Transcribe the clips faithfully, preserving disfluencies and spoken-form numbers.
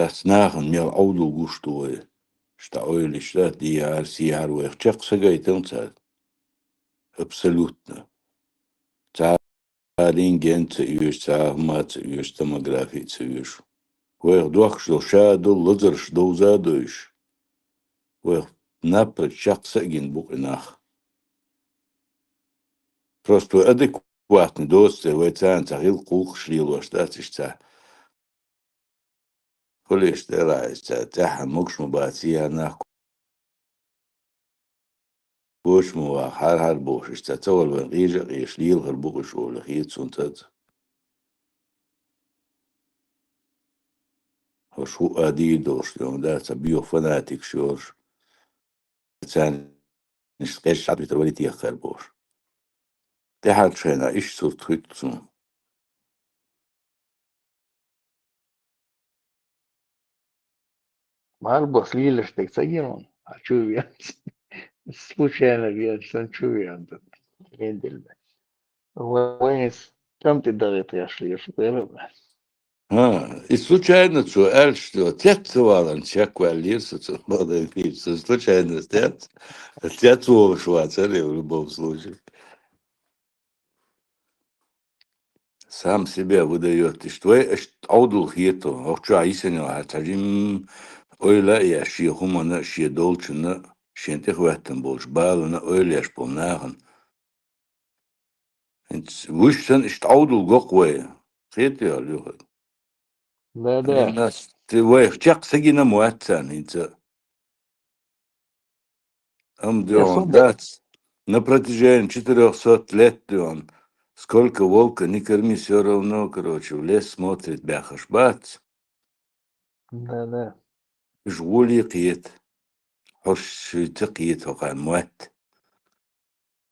дац нахана мел Ӏовдал гуш ду вай. Иштта ойла иштта дехьара, сехьара вайх чекх са гайтан цара. Абсолютно. Цара рентген ца оьшу, цара ма ца оьшу, томографи ца оьшу. Вайх дохкаш долу ша долу лазарш довза а дойуш. Вайх напра чекх са а гина бу-кх и нах. Просто вай адекватный доцу церан, вай царна ца хилла кхулкхаш лелош дац иштта. Хулиш делахь, иштта тӀаьхьа могуш ма бац, яр нах коча ма ваха, хьар-хьар бохуш, иштта ца вала вайн къийжа а къийша лелахар бу-кх уьш олу, хета суна цӀа-цӀа. ХӀорш хӀуъа дийр долуш, йома, да, ца боьха фанатикаш йолуш. Царна иштта къежаш Ӏад витар вари техкар бохуш. ТӀаьхьарчу хенахь иштта сурт хуьтту суна. Марбос лийлаш дерг ца гира ван? А чу вен? Случайно вен, сан чу вен? Вен дилла. Вайн стам тӀе дагӀе тхеш леш, вера. ХӀа, и случайно цо аьлла, что цец ца валарна чекх ваьллера со цунна, бакъдерг хилча, со случайно цец, цец волуш вацара, в любом случае. Сам себя выдаёт. Иштта вай, иштта Ӏовдал хету, хӀокху чохь йисина йолу хьан цхьа жимма ойла а еш, шен хӀуманна а, шен долчунна а, шен тӀехӀоьттина болчу балана а ойла еш болу нахана. ХӀинца вуьш санна иштта Ӏовдал го-кх вай. Хетий хьуна, юха? Да, да. Нас, те вайх чекх са гина ма вац царна хӀинца. Амма дуьхьал дац. На протяжении четырёхсот лет дуьхьал. Сколько волка не корми, всё равно, короче, в лес смотрит баьхаш бац. Да, да. Уьш гӀоле кхета. Хьо шуьца кхета хӀокхарна мотт.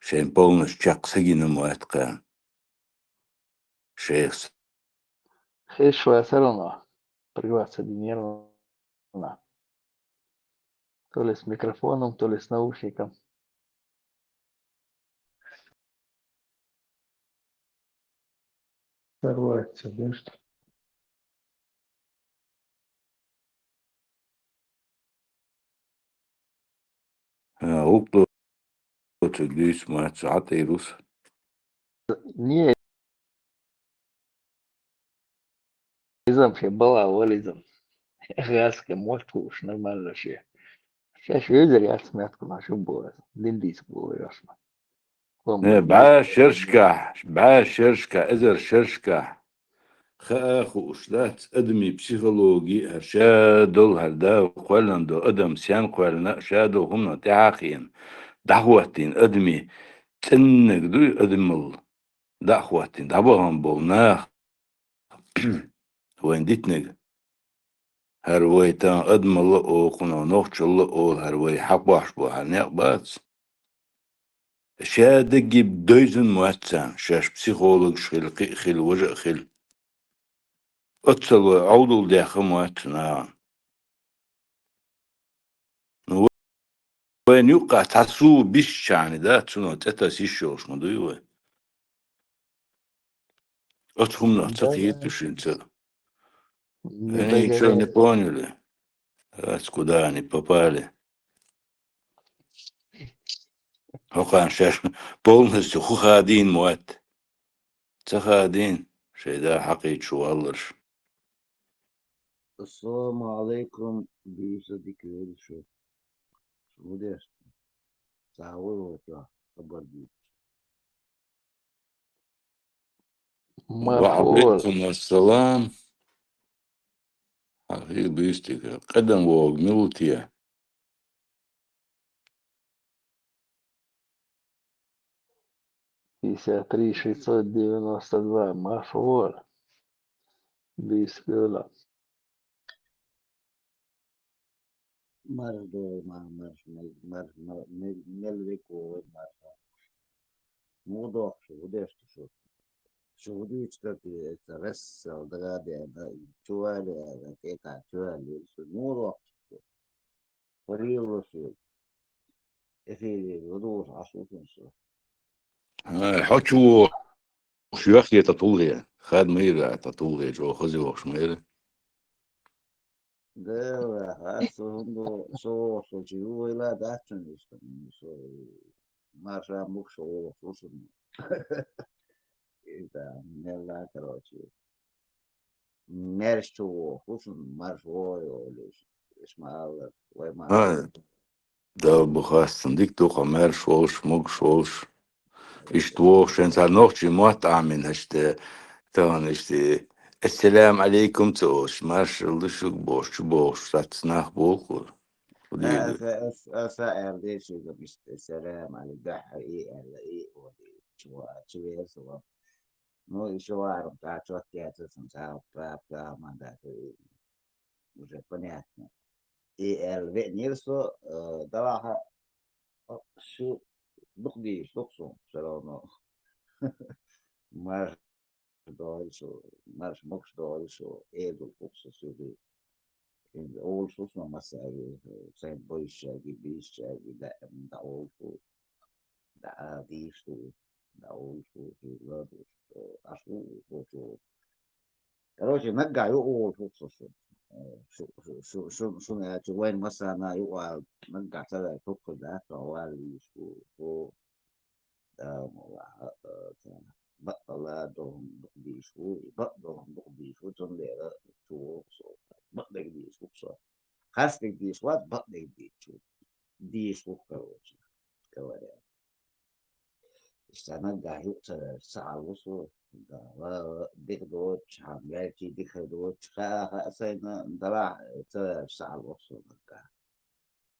Шайн полностью чекх са гина мотт кхарна. Шайх. Хеш вацара вуно. Приват ца динера вуно. То ли с микрофоном, то ли с наушником. Сорваться, да, что? А, угу, цигга дуьйцу ма ца хьатӀе рус. Не, изам шен бала вализам. ГӀаскхи мотт хууш нормально шен. Шаьш везар яц меттахула шу бу, дин дийца бу вай аш ма. Э, бӀе шершкахь, бӀе шершкахь, эзар шершкахь. Хаа хууш дац, адамийн психологи а, ша долу хӀара да кхоьллина долу адам, сен кхоьллина а, ша долу хӀуманна тӀаьхьа а хиъна, дӀахӀоттийна адамийн цӀеннаг дуй адамалла, дӀа а хӀоттийна, дӀабахана болу нах, вайн дитинарг. ХӀара вай тан адамалла а олу, кхунах нохчалла а олу, хӀара вай хьакхош бу, хӀара некъ бац. Ша даггиб дойзан ма вац царна, шаьш психологаш хила, кхин а хила, важа а хила. Оццал вай Ӏовдал дехха ма вац нахана. Ну, вайна юккъахь цхьа сув бисчахьана, да, цунах цӀе таса йиш йолуш ма дуй вай. Оцу хӀуманах ца кхета шуьца. Они ничего не поняли. Раз куда они попали. ХӀокхарна шаьш полностью хӀу хадийна ма вац. Ца хадийна, шайн да хьакхийчу валларш. Ассаламу алейкум, буьйса дика вели шу. Шу хӀун деш? Ца вуй ваца, хабар дуьйцуш. Ва алейкум ассалам. Хьан хир буьйса дика? Къедам вогӀу мила те? Пятьдесят три шестьсот девяносто два, марш вон. Буьйса вела. Марш до, ма-, марш, мел-, марш, мел-, мел-, мел веко, марш. Муха дохку шу, хӀун деш ду шу? Шу хӀун дуьйцуш ду те, эца гӀессал дага а деана, чували аьлла, тӀекхача чували шу. Муха дохку шу? Парилла шу. Эфире, хӀун дуьйцуш Ӏаш ву шу? Ай, хьо чу вохуш, юьхь е тӀе тулгӀе. Хад ма йира тӀе тулгӀе, чӀогӀа хаза йохуш ма йира. Да, аса хӀунда со, со чи вуйла дац шуна иштта, со марша мукш волуш ву шуна. Иштта, мелла, короче. Мерш чу вохуш, марш вой, олуш. Иш ма аллар, вай ма. Ай, Дала бу хастан дика ду-кха, мерш волуш, могуш волуш. Иштта вохуш, шен цхьа нохчий мотт Ӏамин, иштта, тахана иштта, «Ассаламу алейкум» ца олуш, маршалла ду шуьга бохуш, чу бохуш, сац нах болу. Аса, аса, аса аьлла дешига иштта, «Салам алейкум», и аьлла, и, вот, чу, чу верса, вот. Ну, ещё варум, да, чётко яцара сан, ца, пра-, пра-, ман, да, уже понятно. И аьлла веанера со, э, даваха, о, шу дукха дийш, дукха сун, всё равно. Марш дойла шу, марш могуш дойла шу, эзал дукха со сюжи. Олуш ву со массаьрга, сайн бойшачаьрга, бийшачаьрга, да, да, олуш ву. Да, дийш ду, да, олуш ду, хила ду, аш ву, ву, ву. Короче, наггахь юкъа волуш ву со шу. Шу, шу, шу, шу, шуна аьлча, вайн массарна юкъа наггахь ца ваьлла, хӀокхуза дац, со валла вийш ву, ву. Да, ма ваха, э, ца, бакъала дохун дукха дийш ву, бакъ дохун дукха дийш ву, цундела чу ву со. Бакъдерг дийш ву со. Харцдерг дийш вац, бакъдерг дийш ву. Дийш ву, короче говоря. Иштта наггахь юкъа ца ваьлча, ца хьалву со, да, ва, ва, дика доцуш, хьан ваьлчий дика хир доцуш, хаа, хаа сайна, далахь ца ваьлча, ца хьалву со наггахь.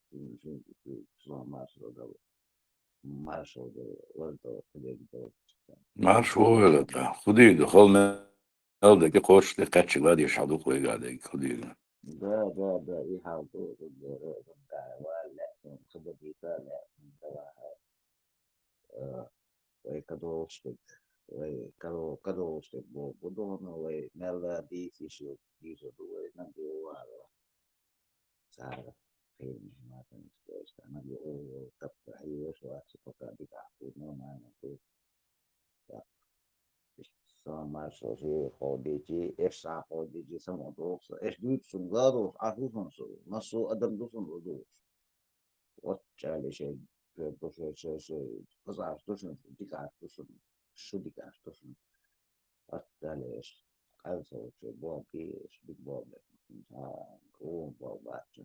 Шу, шу, шу, шу маршо дала. Маршо дала, варда, кхидерг доцуш. Маршо вела, да. Худий ду, хол мел дерг кхочуш тӀе кхаьччиг ладийш хьал ду-кх вайга дерг, худий ду. Да, да, да, и хьал ду, да, да, да, валла, сон хабар дийца, да, да, да, э, вай кадолуш дерг, вай кадо-, кадолуш дерг бо-, бу дона, вай мелла дийца йиш ю, дийца ду, вай наггахь вала. Цара хенаш матанаш дойш, наггахь о, тапка хьийош вац, пока дикахь ду, нормально ду. Так. Сан маршо ши ходичи, эш са ходичи, само дохса, эш дуьйцу сун гадош, аш ду сун су, массо адам ду сун удуш. Вот чали шей, шей, шей, шей, шей, пазаш ду сун, дикаш ду сун, шу дикаш ду сун. Ат чали эш, къал со шей, бо пи, эш дик бо бе. А, у бо бача.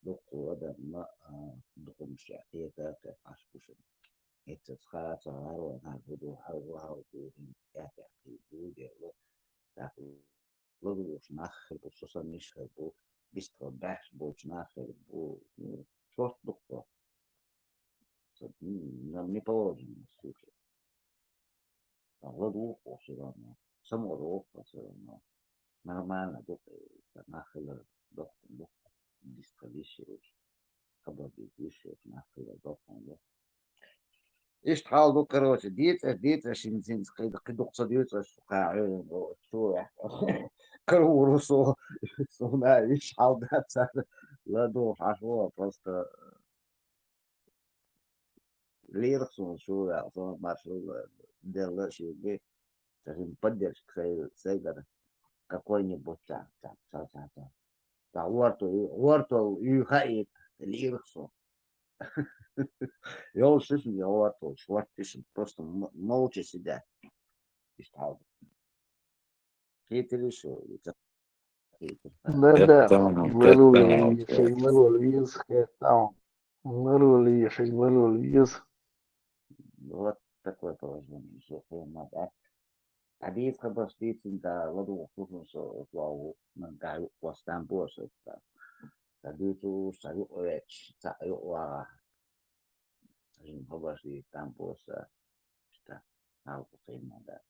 Дукку адам ма, а, дукум шей, хета, хет аш ду сун. Эцэс хаца гӀарван хӀара хӀу ду, хьал ву, хьал ду, хӀин тӀаьхьа-тӀаьхьа хӀу ду, дела. ТӀаккха ладугӀуш нах хир бу, со санна йиш хир бу, бистхила баьхкаш болчу нах хир бу. Шорт ду-кх со. Со, м, нам не положено, слушай. ТӀаккха ладугӀу-кх всё равно. Саморобка всё равно. Нормально ду-кх, э, нах хилар доккхун ду-кх. Бистхила йиш йолуш. Хабар дийца йиш йолуш нах хилар доккхун ду. Иштта хьал ду, короче, дийцаш, дийцаш, хӀинца, хӀинца кхидӀа-, кхидӀа дукха ца дийцаш, кхаа Ӏуьйранна чу ваьхна. Карур ву со, суна иштта хьал дац цара. ЛадугӀуш Ӏаш ву, просто лирах суна чу ваьхна, суна маршалла делла шига. Цхьа хӀума поддержка сай-, сайгара. Какой-нибудь цхьа, цхьа, цхьа, цхьа, цхьа. Цхьа гӀортал, гӀортал юй хаийта, лирах со. Йолуш ю шуна гӀортал, шорт ю шуна, просто м-, молча сидя. Иштта хьал. Хийтира шу, и ца хийтира. Да, да. Хеттам, хеттам, хеттам. Ларулийшиг, ларулийшиг, хеттам. Ларулийшиг, ларулийшиг. Вот такое положение. Всё, всё, надо. Хьадийца хабарш дийцина, ладугӀуш ду хӀума со, вау, наггахь юкъа вастам бу со. Ца дийцуш, ца юкъа веч, ца юкъа вагӀа. Хьажин хабарш дийцам бу со. Иштта, хьал кхин ма дац.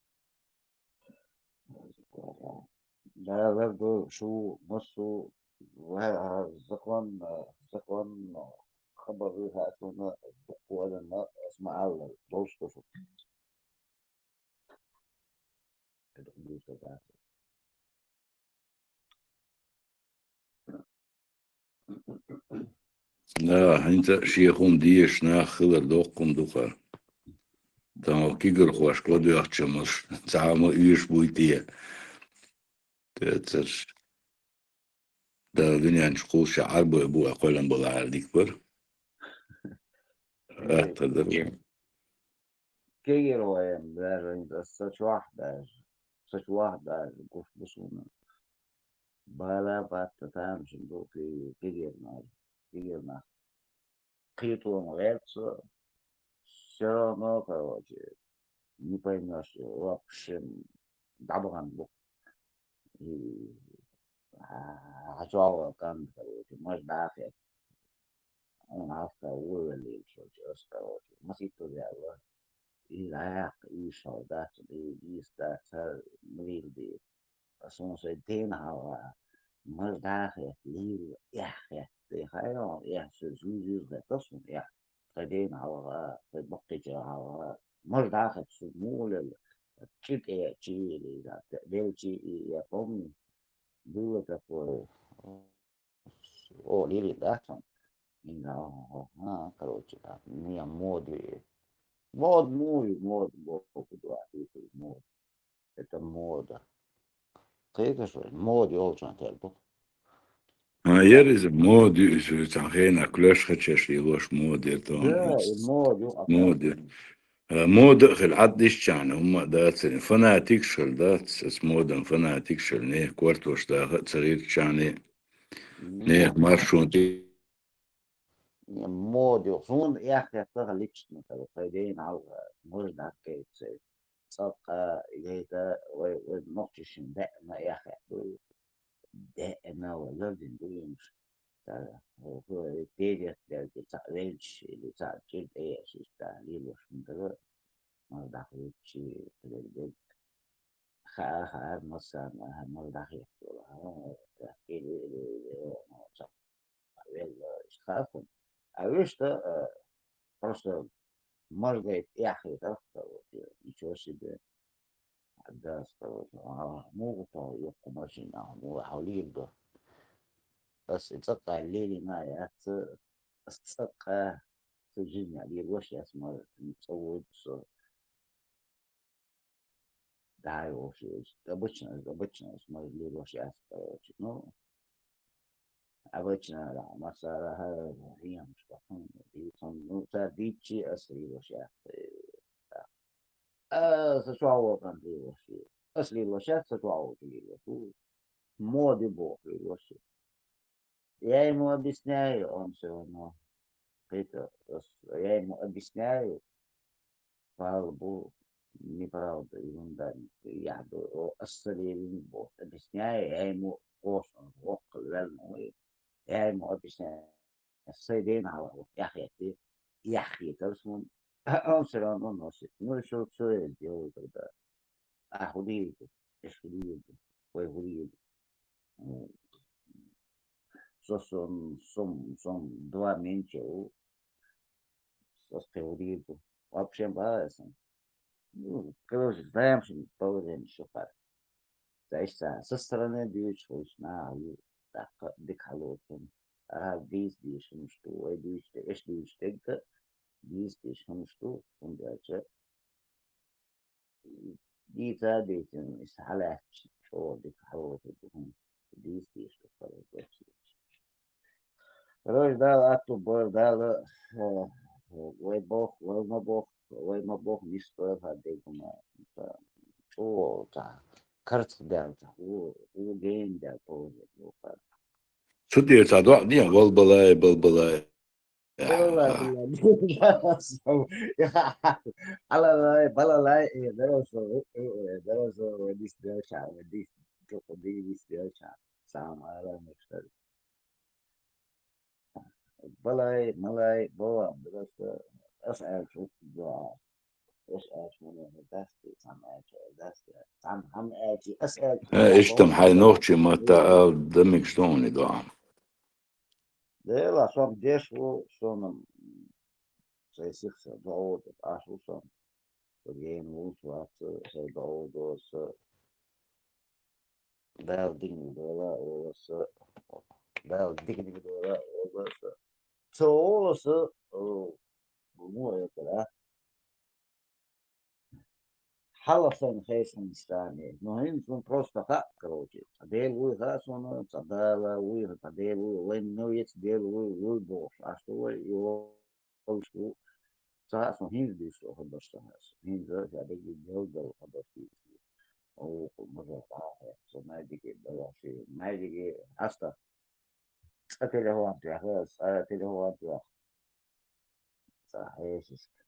Да, лар ду шу, массо, ва-, закон, закон, хабар ду хьа суна, дуккха валарна, ас ма аллара, долуш ду шу. Да, хӀинца шен хӀума дезаш нах хилар доккхун ду-кха. Тахана кигархошка ладоьгӀча, ма цхьа а ма уьйш буй те. Тецарш. Дала дуьнен чу кхуллуш Ӏарбой бу а кхоьллина балахьара дика бара. Атта дара. Кегийра вай баьржина, аса чохь баьржа, аса чохь баьржа гуш бу суна. Бала баттахь тамашийна ду кегийра нах, кегийра нах. Кхетам гӀерта со. Всё равно, короче, не поймёшь, вообще дӀабахана бу. И, а, хьачугӀа кан, короче, маж дахе. Он хьалха вуйвеллийла шо, ас, короче, масийтта ваьлла. И дӀаяккха, и шо дац, и дийца дац, хӀара милийла дийла. Суна сайн дена хьалха, маж дахе, лийла, эхь хетта, хьайран, эхь, со зуьй-зуьйза хетта, суна эхь. Тхайн дена хьалха, тхайн баккхийчара хьалха, маж дахе, со муха лелла, чӀир тӀе, чӀир, велчи, и, я помню, было такое. О, лили, да, там? Не знаю, ага, короче, да. Не, моды. Мод, мой, мод, мод, мод. Это мода. Кхеташ вай, мода йолчунна тера бу. А, яра иза мода ю, иза цхьана хенахь клеш хачеш лелош мода яра тхуна. Да, и мода ю, а мода. А, мода а хила Ӏаддисчарна, хӀумма а дацарна. Фанатикаш хила дац, ас модан фанатикаш хила, нехан кортош даха а ца гӀиртачарна. Нехан маршрут. Мода ю. Суна эхь хетта лично, тхайн дена хьалха, маж дӀакхайкхийта. ЦӀаккха, гайта, вай, вай нохчашна деана эхь хетта. Деана вай лардина дуьйнаш. Та, хӀу, хӀу, педет дерг, цхьаъ велча, или цхьаъ чӀир тӀе еш, иштта лелош хӀума дара. Маж дӀахӀуьттучи, хилар дерг. Хаа, хаа, массарна, хаа, маж дӀахӀуьттура, хаа, или, или, или, о, цхьаъ велла, иштта хаа хӀума. А вуьшта, э, просто маж гайта эхь хетарх, короче, ничего себе. Дас, короче, а, муха тхо йоккха машина, а, муха хьо лийр ду. Ас и цӀаккха лелийна а яц, ас цӀаккха, сан жизнь лелош яц, маж, цӀа воьду со. Да, и вообще, обычно, обычно, ас маж лелош яц, короче. Ну, обычно, да, массара, хӀара, хӀара, хӀара, хӀара, ну, цара дийцчи, ас лелош яц, э, да. А, сан чохь воккханна лелош ю. Ас лелош яц, сан чохь волчу лелош ву. Мода ю боху лелош ю. Я ему объясняю, он всё равно. Это, ас, я ему объясняю, слава богу, неправда, ерунда, я говорю, о, ас ца лелийна боху, объясняю, я ему, оцу воккхал велла, я ему объясняю. Сайн дена хьалха ву, эхь хетта, эхь хетара суна. Он всё равно носит. Ну, и что, что я сделаю тогда? Ахь хӀун дийр ду? Аш хӀун дийр ду? Вай хӀун дийр ду? М, со, со, со, со два менча ву. Со кхин хӀун дийр ду? Вообще, бара сан. Ну, короче, знаем, что положение, что пара. Ца иштта со стороны дуьйцуш волчу наха ю, тӀаккха дика хьалоцун. Ахьа дийца дийша хӀумаш ду, вай дуьйцуш де, аш дуьйцуш дерг а дийца дийша хӀумаш ду, хӀунда аьлча дийца а дийцина, иза хьалаьцча, чӀогӀа дика хьалоцург ду хӀума. Дийца дийша ду, хьалоцург. Короче, Дала аьтту бара, Дала, э, вай боху, вай ма боху, вай ма боху, нисдойла хӀара дегӀ ма, ца, чӀогӀа ца, карцах даьлла ца, хӀу, хӀу гена даьлла поза боху. Цу тӀера цхьа доӀа де, валбалай, балбалай. Балалай, балалай. Алалай, балалай, э, даро со, э, э, даро со, вай дис делча, вай дис, чуху ди дис делча. Сам ара муштар. Балай, малай, бова, просто ас аьлча, да. Ас аьлча, муна дасти, сам аьлча, дасти, сам хам аьлча, ас аьлча. Э, иштта хьайн нохчийн матта ала, дамик штони да. Дела, сом деш ву, сона, сай сих са, доӀа, ас ву сом. Ген ву, вац, сай доӀа, со. Дала дигниг дойла, оласа. Дала дигниг дойла, оласа. Со оласа, о, гумо это, да? Хьалха сайна хеза хӀинца царна. Но хӀинца суна просто хаьа, короче. Цхьа Дела вуй хаьа суна, цхьа Дала вуй, цхьа Дела вуй, вайн ну яц Дела вуй, вуй бохуш. Аш ду вай, йо, хӀинца ву. Ца хаьа суна хӀинца дуьйцу хабарш ца хаьа суна. ХӀинца ша дерриге Дела дала хабарш дуьйцу. Оха мажа бахьа, со майдиге дала ши, майдиге хьаста. Цкъа телефон тоьхна, цкъа телефон тоьхна. Цкъа хьешашка.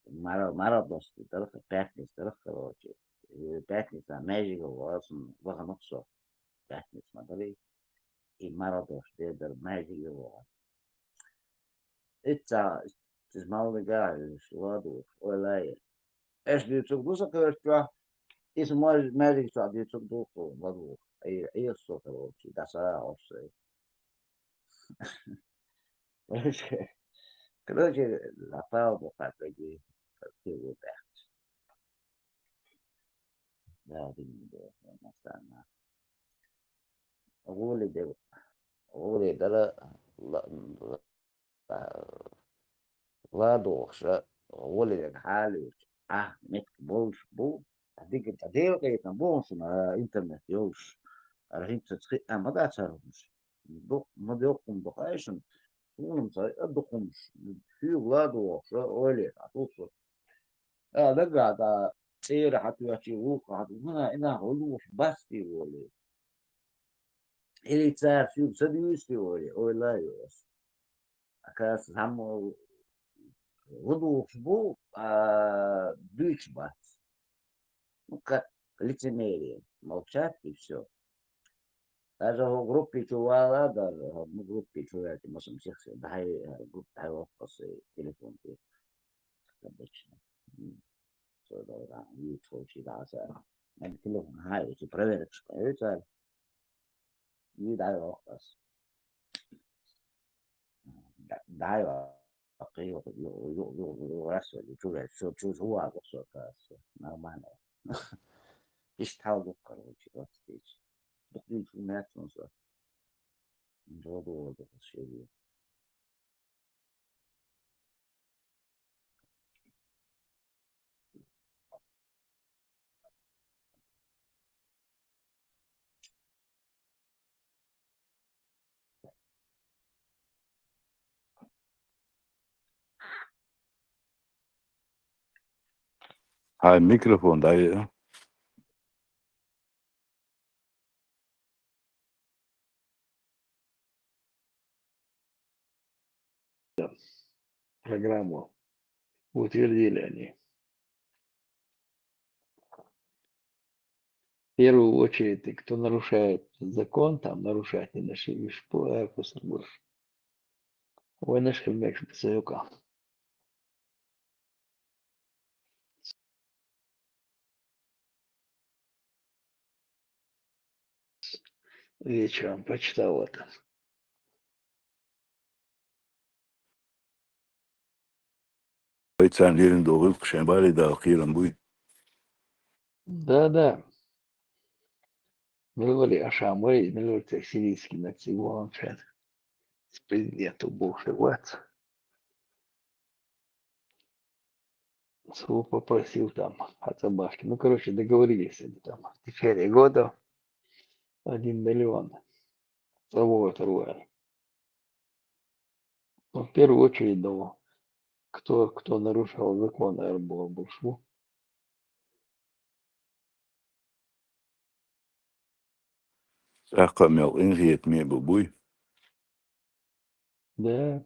Мара-, мара дости дара, пятница дара, короче. Э, пятница маьждиге вахана, вахана со. Пятница ма дарий. И мара дости дара, маьждиге вахана. Итца, итца маллига, ладу, ой, лай. Эш дуьйцург ду со кхерччохь, иза маж-, маьждиг чохь дуьйцург ду, ладу. Ай, ай, со, короче, даса, осса. Короче, короче, напал бу хатаги, картину бахт. Да, дин бу, масана. Гули де, гули дала, ла-, ла-, ладохша, гули де хьалуьйчу. А, мет болш бу. А дигар, а дел кайтан бу, шуна, а, интернет йолш. Архинца цхи, а, ма дацар хумш. Ду, ма дёхум ду хайшин. Шуна ца, а, духумш. Фиг ладохша, оле, а, тусу. А, дагада, цӀера хьатоьхчи, вукху хьатоьхчи, ина, ина, гӀуллуш басти воле. Или цара соьга ца дуьйсти воле, ойла йо ас. Оказывается, там, э, гӀуллуш бу, а, дуьйцуш бац. Ну, как лицемерие. Молчат и всё. Даже в группе чу вала, даже, ну, группе чу я, масам всех, да, группа, телефон, как обычно. М. Всё, да, да, и что, всё, да, всё. Ан телефон, ха, эти проверочка, это, и да, вот, ас. Да, да, вот, и вот, ю-, ю-, ю-, ю-, раз, ю-, чу-, чу-, чу-, чу-, а, вот, всё, да, всё, нормально. Ишт хьал ду, короче, вот здесь. Тут ничего нет, ну, всё. Ду, ду, ду, ду, всё, ду. Хьайн микрофон дӀа. Программу утвердили они. В первую очередь, кто нарушает закон, там нарушать не нашли, лишь по, э, по сумбур. Ой, наш хельмек, бисаюка. Вечером почитал это. Вай царна лерина догӀуьйту шайн барий дала кхерам буй. Да, да. Милвали Ашамай, милвали сирийский наци вон шен. С президентом бывший вац. Цо попросил там, хьацӀа бахки. Ну, короче, договорились они там. В течение года один миллион. Того второе. Ну, в первую очередь, ну, кто, кто нарушал закон, наверное, был Буш. ТӀаккха мел къинхетаме а бу буй? Да.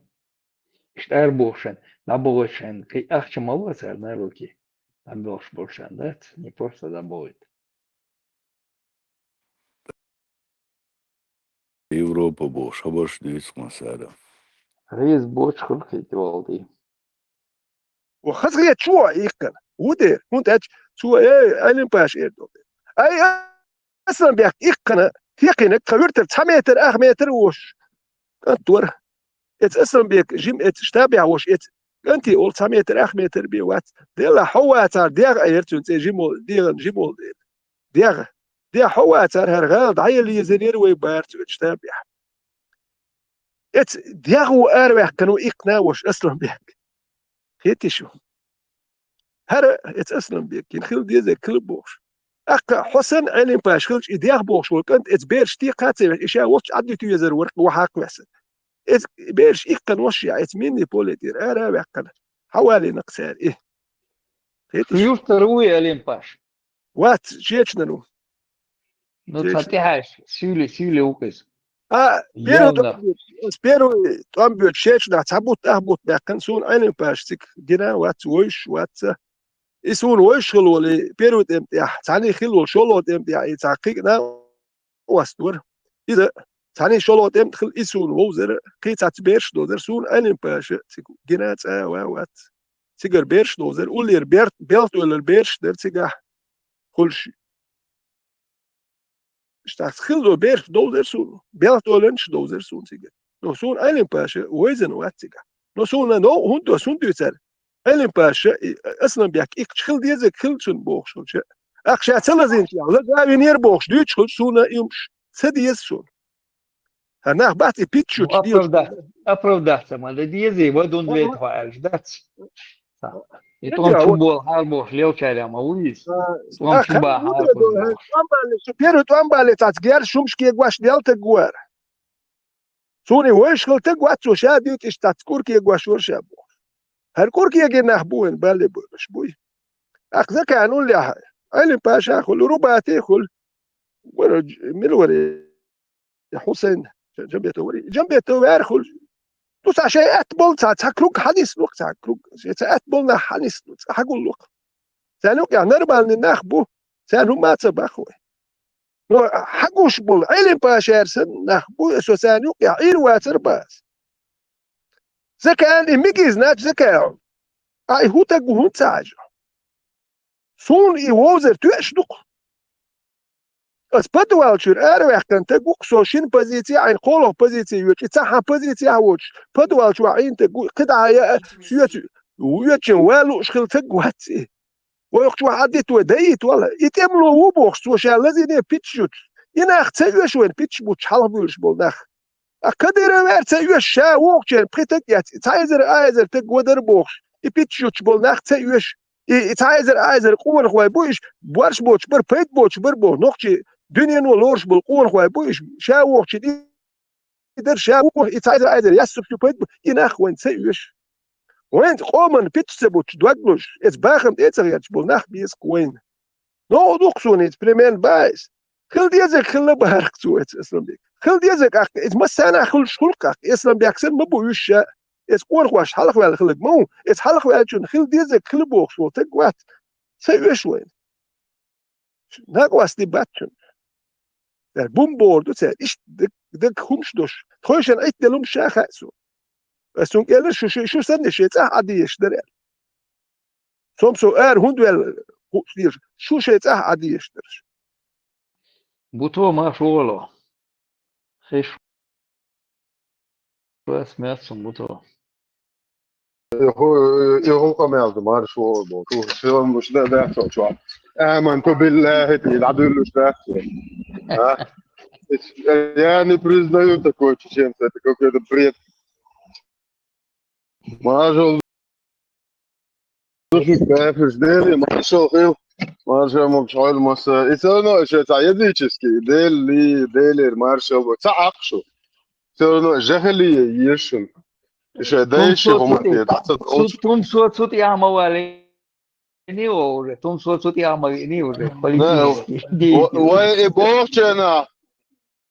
Иштта ара боху шайн, дӀабохуьйту шайн, кхин ахча ма ло цара на руки. ДӀабохуш болу шайн дац, не просто дӀабохуьйту. Европа бохуш хабарш дуьйцу кхунсара. Реза боцу хӀума хетта валдий. Ва хаза гӀечу иккхана. ВӀу дера, хӀунда аьлча цо, э, Ӏелим Паша эр ду. Ай, Асланбек иккхана, текхинарг тхан вуьртара цхьа метр, ах метр а волуш кӀант вара. Эца Асланбек жима эца штабехь волуш эца кӀанте олу цхьа метр, ах метр бен вац. Делахь хьо вацахьара дегӀ айара цуьнан цӀе жимо, дегӀан жимо дела. ДегӀ. ДегӀ хьо вацахьара, хӀара гӀала дӀаелла езар яра вай бара цуьнан штабехь. Эца дегӀ ву араваьккхина ву иккхана а волуш Асланбек. Хетий шу? ХӀара эца Асланбек, кхин хила деза, хила бохуш. ТӀаккха хьо санна Ӏелим-паша хилча, и дехьа бохуш волу кӀант эца бераш тӀекхача а веш, и ша волчу Ӏаддитуьезар вара вахьакх весса. Эца бераш иккхана ваш я, эца минни поле тӀера ара а ваьккхина. Хьавалийна-кх цара и. Хеташ? Юртара вуй Ӏелим-паша? Вац, Чечнара ву. Ну, цхьа тӀехьаьш, сийли, сийли ву-кх иза. А, первый тӀом боьду, ас первый тӀом боьду, Чечнахь цхьа бутт, ах бутт баьккхина, суна Ӏелим-паша цига гина вац, вовзаш вац. И суна вовзаш хила волу, и первый тӀем тӀехь, цхьаьний хила волу, шолгӀа тӀем тӀехь, и цхьа кхин а накъост вара. Иза цхьаьний шолгӀа тӀем тӀехь хила, и суна вовзара, кхин цхьацца бераш дозара, суна Ӏелим-паша цига гина цӀа а ван вац. Цигара бераш дозара, уллера бер-, белхтолар бераш дара цигахь хуьлуш. Иштта хила долу бераш довзара суна, белхтоларнаш довзара суна цигара. Но суна Ӏелим-паша вайзина вац цигахь. Но суна новкъа хӀунда до, хӀунда дуьйцу цара? Ӏелим-паша, и, Асланбек иккхача хила дезарг хила цунна бохуш хилча. ТӀаккха ша ца лазийначу, лаза а винера бохуш дуьйцуш хилча, суна и хӀумаш ца деза суна. ХӀара нах бац и питча шуьтуш дезаш. Оправдаться, оправдаться ма дан дезий, ва дун вейта хьо аьлча дац. И тӀом чу болахьара бохуш лелчарехь ма ву иза. ТӀом чу бахьара бохуш. ТӀом балле, шу первый тӀом балле цхьацца герзаш хӀумаш кегош делла таг вара. Суна и вовзаш хила таг вац, цо ша дуьйцу иштта цхьацца кӀур кегош вара ша бохуш. ХӀара кӀур кегий нах бу вайн балле буьйлуш буй. ТӀаккха Закан уллехь, Ӏелим-паша а хуьлу, Рубати а хуьлу. Вара мила вара? Я Хьусайн, Джамбетов вари. Джамбетов ваьр хуьлу. Ну, цхьа шайн атта болу, цхьа, цхьа круг хьанисну, цхьа круг, шайн цхьа атта болу нах хьанисну, цхьа хьагуллу. Царна юкъехь нормальный нах бу, царна хӀумма а ца бахху вай. Ну, хьагуш болу, Ӏелим-пашара санна нах бу, со царна юкъехь Ӏийр вацар база. Закан и мигиз нач Закан. Ай, хӀун таг ву, хӀунда ца хьажа? Суна и вовзар тоьаш ду-кх. Ас подвал чуьра араваьккхина таг ву-кх со шина позици, Ӏайн кхоалгӀа позици йоьдуш, и цхьа хьан позици ахь воцуш, подвал чохь Ӏийна таг ву, кхидӀа а яа, соьца воьдучун ван лууш хила таг вац и. Вай хӀокху чохь Ӏаддитта вай дайийта вала. И тӀемало ву бохуш, цо ша лазийне питча шуьтуш. И нах ца оьшу вайн питча буттуш хьалха буьйлуш болу нах. Ткъа Кадыров ваьр ца оьшу, ша вогӀучеран пхи таг эцна, цхьа эзар, а эзар таг вадар бохуш, и питча шуьтуш болу нах ца оьшу. И, и цхьа эзар, а эзар къонахой бу иш, борш боцуш бара, пайда боцуш бара боху, нохчий дуьнено лоруш болу къонахой бу иш, ша вогӀучун и дар, ша ву, и цхьа эзар, а эзар яссуш ю пайда бу, и нах вайн ца оьшу. Вайн къоман питча ца буттуш, дог луш, эца бахам тӀе а ца гӀерташ болу нах беза-кх вайна. Новкъа ду-кх суна иза, примерно баьхьа иза. Хила дезарг хила бахара-кх цо эца Асланбек. Хила дезарг ахь, иза массарна а хуьлуш хуьлу-кх ахь, Асланбек санна ма бу уьш ша. Эца къонахош хьалхаваьлла хиларг ма ву, эца хьалхаваьллачунна хила дезарг хила бохуш волу таг вац. Ца оьшу вайна. Накъостий бац цуьнан. Цара бум бохур ду цара, иштта даг, даг хӀумаш долуш. Тхойшинна Ӏиттаделла хӀумаш ша хаьа суна. Ас цунна кӀелира, шу, шу, шу санна шайн цӀахь Ӏаддезаш дара аьлла. Цомсо ара хӀунда ваьлла хууш дезаш, шу шайн цӀахь Ӏаддезаш дараш. Буто марш вогӀало. Хиш вас меца бу тхо. И хӀу-, и хӀу къамел ду марш вогӀу боху. Шу, шу, шу да, да, чо, чо. Аманту биллахи, ти дӀадуьллуш дац. А? Я не признаю такой чеченца, это какой-то бред. Маршал ду шуьга, кафирш, Дели маршал хила. Маршал могуш хьойла масса. И всё равно ещё цхьа языческий, Дели, Делера маршал бу. Ца Ӏаккха шу. Всё равно жахалие ешан. И шайн дайша хӀуманна дӀа ца долчу. Тумсо цу тӀехь ма валийна ву уже. Тумсо цу тӀехь ма виъний уже. Политический деятель. Вай и бохучарна,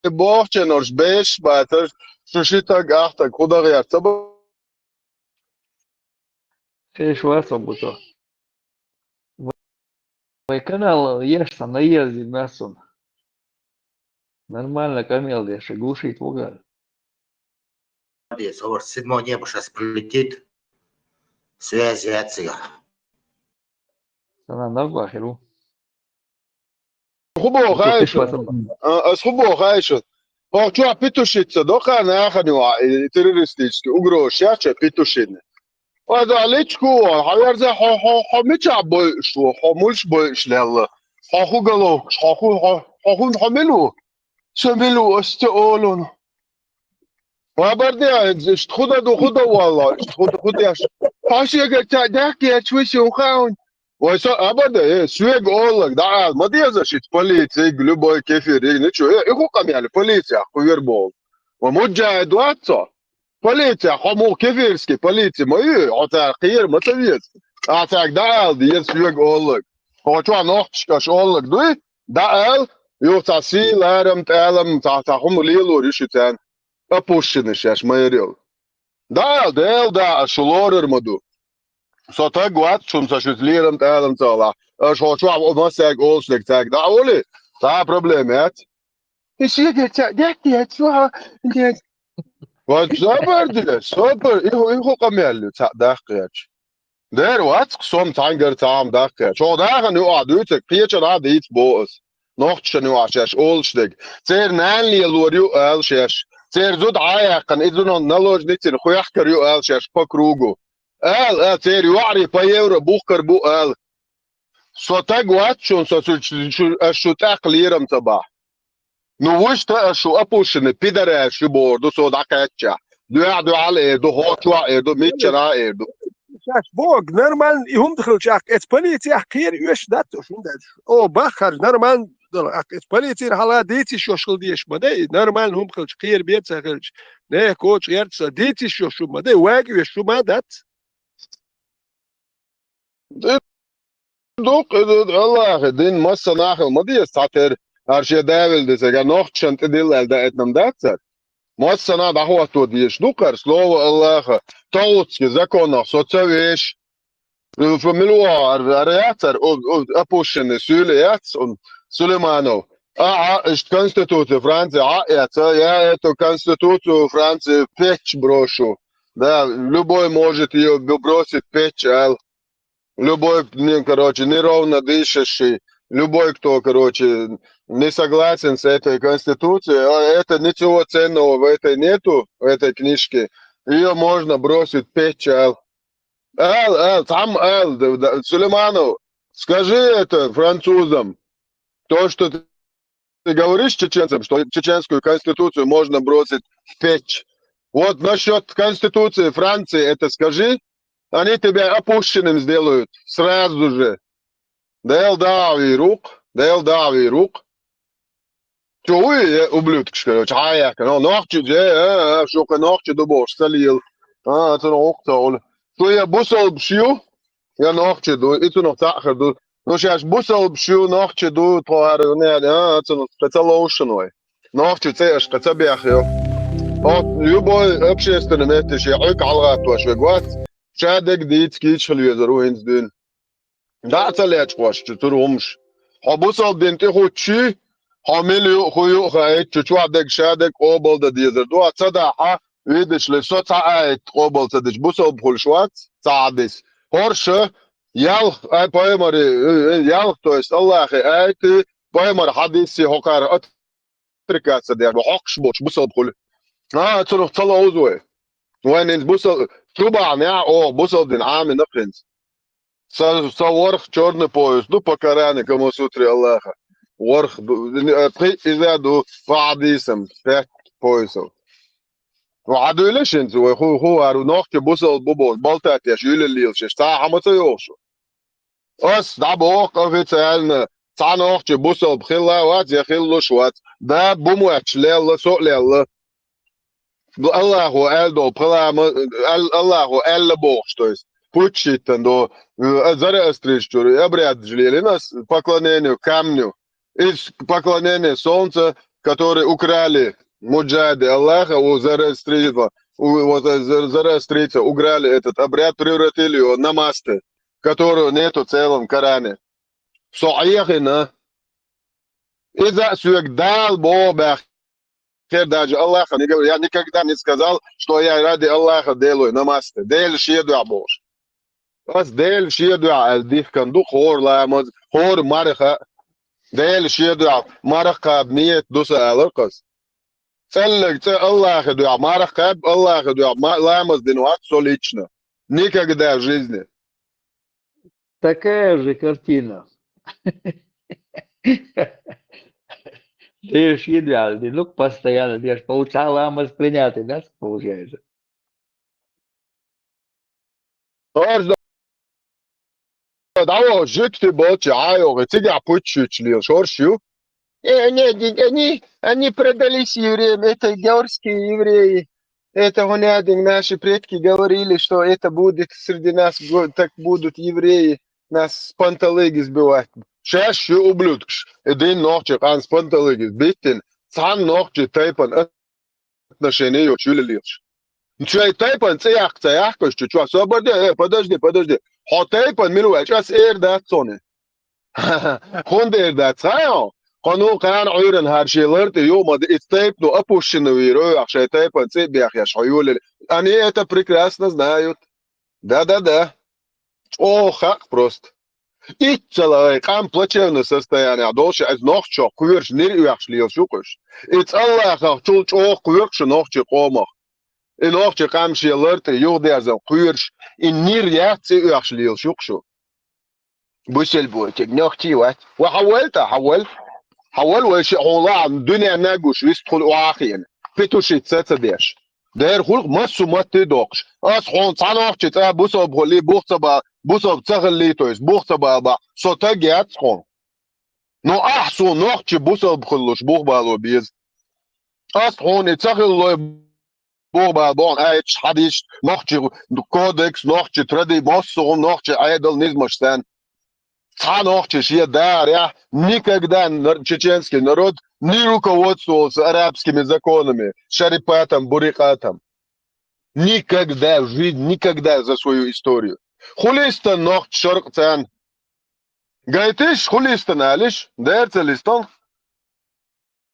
и бохучарна уьш бешаш бацара, шу ши таг, ах таг, кху дагӀа яц ца бо- Хеш вац ам бу со. Вай канал еш сан наезди массун. Нормально камел деш, глушить вугар. Молодец, Орс, седьмое небо щас прилетит. Связь яц цигахь. Сана нагва хиру. ХӀун боху хаьий шуна? А, ас хӀун боху хаьий шуна? ХӀокху чохь Петушинца доккха нахана юкъахь и террористический угроза шаьрча Петушинна. Ой, да, личку, хьо верза, хьо, хьо, хьо мичахь бойуш ву, хьо муьлш бойуш лелла? Хьо хӀун головкаш, хьо хӀун, хьо, хьо хӀун, хьо мила ву? Со мила ву, ас ца олуна. Ва бардеа, иштта худа ду, худа валла, иштта худа, худа еш. Хьо шега ца даьхкеча висин хаун. Вай со абада, э, соьга оллаг, дӀаала, ма деза шица полицига, любой кефир, и ничего. Э, и хӀу къамел, полиция, кхуьра боху. Ва муджахид вац со? Полиция, хьо муха кефирский полиция ма ю, хьо цара кхера ма ца веза. Ахьа цаьрга дӀаала деза соьга оллаг. Хьо чохь нохчашка аша оллаг дуй? ДӀаала, юха цхьа сий, ларам, тӀалам, цхьа, цхьа хӀума лелор ю шу царна. Опущенный шаьш ма ярел. ДӀаала, Дела да, аша шу лорар ма ду. Со таг вац шуна, со шуьца лерам тӀалам ца хилахь. Аша хьо чохь массаьрга олуш дерг цаьрга дӀа а олий, цхьа а проблема яц. И шега ца дехке яц, чохь, дехке. Вот собар де, собар, и хӀу, и хӀу къамел ю, цхьаъ даккхеча. Дера вац-кх со-м цхьаьнгара цхьа хӀума даккхеча. Хьо дахана юкъахь дуьйцург кхечанхьа дийца боху ас. Нохчашна юкъахь шаьш олуш дерг. Церан нана лелор ю ала шаьш. Церан зуда Ӏа яьккхина, и зуда наложницина хьоьхкур ю ала шаьш по кругу. Ала, ала, церан йоӀарий по евро бухкур бу ала. Со таг вац шуна, со шу, шу, аш шу тӀаккха лерам ца бахь. Ну, вуьшта аш шу опущенный пидораш ю бохур ду, со дӀакхаьчча. Дуьхьа-дуьхьал эр ду, хӀокхо чохь эр ду, миччанхьа эр ду. Шаьш боху, нормально, и хӀума хилча, ахь эца полицех кхера оьшуш дац, уьш хӀума дац. О, баххарш, нормально дала, ахь эца полицера хьала дийца йиш йолуш хила дезаш ма дай, нормально хӀума хилча, кхера бен ца хилча, нехан коча гӀерта сан, дийца йиш йолуш хӀума ма дай, ваьга оьшуш хӀума дац. Ди-, дукха, и ду-, Аллахе, дин массанхьа хила ма деза цхьатера, хӀара шен давилла дисарг, хӀара нохчашна тӀедилла аьлла даийтина-м дац хӀара. Массанхьа дӀахӀотто дезаш ду-кх хӀара, слово Аллаха, тахуцки законах со ца веш. Фу мила ву хьо, хӀара, хӀара яц хӀара, у, у, опущенный суьйла яц, у, Сулейманов. Ахьа, иштта конституция Франции Ӏа а эца, я эту конституцию Франции в печь брошу. Да, любой может её б-, бросить в печь, аьлла. Любой, не, короче, неровно дышащий, любой, кто, короче, не согласен с этой конституцией, а это ничего ценного в этой нету, в этой книжке, её можно бросить в печь, аьлла. Аьлла, аьлла, цхьамма аьлла, да, да, Сулейманов, скажи это французам, то, что ты ты говоришь чеченцам, что чеченскую конституцию можно бросить в печь. Вот насчёт конституции Франции это скажи, они тебя опущенным сделают сразу же. Дела дагӀа вийр ву-кх, Дела дагӀа вийр ву-кх. Чу вуй, э, ублюдкаш, короче, хьан яхка, но нохчи, э, э, э, шу кхин нохчи ду бохуш, ца лела. А, цунах гӀуллакх ца хуьлу. Шу я бусалбаш ю, я нохчи ду, и цунах цхьаъ хир ду. Ну, шаьш бусалбаш ю, нохчи ду, тхо хӀара, не, а, цунах ца ловшан вай. Нохчи цӀе аша кхин ца бехйо. Хьо любой общественный метте шен Ӏуьйка хьалагӀаттош вега вац, ша дерг дийца кийча хила везар ву хӀинца дуьйна. ДӀа а ца лечкъош чу цуьра хӀумаш. Хьо бусалба дин тӀехӀуттучий, хьо мила ю, хӀу ю а хаийта, чу чохь дерг ша дерг къобалдан дезар ду, а ца дахь, видишь ли, со цхьа аят къобал ца дича, бусалба хуьлуш вац, цхьа хьадис. ХӀорш, ялх, ай, пайхамаре, э, э, ялх, то есть Аллахе аят, пайхамар хьадис, хӀокхара отрекаться деш, хьокхуш болчу бусалба хуьлу. А, цунах ца ловза вай. Вайн хӀинца бусал-, чу бахьанехь оха бусалба дин Ӏамина-кх хӀинца. Са, са ворхӀ чёрный пояс ду по Коране, Камасутре Аллаха. ВорхӀ ду, э, пхиъ иза ду по хьадисам, пять поясов. Ва хьан дуьйлу шинца вай хӀу, хӀу вар нохча бусалба бу бохуш, балтат еш, юьлалла лелаш, цхьа а хьан ма ца йохуш? Ас дӀабоху официально, цхьа нохча бусалба хилла а вац, я хилалуш а вац. Да, бу моьттуш лелла, со а лелла. Аллахо аьлла долу пхи лама, Ал-, Аллахо аьлла бохуш, то есть, пуч хӀиттина до, э, Зараастрийчуьра обрядаш лелина ас, поклонению камню. Из поклонение солнца, которое украли муджахиды Аллаха у Зараастрийца, у, вот, э, Зар-, Зараастрийца украли этот обряд, превратили его в намасты, которого нету в целом Коране. Со Ӏехина. Иза а соьга Дала боху баьхкира, даже Аллаха не говорил. Я никогда не сказал, что я ради Аллаха делаю намасты. Дела шен дуьхьа бохуш. Ас Дела шен дуьхьа аьлла дихкан ду хӀора ламаз, хӀора марха. Дела шен дуьхьа марха кхаба ниет ду сан алар кхас. ЦӀеллаг цӀе Аллахе дуьхьа марха кхаьб, Аллахе дуьхьа ма-, ламаз дина вац со лично. Никогда в жизни. Такая же картина. Деш едва, ну, постоянно, деш, получал ламаз принятый, да, получается? Орж дӀавоха жуьгти болчу ӀайогӀи, цигахь пуччуьйтуш лела шорш ю. Э, не, не, они, они продались евреям, это горские евреи. Это гонядинг, наши предки говорили, что это будет среди нас, го- так будут евреи нас с панталыги сбивать. Шаьш ю ублюдкаш, и дин нохчи къан с панталыги сбиттин, цхьан нохчи тайпан отношение йоцуш юьллелаш. Шайн тайпан цӀе яккха ца яхкаш чу, чу, собар де, э, подожди, подожди. Хьо тайпан мила ваьча, ас эр дац цуьнан. ХӀунда эр дац хьайо? Кхо ну кхана Ӏуьйран хӀара шен лар тӀе юхамада, и тайпано опущенный вийр, оьхьа шайн тайпан цӀе бехъеш хьо юьллеле. Они это прекрасно знают. Да-да-да. ЧӀогӀа хаьа просто. Иццала вай къам плачевный состояниехь долуш, иза нохчо кхоьруш нир оьхуш лелаш ю-кх уьш. И цӀаллахахчул чӀогӀа кхоьру шу нохчи къомах. И нохчи къам шен лар тӀе юхадерзан кхоьруш, и нир яц и оьхуш лелаш ю-кх шу. Бусел бойтиг, нохчий вац. Ва хьан вал тӀа, хьан вал? Хьан вал вай ши хьула дуьненна гуш, вистхула охьахиъна. Петушица ца деш. Дера хурх массу матте доккхуш. Ас хьуна цхьа нохчи цӀа бусалба хуллий, бух ца ба, бусалба ца хиллий, то есть бух ца бала бахь, со таг яц хьуна. Но ахь суна нохчи бусалба хиллуш бух бало беза. Ас хьуна и ца хиллой бух бала бохьун, аьлча хьадийсча нохчи кодекс, нохчи тради, массо а хӀума нохчи Ӏедал низамаш санна. Цхьа нохчи шен дарехь никогда нар-, чеченский народ не руководствовался арабскими законами, шарипатом, бурикатом. Никогда в жизни, никогда за свою историю. Хулистан нохчи шаркъ царна. Гайтиш, хулистан алиш, дерца листан.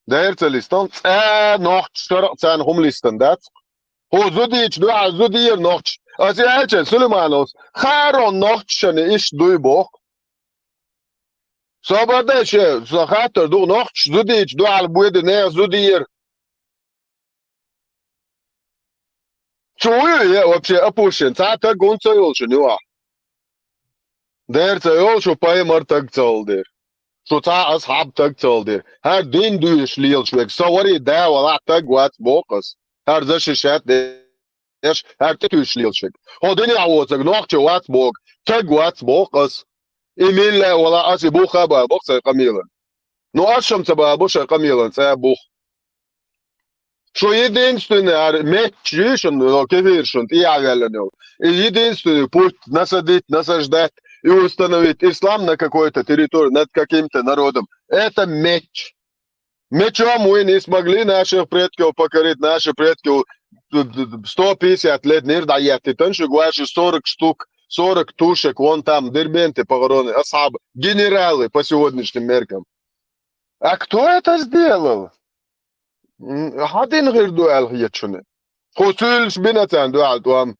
Дерца листан, цӀа нохчи шаркъ царна хӀума листан дац. ХӀу зудийчу дуьхьал зудийра нохчи. Аса аьлча, Сулеймановс, Харон нохчишан иштта дуй боху. Собар дай ше, со хаттар ду, нохчи зудийчу дуьхьал боьду нехан зудийра. Чу вуй е вообще опущен? Цхьа таг хӀунда ца йолу шуна юахь? Дера ца йолу шу пайхамар таг ца хилла дера. Шу цхьа а асхьаб таг ца хилла дера. ХӀара дин дуьйш лелаш верг. Со варий да валахь таг вац боху ас. ХӀара защищать деш, хӀара тӀетуьйсуш лелаш верг. Хьо динехь воцург нохчи вац боху, таг вац боху ас. И милла вала ас и буха бала боху сайн къамелан. Ну ас шам ца бала бу шайн къамелан цӀа бух. Шу единственный ар метташ йишан, кефир шун тӀехьаваьллан йолу. И единственный путь насадить, насаждать и установить ислам на какой-то территории над каким-то народом. Это меч. Мечом вы не смогли наших предков покорить. Наши предки сто пятьдесят лет нир дӀаеттитан шу, ваши сорок штук, сорок тушек вон там, в Дербенте похоронены, асхьабы, генералы по сегодняшним меркам. А кто это сделал? М, хьан дина хир ду аьлла хеташ шуна? Кху суьйлуш бина царна дуьхьал тӀом.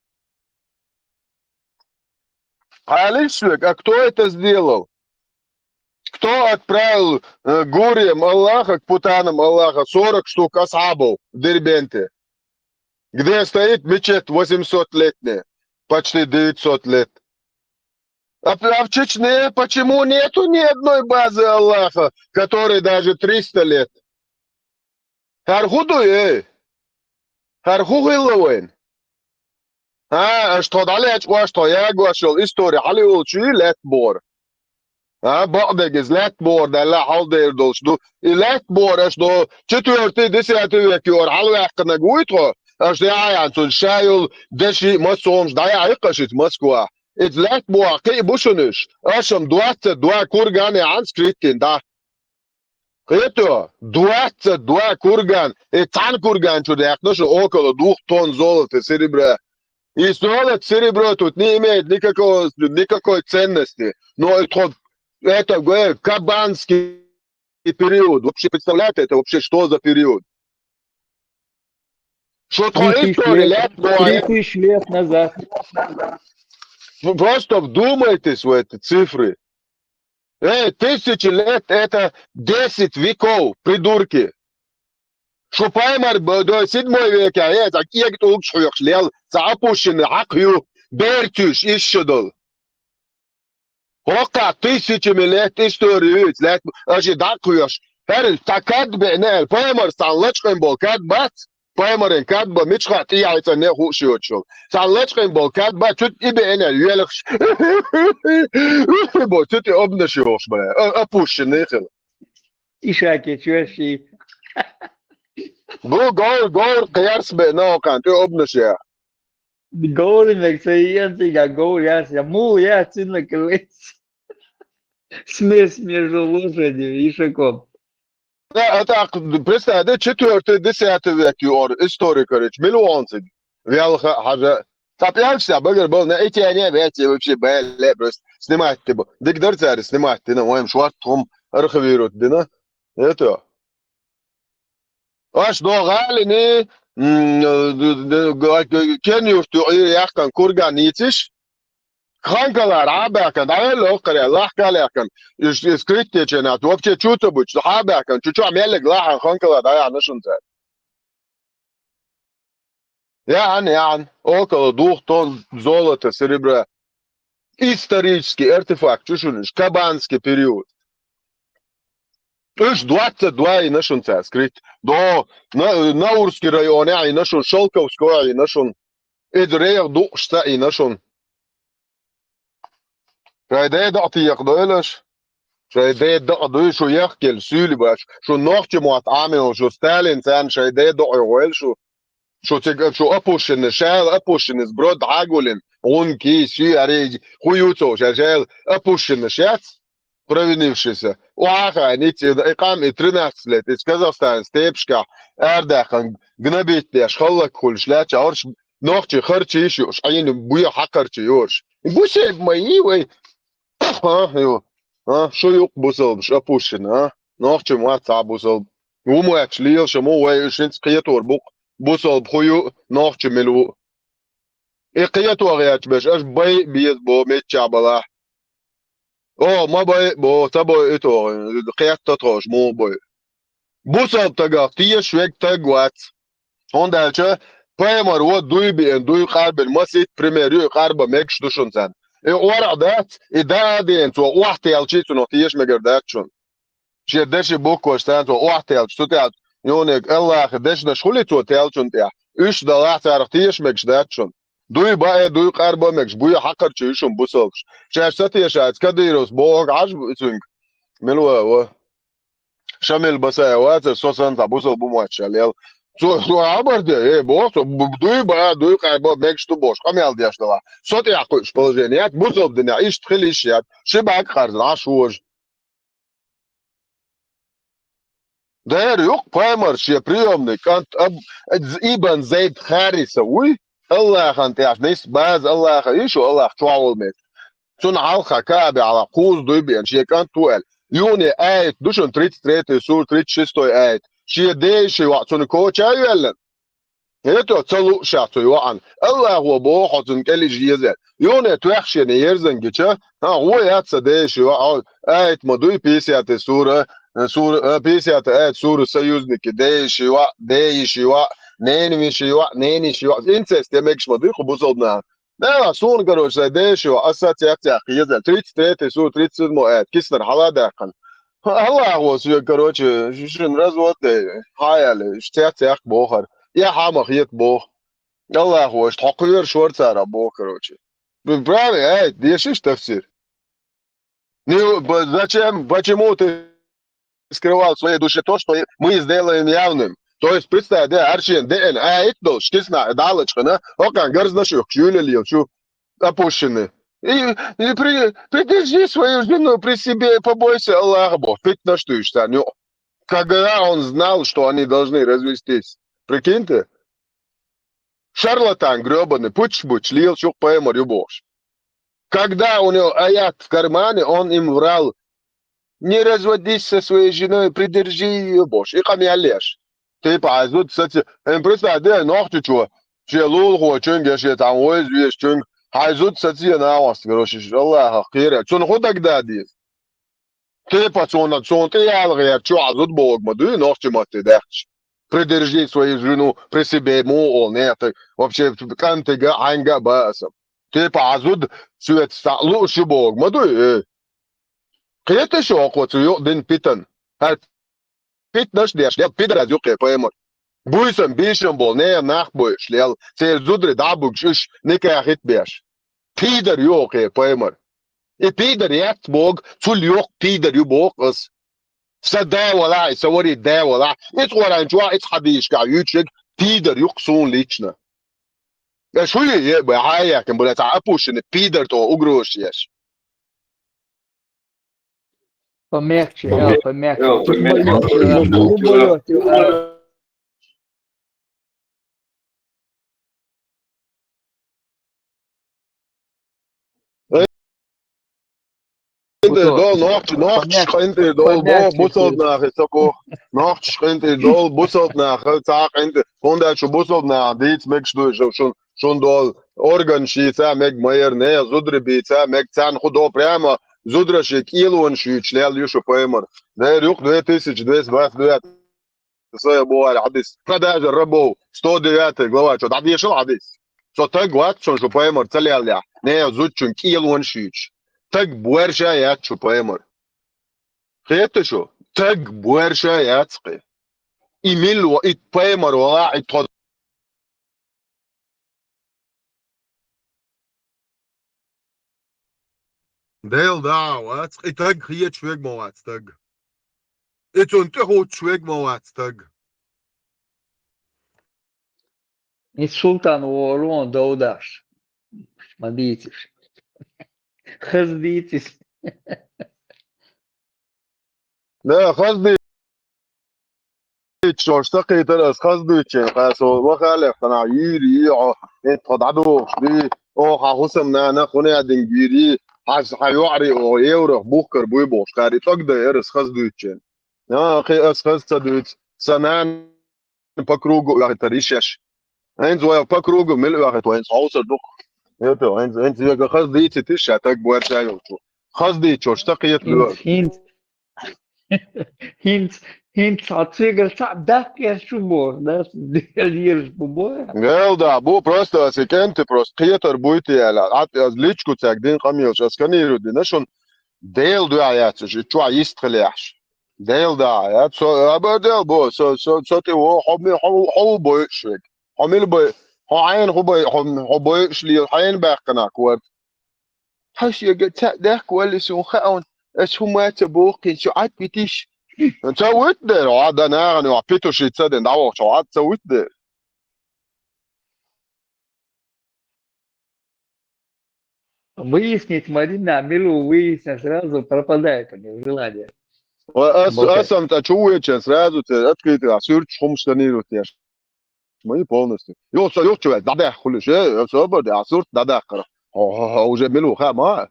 Алиш век, а кто это сделал? Кто отправил, э, гуриям Аллаха, к путанам Аллаха, сорок штук асхьабов в Дербенте, где стоит мечеть восемьсот летняя, почти девятьсот лет? А, а в Чечне почему нету ни одной базы Аллаха, которой даже триста лет? ХӀара хӀу ду, эй? ХӀара хӀу хилла вайн? А, аша тхо дӀалечкъош, тхо ягош йолу истори хьалиулчу лаьтта бора. А, бакъдерг иза лаьтта бора даьлла хьалдер долуш ду. И лаьтта бора аша до четвёртый, десятый век юкъара хьалаваьккхинарг вуй тхо? Аша яхьа ян цунна ша йолу деши а, массо а хӀумаш дӀаяхьа иккха шица Москва. Иза лаьтта бохьа кхиъ бу шуна уьш. Аша-м двадцать два курган яхьан скриттин дӀа. Кхето, двадцать два курган, и цхьана курган чу даьккхина шу около двух тонн золота, серебра. И золото, серебро тут не имеет никакого, никакой ценности. Но это, это, э, кабанский период. Вообще, представляете, это вообще что за период? Что Три тхо тысячи история лет, лет, три тысячи лет назад. Вы просто вдумайтесь в эти цифры. Э, тысячи лет — это десять веков, придурки. Шу пайхамар б-, до седьмой века, э, так эг тӀулгаш хьоькхуш лел, ца опущенный хьакха ю, берцуьш, ишшадал. ХӀокхахь тысячами лет история ю, лет, аша дӀакхоьхуш. ХӀара, ца кад беъна аьлла, пайхамар цхьана лачкъийна болу кад бац? Паймарин кад ба мичхьа тӀехьа цӀанне хууш йоцуш йолу. Цхьана лачкъин болу кад ба цу тӀе и беана йоьлхуш. Бо цу тӀе обнаш йохуш бара. А, опущенный хила. Ишаке чуьши. Бу гор, гор, кхерс бе, нокхан, тӀе обнаш я. Говринарг ца йиъна цигахь говр яц, я мул яц, цуьнан килец. Смесь между лошадью и ишаком. Да, а так, представь, да, четвёртый, десятый век юар, историк, короче, миллионциг. Велха, хьажа. Цхьа пӀелгаш цхьа багара бала, на и тяне вяц, и вообще бале, просто снимать ты бу. Дик дар цара снимать ты, на, вайм шорт хӀума архивировать дина. Это. Аш до гӀалини, м, д-, д-, г-, г-, кен юрту Ӏийр яхкан курган йициш, ханкалара Ӏабаьхкан, дӀавелла охкаря, лахкалаьхкан, иш, иш скрыть теченат, вообще чу ца бучу, хьабаьхкан, чу чохь меллиг лахьан ханкала дӀаяхьна шун цара. Яхьан, яхьан, около двух тонн золота, серебра. Исторический артефакт, чу шуна иш, кабанский период. Уьш двадцать два йина шун цара скрыть. До На-, Наурский районе йина шун, Шелковское йина шун. Эдрех дукъушца йина шун. Шай дедо а текхадойла аша. Шай дедо а дуй, шу яхкелла суьйли баш. Шу нохча мотт Ӏамийла, шу Сталин царна шай дедо а гӀойла шу. Шу цига, шу опущенный, шайла опущенный, сброд Ӏагулин, гӀунки, суьй, ари, ху ю цо, ша шайла опущенный шац, провинившийся. Уахьа ницци, и къам, и тринадцать лет, из Казахстан степашкахь, арадаьккхана, гнобить деш, халлак хуьлуш, лаьча, орш, нохчий харчийш юуш, Ӏийна буьйха хьакхарчий йорш. Гусеб ма йий вай. А, ю. А, шу юкъ бусалбаш, опущенный, а? Нохча ма вац цхьа бусалба. Ву моьттуш лелаш ма ву вай, уьш хӀинца кхетор бу-кх, бусалба хӀу ю, нохча мила ву. И кхето гӀерташ берш, аша бай а беза бо миччахь балахь. О, ма бай а бо, ца бой а итог, кхетта тхо аша муха бой. Бусалба стагах тешаш верг стаг вац. ХӀунда аьлча пайхамар ву дуй беана, дуй къарбина, масийтта пример ю, и къарбан мегаш ду шуна царна. И орахь дац, и даа а деана, цо охьатаьлчий, цунах теша мегар дац шуна. Шен деши букваш царна цо охьатаьлча, цу тӀехь юханиг Аллахьан дешнаш хуьлий цо таьллачунна тӀехь? Уьш далахь, царах теша мегаш дац шуна. Дуй баа, дуй къарбан мегаш, буй хьакхарчий ю шуна бусалбаш. Шаьш ца тешаца Кадыровс бохург Ӏаш бу цуьнга. Мила ва, ва? Шамил Басаев вацара, со санна цхьа бусалба бу моьттуш аьлла. Цо, цо хабар де, э, боху, цо, бу-, дуй баа, дуй къарбан мегаш ду бохуш, къамел деш далахь. Со тӀехь кхуьуш положение яц, бусалба динехь иштта хила йиш яц, ши бӀаьрг къарзана Ӏаш вожа. Дера юкъ пайхамар шен приемный кӀант Аб-, Ибн Зайд Хариса вуй, Аллахьан тӀехь нис база Аллахьан, и шу Аллахь чохь волу меттиг. Цунна хьалха Каабе хьалха кхузза дуй беана, шен кӀант ву аьлла. Юхане аят ду шуна, тридцать третий сура, тридцать шестой аят. Шен ден йишин йоӀ цунна коча а йоьллина. ХӀета ца лууш ша цу йоӀана. Аллахьо боху хьо цунна кӀелижа еза. Юхане тоьхчене ерзан гича, хьан гӀо яц сан ден йишин йоӀ, хьо аят ма дуй, пятидесятая сура, сура, а, пятидесятая аят сура Союзники, ден йишин йоӀ, ден йишин йоӀ, ненан йишин йоӀ, ненан йишин йоӀ. Инцест я мегаш ма дуй кху бусалба наха. Дела, суна, короче, сайн ден йишин йоӀ, аса цецъяхкхи еза. Тридцать третий сура, тридцать седьмой аят, киснара хьала а даьккхина. Аллахьо соьга, короче, шуьшинна развод де, хьан аьлла, иш цецъяхка бохара. Я хьан ма хета боху. Аллахьо, иштта хьо кхоьруш вара цара боху, короче. Ну, правильно, ай, дешиш тафсир. Ну, б-, зачем, почему ты скрывал в своей душе то, что мы сделаем явным? То есть, представь, да, аршен, ДНА, это был, шкисна, далочка, на, окан, гарзна шух, чули лил, чу, опущены. И, и при-, придержи свою жену при себе, побойся Аллаха, бо, фитна, что ишь, ну, когда он знал, что они должны развестись. Прикинь ты? Шарлатан грёбаный, пуч-буч, лел шух паймар ю бохуш. Когда у него аят в кармане, он им врал: «Не разводись со своей женой, придержи её», бохуш. И къамел еш. Типа, хьайн зуда саци-, эн представь, де, нохчичо, шен лулахочуьнга, я шен цхьана войза везачуьнга, хьайн зуда саци, я нагӀост, короче, Аллахах кхера. Цунна хӀун дагададийр? Типа, цунна, цунна тӀе яла гӀертачу хьан зуда бохург ма дуй, нохча матте даьхча. Придержи свою жену при себе, муха олу, нет, вообще, кӀантига, хьаьнга а ба аса. Типа, хьан зуда соьца цхьаъ лууш ю бохург ма дуй, э? Кхета шу хӀокхо цу юкъа дина питан? ХӀара питанаш деш, я пидорас юккъе паймар. Буьйсан бийшам болу нехан нах бойуш лел, церан зударий дӀа а буьгуш, уьш никахь хӀитта беш. Пидар ю оха и пайхамар. И пидар яц боху, цул йоккха пидар ю боху ас. Сан да валахь, и сан вари да валахь, иза Къуръан чохь, иза хьадисашкахь юьйцуш ерг пидар ю-кх суна лично. Аш хӀун ю е а бай, хьан а яьккхина бу, цхьа опущенный пидар тӀо угрозаш еш. Помягче, Эл, помягче. Эл, помягче. Убоёте, Эл. КъинтӀера долу нохчий, нохчий къинтӀера долу боху бусалба нахе ца боху. Нохчий къинтӀера долу бусалба наха, цхьа къинтӀера. ХӀунда аьлча шу бусалба наха дийца мегаш ду шу, шун долу орган шийца мега ма яра, нехан зударий бийца мега, царна хӀун до прямо зударий шен кӀелонаш юьйцуш лел ю шу пайхамар. Дера юкъа две тысячи двести двадцать девятый. Сан боху аьлла хьадис. Продажа рабов, сто девятая глава, чо дӀадешал хьадис. Со таг вац, сон шу пайхамар ца леллехь, нехан зудчун кӀелонаш юьйцуш. Таг боьрша яц шу пайхамар. Хета шу? Таг боьрша яц кхи. И мил ва, и пайхамар вала, и тхо Дела дагӀа вац, и таг хеташ вега ма вац таг. И цунна тӀехӀуттуш вега ма вац таг. И султан вогӀур вон довдаш. Ма дийцаш. Хаза дийцис. Да, хаза дийцча, ца кхийтар ас хаза дуьйцучийн, кхай со вахалех санахь юьйр йий хьо, хӀинца тхо дӀадохуш дуй, оха хьан хӀусамнана хӀун яа динга вийр йий, хьан, хьан йоӀарий оха еврох бухкар буй бохуш, кхари тӀогда яра ас хаза дуьйцучийн. А, кхин ас хаза ца дуьйцу, сан нана по кругу оьхуьйтур йиш еш. ХӀинца вай по кругу мила оьхуьйту, хӀинца хьовсур ду-кх. ХӀинца, хӀинца, хӀинца вега хаза дийцийта йиш ша таг боьрша йолчу. Хаза дийцча ца кхета лоьху. ХӀинца, хӀинца, хӀинца цхьа цигара цхьаъ даккха еш шу боху, да? Дера еш бу боху. Гел да, бу просто аса кӀентий просто кхетар буй те аьлла. Ӏад аз личку цаьрга дин къамелаш ас канийра дина шуна. Дела дуьхьа яц уьш, и чохь йист хила яхьаш. Дела дагӀа яц, со, абар Дела бо, со, со, со тӀе во, хьо ми-, хьо, хьо ву бойуш вега. Хьо мила бай, хьо хьайна хӀу бай, хьо, хьо бойуш лела, хьайна баьккхина корта. Хьо шега цхьаъ даьхка валли суна хаьа, ас хӀума ца бохкина, шу Ӏад витиш. Ца вуьту дера, хьо Ӏад нахана йохь петушица дина дӀавахча, хьо Ӏад ца вуьту дера. Выяснить, Марина, а Милу выяснить, сразу пропадает у них желание. Ва ас, Бокей. Ас ам тӀа чу вечен, сразу те открытый, а суьрташ хӀумаш санийра теш. Ма и полностью. Йо, со, йо, чу ваьлла, дӀадаьххули, ше, со бо, а сурт дӀадаккхара. Хо, хо, хо, уже Милу хама.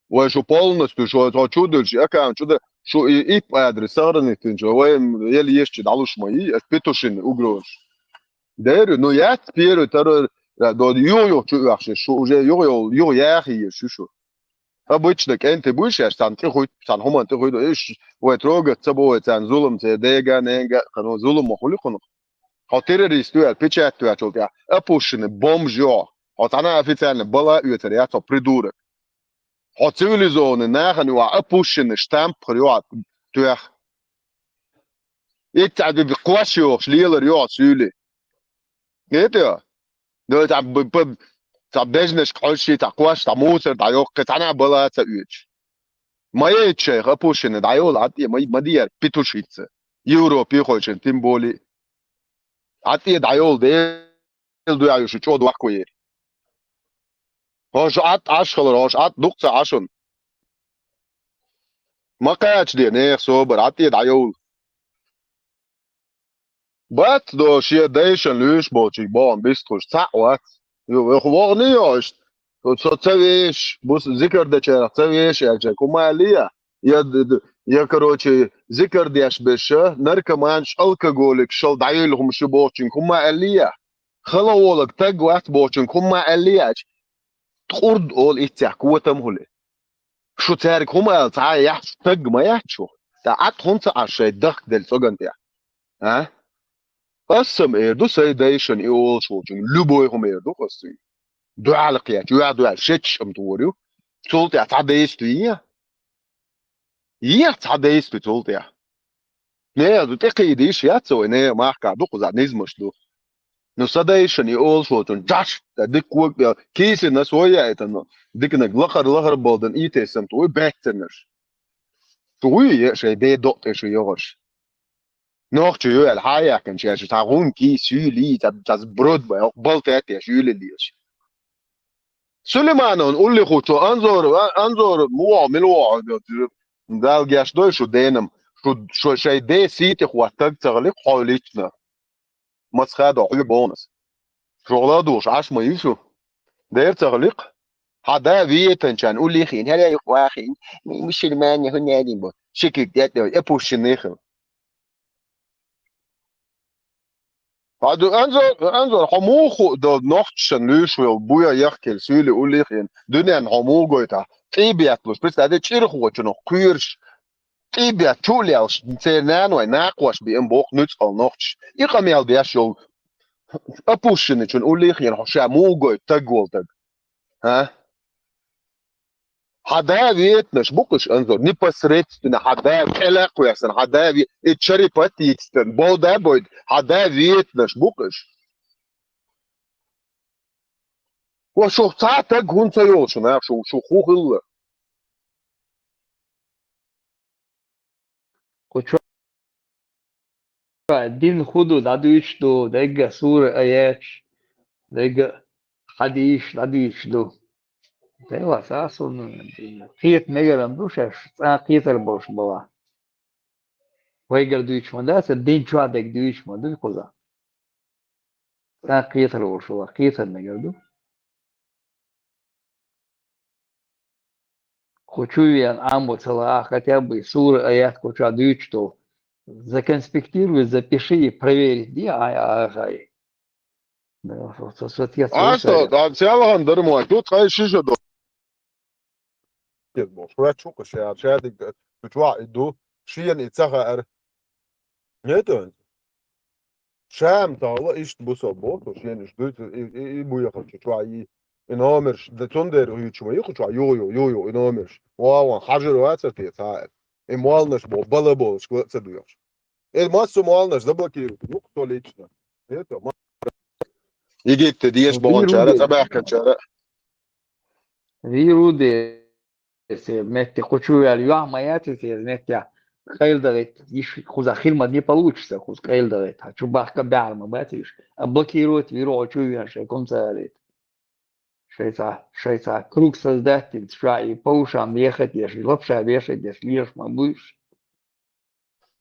Вай шу полностью, шу, шу чу дулчи, аккаунт чу да, шу и ип адрес сохранить тинчу, вай м, еле ешчи дӀалуш ма и, ас петушин угрозаш. Дерю, ну, яц первый, второй, да, до, юх, юх, чу, вахши, шу уже юх, юх, юх, яхи, шу, шу. Обычно кӀентий буй шаьш, царна тӀе хуьйту, царна хӀуманна тӀе хуьйту, иш, вай трогать ца бо, вай царна зулам, церан дега, ненга, кхано зулам ма хуьлу кхунах. Хьо террорист ю аьлла, печать тоьчул тӀехь, опущенный бомж ю хьо. Хьо цхьана официально бала а оьцур яц хьо, придурок. Хьо цивилизованный нахана ю, опущенный штампхар ю хьо тоьхна. Итт цхьа кхош йохуш лелар ю хьо суьйли. Гетий? До цхьа б-, б-, цхьа бежнашка хьожуш, цхьа кхош, цхьа мусор дӀайоккху, цхьана а бала а ца оьцуш. Ма яйта шайх опущенный дӀайолу Ӏад тӀе, ма, ма дияр петушица. Европе хойшина тем более. Ӏад тӀе дӀайолу Дела дуьхьа ю шу чӀогӀа дохко ери. ХӀорш Ӏад Ӏаш хилар, хӀорш Ӏад дукха ца Ӏашун. Ма кхача де, нехан собар, Ӏад тӀе дӀайовла. Бац до шен дайшан луьйш болчуьнга бохам бистхуш, цхьаъ вац. Ю, вохуний йо иштта? Со ца веш, бус зикар дечарах ца веш аьлча, хӀума аьллий я? Я, д-, д-, я, короче, зикар деш берш, наркоманаш, алкоголикаш шал дӀайолла хӀумаш ю бохучуьнга хӀума аьллий я? Хала волаг таг вац бохучуьнга хӀума аьллий я аьлча? Ткъурд олу иццехь котам а хуьлий. Шу цаьрга хӀума ала ца яхь, шу таг ма яц шу. ТӀаккха Ӏад хӀунда ца Ӏаш шайн дахка делла цӀоган тӀехь? А? Ас сама эр ду, сайн дайшан и олуш волчуьнга, любой хӀума эр ду ас цуьнга. Дуьхьал кхетча, юьхь дуьхьал шеташ ам тхор ю. Цул тӀехь цхьа дайста вий? Е цхьа дайста цул тӀехь? Не, ду тӀекхийдийш яц вай, не, махка ду кхуза низмаш ду. Ну, са дайшан и олуш волчун джаш, да дика ког бел, кийсина сой яйтан, диканаг лахар-лахар болдан и тесам ту, уй бехтернаш. Ту уй е, шай де докъ тӀе шу йогӀаш. Нохча ю аьлла хьаяьккхинчу аьлча, цхьа гӀун кий, суьйлий, цхьа, цхьа брод бай, хӀокху балта тӀе еш, юьйлаллаш. Сулеймановн уллехучо Анзор, а-, Анзор, муха, мила вохьо, Дала геш дой шу денам, шу, шу шай де сийти хӀоттаг ца хилик хьо лично. Мацха до хьуьга бонус. ШугӀла а душ, Ӏаш ма ю шу. Дер ца хилик. Хьан да виетанчан уллехин, хӀара юкъ вахин, ми-, мусульмане хӀун ялин бо. Шикик дет, э, пущин нехил. Хьан ду Анзор, Анзор, хьо муха до нохчан луьйш вел буя яхкел суьйли уллехин, дуьнен хьо муха гойтахь? ТӀийбетталуш, представь, чӀирхочунах кхуьйраш, тӀийбет чу а лелаш, церан наной накхош биъна боху нуьцкъала нохчаш. И къамел деш йолу Апушиначун уллехь хьо ша муха гойту таг волу таг? ХӀа? Хьан да ветанаш бу-кх уьш, Анзор, непосредственно хьан да кӀела а кхоьссина, хьан да ве-, и чарипат а йицдан, бовда а бойду, хьан да ветанаш бу-кх уьш. Ва шух цхьа а таг хӀунда ца йолу шуна, шу, шу хӀун хилла? Кху чу дин хӀун ду дӀадуьйцуш ду, дегга сура аяташ, дегга хьадисаш дӀадуьйцуш ду. Делахь, аса кхета мегар ду шаьш, цкъа кхетар болуш бала. Вайгара дуьйцуш ма дац, дин чохь дерг дуьйцуш ма ду кхуза. ЦӀа кхетар волуш вала, кхетар мегар ду. Кху чу веана Ӏамо ца лаахь, хотя бы сура аят кху чохь дуьйцуш долу. Законспектируй, запиши и проверить де, ай, ай, ай. Да, со, со, со, те, со, Аса, со, да, цялгӀан дар ма вай, тут хай шиша до. Дед бохуш, врач ву-кха ша, ша диг, цу чохь и ду, шена и ца хаьара. Нетон. Ша-м тахала иштта бу со боху, шена иштта дуьйцу, и, и, и бу яхалчу чохь и, и номерш, да цундела хӀуьйцуш ма ю-кха чохь, юха, юха, юха, юха, и номерш. Вон, вон, хьажар вацара те цхьа а. И молланаш бо, бала болуш, ла ца доьхуш. Э, массо молланаш заблокируют, ну, кто лично. Это, ма- Египте деш бохучара, цӀа баьхкачара. Вируде, метте кху чу ваьлла, юьхь ма яц иза, метте къайладагӀийта, йиш кхуза хир ма не получится, кхуза къайладагӀийта, хьан чу бахка баьхьар ма бац уьш. А блокировать виру хьо чу веана, шайн кхунца алийта. Шайца, шайца круг создать дина, ша и по ушам вехать еш, и лапша вешать еш, леш ма буьйш.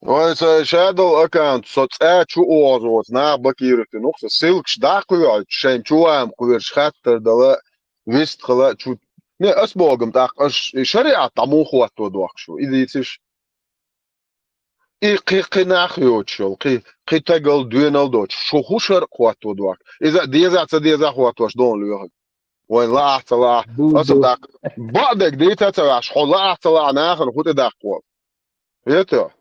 Ой, сан шадолу аккаунт, со цӀа чу оза оцу наха блокируйтина, со ссылкаш дӀа а кхоьхьуьйтуш, шайн чу ван кхоьруш, хаттар дала, вистхала чу. Не, ас богам тӀаккха, аш и шариат дӀа муха хӀотто дохку шу, и дийциш. И кхи, кхи нах йоцуш йолу, кхи, кхи тагал доьнал доцуш, шу хӀун шаръ хӀотто дохку? Иза деза а, ца деза а хӀоттош дона лоьхург. Вайн лаахь, ца лаахь, аса даккха. Баъдерг дийца а ца ваьхьаш, хьо лаахь, ца лаахь, нахана хӀун тӀедаккха волу? Хета?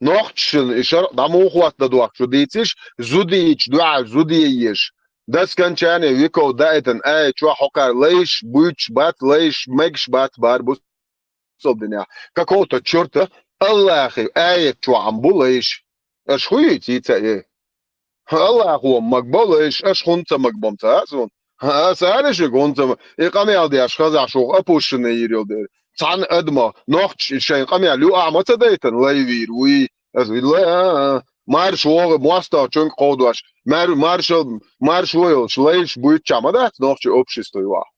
Нохчашна и шаръ дӀа муха хӀотта дохку шу дийциш, зудийчу дуьхьал зуде еш. До скончания веков даийтина аят чохь хьокхара лайш буьйцуш бац, лайш мегаш бац, бар бу. Цо динехь, какого-то чёрта Аллахи аят чохь ма бу лайш. Аша хӀун йийца йийца э? Аллахо ма бо лайш, аша хӀунда ца магабо ца а суна? Аса аьлла шуьга хӀунда ца ма-, и къамел деш хазахь шух опущенный йийр йолу дела. Цхьана адамо, нохча шайн къамел юкъахь ма ца дайтана, лай вийр вуй. Аса вилла, а, а, а. Марша вогӀу, мостагӀчуьнга кховдош. Мар-, маршал, маршо йолуш, лайш буьйцучохь ма дац нохчийн общество юкъахь.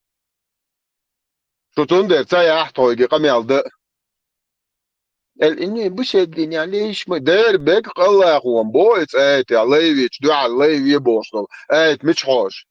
Шу цундела ца яхьа тхойга къамел дан. Эл инни бу шеггине лейш ма дер бег къаллахо ма бо и цӀа айтехь, лай вича дуьхьал лай ве бохуш долу. Айта мича хьожу?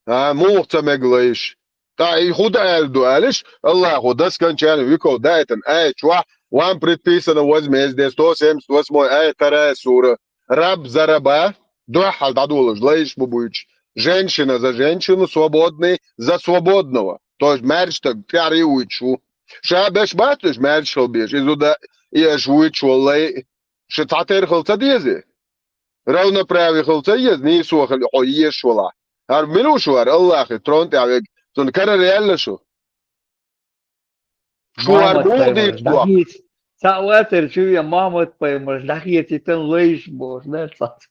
А, муха ца мега лайш? ТӀаккха и хӀун дан аьлла ду аьллаш, Аллахо до скончания веков даийтина аят чохь, вам предписано возмездие, сто семьдесят восьмой аят, вторая сура. Раб за раба, дуьхьал дӀадолуш, лайш бу буьйцуш. Женщина за женщину, свободный за свободного. То есть маьрша стаг тӀаьхьа вуьйцуш ву. Ша беш бац уьш маьрша хила безаш, и зуда, и аша вуьйцуш волу лай, ша цхьатерра хила ца деза? Равноправие хила ца еза, нийсо хила хьо езаш валахь? ХӀара мила ву шу, хӀара Аллахи трон тӀехь вега, цунна карара яьлла шу? Шу хӀара муха дийца дохку? Цхьаъ вацара чу вен Мохьмад-пайхамарш дӀахецийта лайш бохуш, да, цхьацца.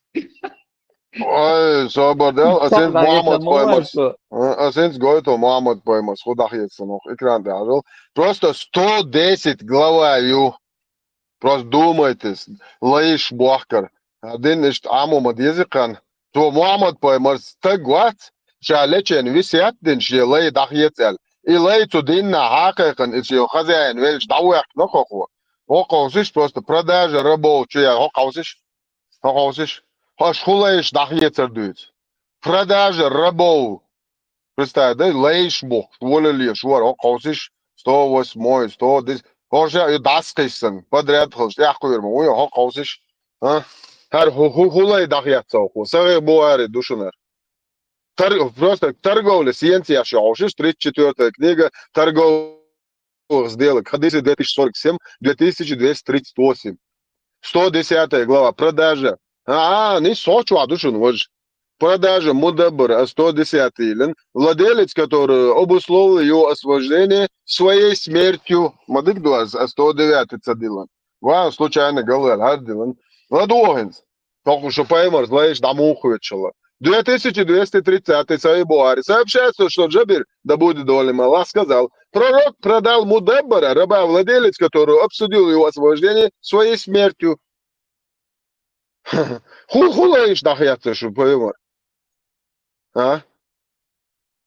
Ой, собар дел, ас хӀинца Мохьмад-пайхамарш, а, ас хӀинца гойту Мохьмад-пайхамарш, хӀун дӀахецна оха, экран тӀехь а жал. Просто сто десять глава ю. Просто думайтесь, лайш бохкар. А дин иштта Ӏамо ма деза кхана. Цо Мохьмад-пайхамар стаг вац, ша лечен весет дина шен лай дӀахеца аьлла. И лай цу динна хьакхайкхина, и шен хозяин велча дӀавоьхкина хӀокхо. ХӀокхо ховсиш, просто продажа рабов чу яр, хӀокхо ховсиш? ХӀокхо ховсиш? Хьо шу хӀун лайш дӀахецар дуьйцу? Продажа рабов. Представь, да, лайш бу, волале шура, хӀокхо ховсиш, сто восьмой, сто десять, хӀорша и дӀасакхиссана, подряд хилча, тӀехкхуьйр ма вуй, хӀокхо ховсиш, а? ХӀара хӀу-, хӀу-, хӀун лай дӀахеццо хӀу? Сахьихь Бухари ду шуна. Тор-, просто торговля сенца еш ю хьовсиш, тридцать четвёртая книга, торговля сделок, хадисы две тысячи сорок семь, две тысячи двести тридцать восемь. Сто десятая глава, продажа. А, а, не со чуа ду шуна, вож. Продажа мудаббара, а сто десятый лин, владелец которого обусловил его освобождение своей смертью. Ма дика ду ас, а сто девятый ца дилан. Ва, случайно галвел, хӀара дилан. ЛадугӀа хӀинца. Только что пайхамарс лайш дӀа муха хеташала. Две тысячи двести тридцатый, Сахьихь Бухари. Сообщается, что Джабир, да будет доволен им Аллах, сказал: «Пророк продал мудаббара, раба, владелец которого обсудил его освобождение своей смертью». ХӀу-, хӀун лайш дӀахецна шу, пайхамар? А?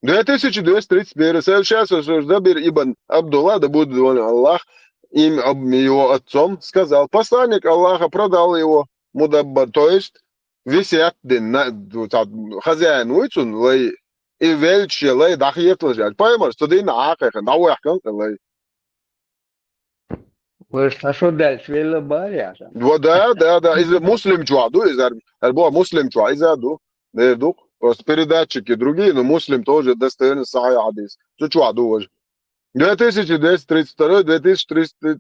Две тысячи двести тридцать первый. Сообщается, что Джабир ибн Абдулла, да будет доволен Аллах им, об-, его отцом, сказал: «Посланник Аллаха продал его мудаббар», то есть весет дина, на-, ду-, цхьа хозяин вуй цун лай, и велча лай дӀахецалаш аьлча. Пайхамарс цу дийнахь Ӏакхайкхина, дӀавоьхкина лай. Вай, а шо дальше велла бара яхаш? Во, да, да, да. Иза Муслим чохь ду, иза ар-, ар бо Муслим чохь, иза ду. Дер ду. Просто передатчики другие, но Муслим тоже достоверно сахьихь хьадис. Цу чохь ду важа. Две тысячи двести тридцать второй, две тысячи триста,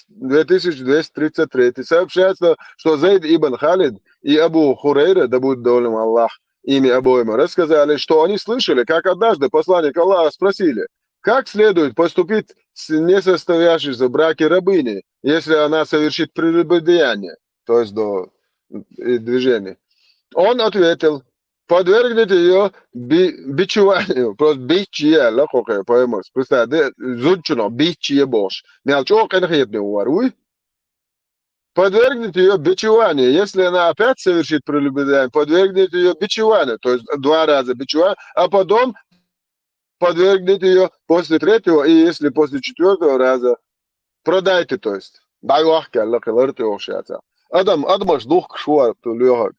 две тысячи двести тридцать третий. Сообщается, что Зайд ибн Халид и Абу Хурейра, да будет доволен им Аллах ими обоими, рассказали, что они слышали, как однажды посланник Аллаха спросили: «Как следует поступить с несостоявшейся в браке рабыней, если она совершит прелюбодеяние?» То есть до, и движения. Он ответил: «Подвергните её би-, бичеванию». Просто бичье, лакхухе, поймешь. Представь, да, зудчуно, бичье бохуш. Мел чӀогӀа къинхетаме вар вуй. «Подвергните её бичеванию. Если она опять совершит прелюбодеяние, подвергните её бичеванию». То есть два раза бичевание, а потом подвергните её после третьего, и если после четвёртого раза, продайте, то есть. ДӀайохка аьлла, кхин лар тӀе йохуш яцахь. Адам, адамаш духкуш ву ара ту лоьхург.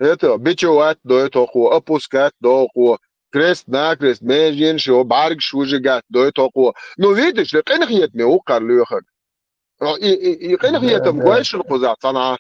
Это бичевать дойту хӀокхо, опускать доху хӀокхо, крест-накрест, меженаш йо, бӀаьргаш выжигать дойту хӀокхо. Ну, видишь ли, къинхетаме ву кхара лоьхург. И, и, и къинхетам гой шуна кхузахь цхьанхьа.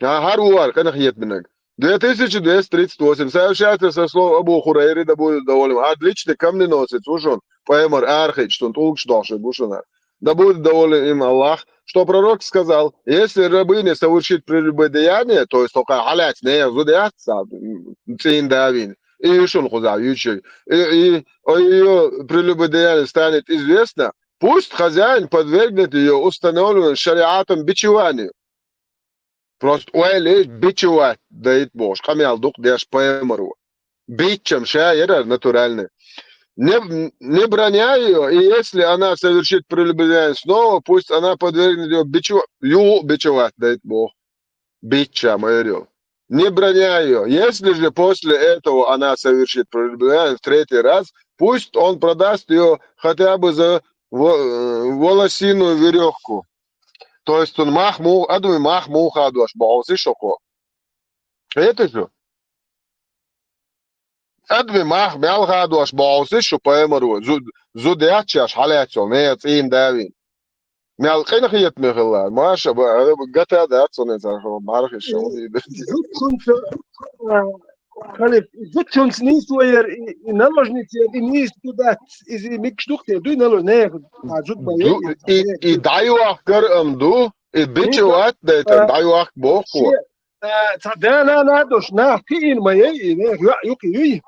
А, хӀара ву ара къинхетаминарг. Две тысячи двести тридцать восемь. Сообщается со слов Абу Хурайры, да будет доволен. Отличный камненосец ву шуна. Пайхамар арахиъча цунна тӀулгаш дохуш ву шуна. Да будет доволен им Аллах, что пророк сказал: «Если рабыня совершит прелюбодеяние», то есть только хьалаьцна нехан зуда яц, м, цӀийнан да вийна, и ю шуна кхузахь юьйцуш, и, и о её прелюбодеяние станет известно, пусть хозяин подвергнет её установленному шариатом бичеванию. Просто ойла еш, бичевать дайта бохуш, къамел дукха деш пайхамаро. Биччам ша яра натуральный. Не, не браняй её, и если она совершит прелюбодеяние снова, пусть она подвергнет её бичева-, ю-, бичевать дайта боху. Бичча ма яра. Не браняй её. Если же после этого она совершит прелюбодеяние в третий раз, пусть он продаст её хотя бы за во-, э, волосиную верёвку. То есть он мах му-, адамийн мах муха хадош боху, зи шоко. Это же. Адамийн мах мел хадош боху, зи шу пайхамаро. Зу-, зуда яц шаьш хьалаьцо, нехан цӀийнан да вийна. Мел къинхетаме хилла. Маша, ба-, гата дац, цунна цархо, мархиш, шо. Зудчунца, а, халиф, зудчунца нийсо яр, и, и наложница яр, и нийса ду дац, иза микш дух те, дуй налож-, не, а, зуд ба, ду, е, и, и дӀайохкар ам ду, и бичевать дайтар, а, дӀайохк боху. Ше, а, ца дана надош, нах кхиин ма яй, и, не, ю-, юкъе юй.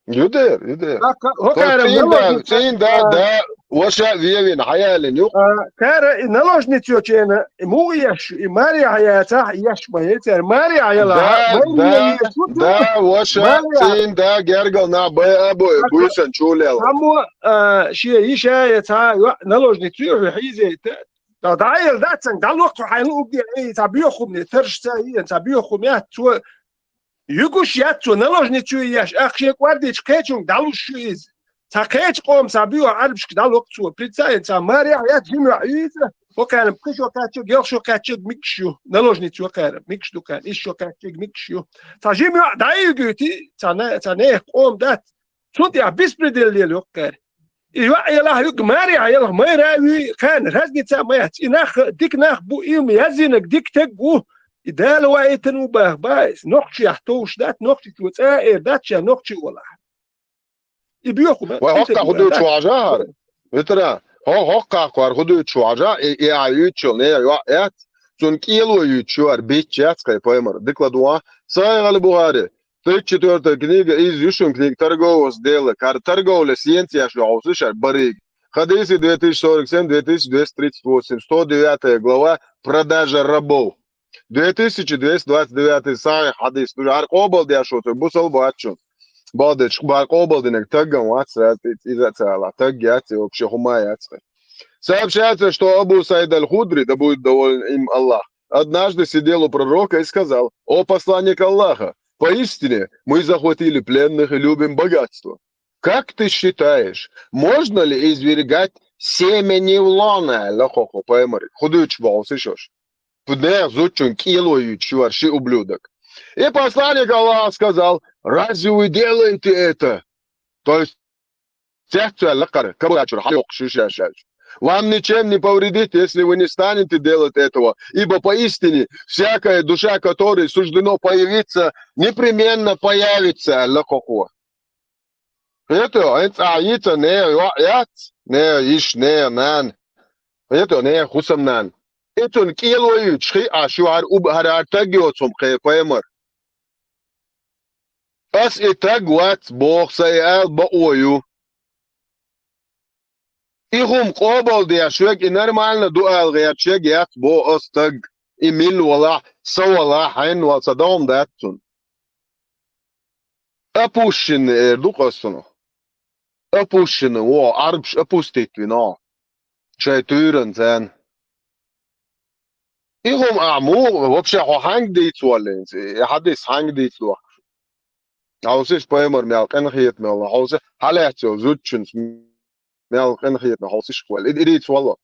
Юдер, юдер. ХӀокхара цӀийн да, цӀийн да, да, ваша вевина, хьаялин юкъ. Кара и наложницо чена, и мугӀ еш, и маре хьаяцахь, еш ма яцар, маре хьаяла. Да, да, да, ваша цӀийн да, гергал на бай абой, буйсан чулел. Само, а, шия иша яца, наложницо хьу хьизе, та, да, да, ел да, цан, да, лоху хьайлу угди, эй, ца биохумне, тарш ца, иен, ца биохум яц, цо, Югуш яц цо, наложницу еш, ах шен кӀордича кхечунг дӀалуш ю иза. Ца кхеча къом ца био Ӏарбашка дӀалокх цо. Прицаен ца марехь яц жимехь ю иза. ХӀокхарам кхишо кхаччаг, ялхшо кхаччаг микш ю. Наложницу хӀокхарам микш ду кхарам. Ишшо кхаччаг микш ю. Ца жимехь дӀаюгуьти, ца на-, ца нех къом дац. ЦунтӀехь беспредел лелайоккхара. И йоӀ елахь юг маре хьаелах майра вуй, кхарна разница ма яц. И нах, дика нах бу, им язйинаг дика тег ву. И Дала ваийтан ву бах, баис. Нохчиях товш дац, нохчичо цӀа эр дац, ша нохчи валахь. И боьху ма, Вай и хӀоккхах тег хӀу ву, дуьйцу да? Хьажа хӀара? Витара, хӀо-, хӀоккхах кхар хӀу дуьйцу хьажа, и, и а юьйцучул не йоӀ яц, цун кӀело юьйцучуьар бич яц кхай пайхамар. Дикла дуа, Сахьихь аль-Бухари, тридцать четвёртая книга из Юшин книга торгового дела, кар торговля сиенцияш вахьусишар барыг. Хадиси две тысячи сорок семь, две тысячи двести тридцать восемь, сто девятая глава, продажа рабов. Две тысячи двести двадцать девятый сахьихь хьадис. Ду жар къобал деш ву, бусал баччун. Балдеч, бар къобал динег тагган вац, иза цала. Таг яц, и вообще хӀума яц. Сообщается, что Абу Саид аль-Худри, да будет доволен им Аллах, однажды сидел у пророка и сказал: «О посланник Аллаха, поистине мы захватили пленных и любим богатство. Как ты считаешь, можно ли извергать семя не в лоно?» Ла хохо пайхамар. ХӀу дуьйцуш боху сишош. Пудех зудчун кӀело юьйцучуьар ши ублюдок. И посланник Аллаха сказал: «Разве вы делаете это?» То есть, цецваьлла кхара, кабачур хьайоккхуш ю шаьш аьлча. «Вам ничем не повредит, если вы не станете делать этого, ибо поистине всякая душа, которой суждено появиться, непременно появится», аьлла кхо-кхо. Хету, хӀинца ахь йийца не йоӀ яц, не йиш, не нана. Хету, не хӀусамнана. И цунна кӀело юьйцуш хи а шу хӀара уб-, хӀара, хӀара таг йоцу хӀума кхе пайхамар. Ас и таг вац, боху, са и ала бакъо ю. И хӀума къобал деш верг, и нормально ду ала гӀерташ верг яц, боху, ас таг. И мила валахь, са валахь, хьенна валахь, сан догӀма дац цунна. Опущенный эр ду-кх ас цунах. Опущенный, во, Ӏарбаша опустить вина. Шайн туьйранна царна. И хӀума ахь муха, вообще, хьо хьанга дийца валлинца? И хьадис хьанга дийца дохкуш? Хьовсийша пайхамар мел къинхетаме валла, хьовсийша, хьалаьцна йолу зудчуьнца мел къинхетаме хьовсийша валла. И, и дийца валла.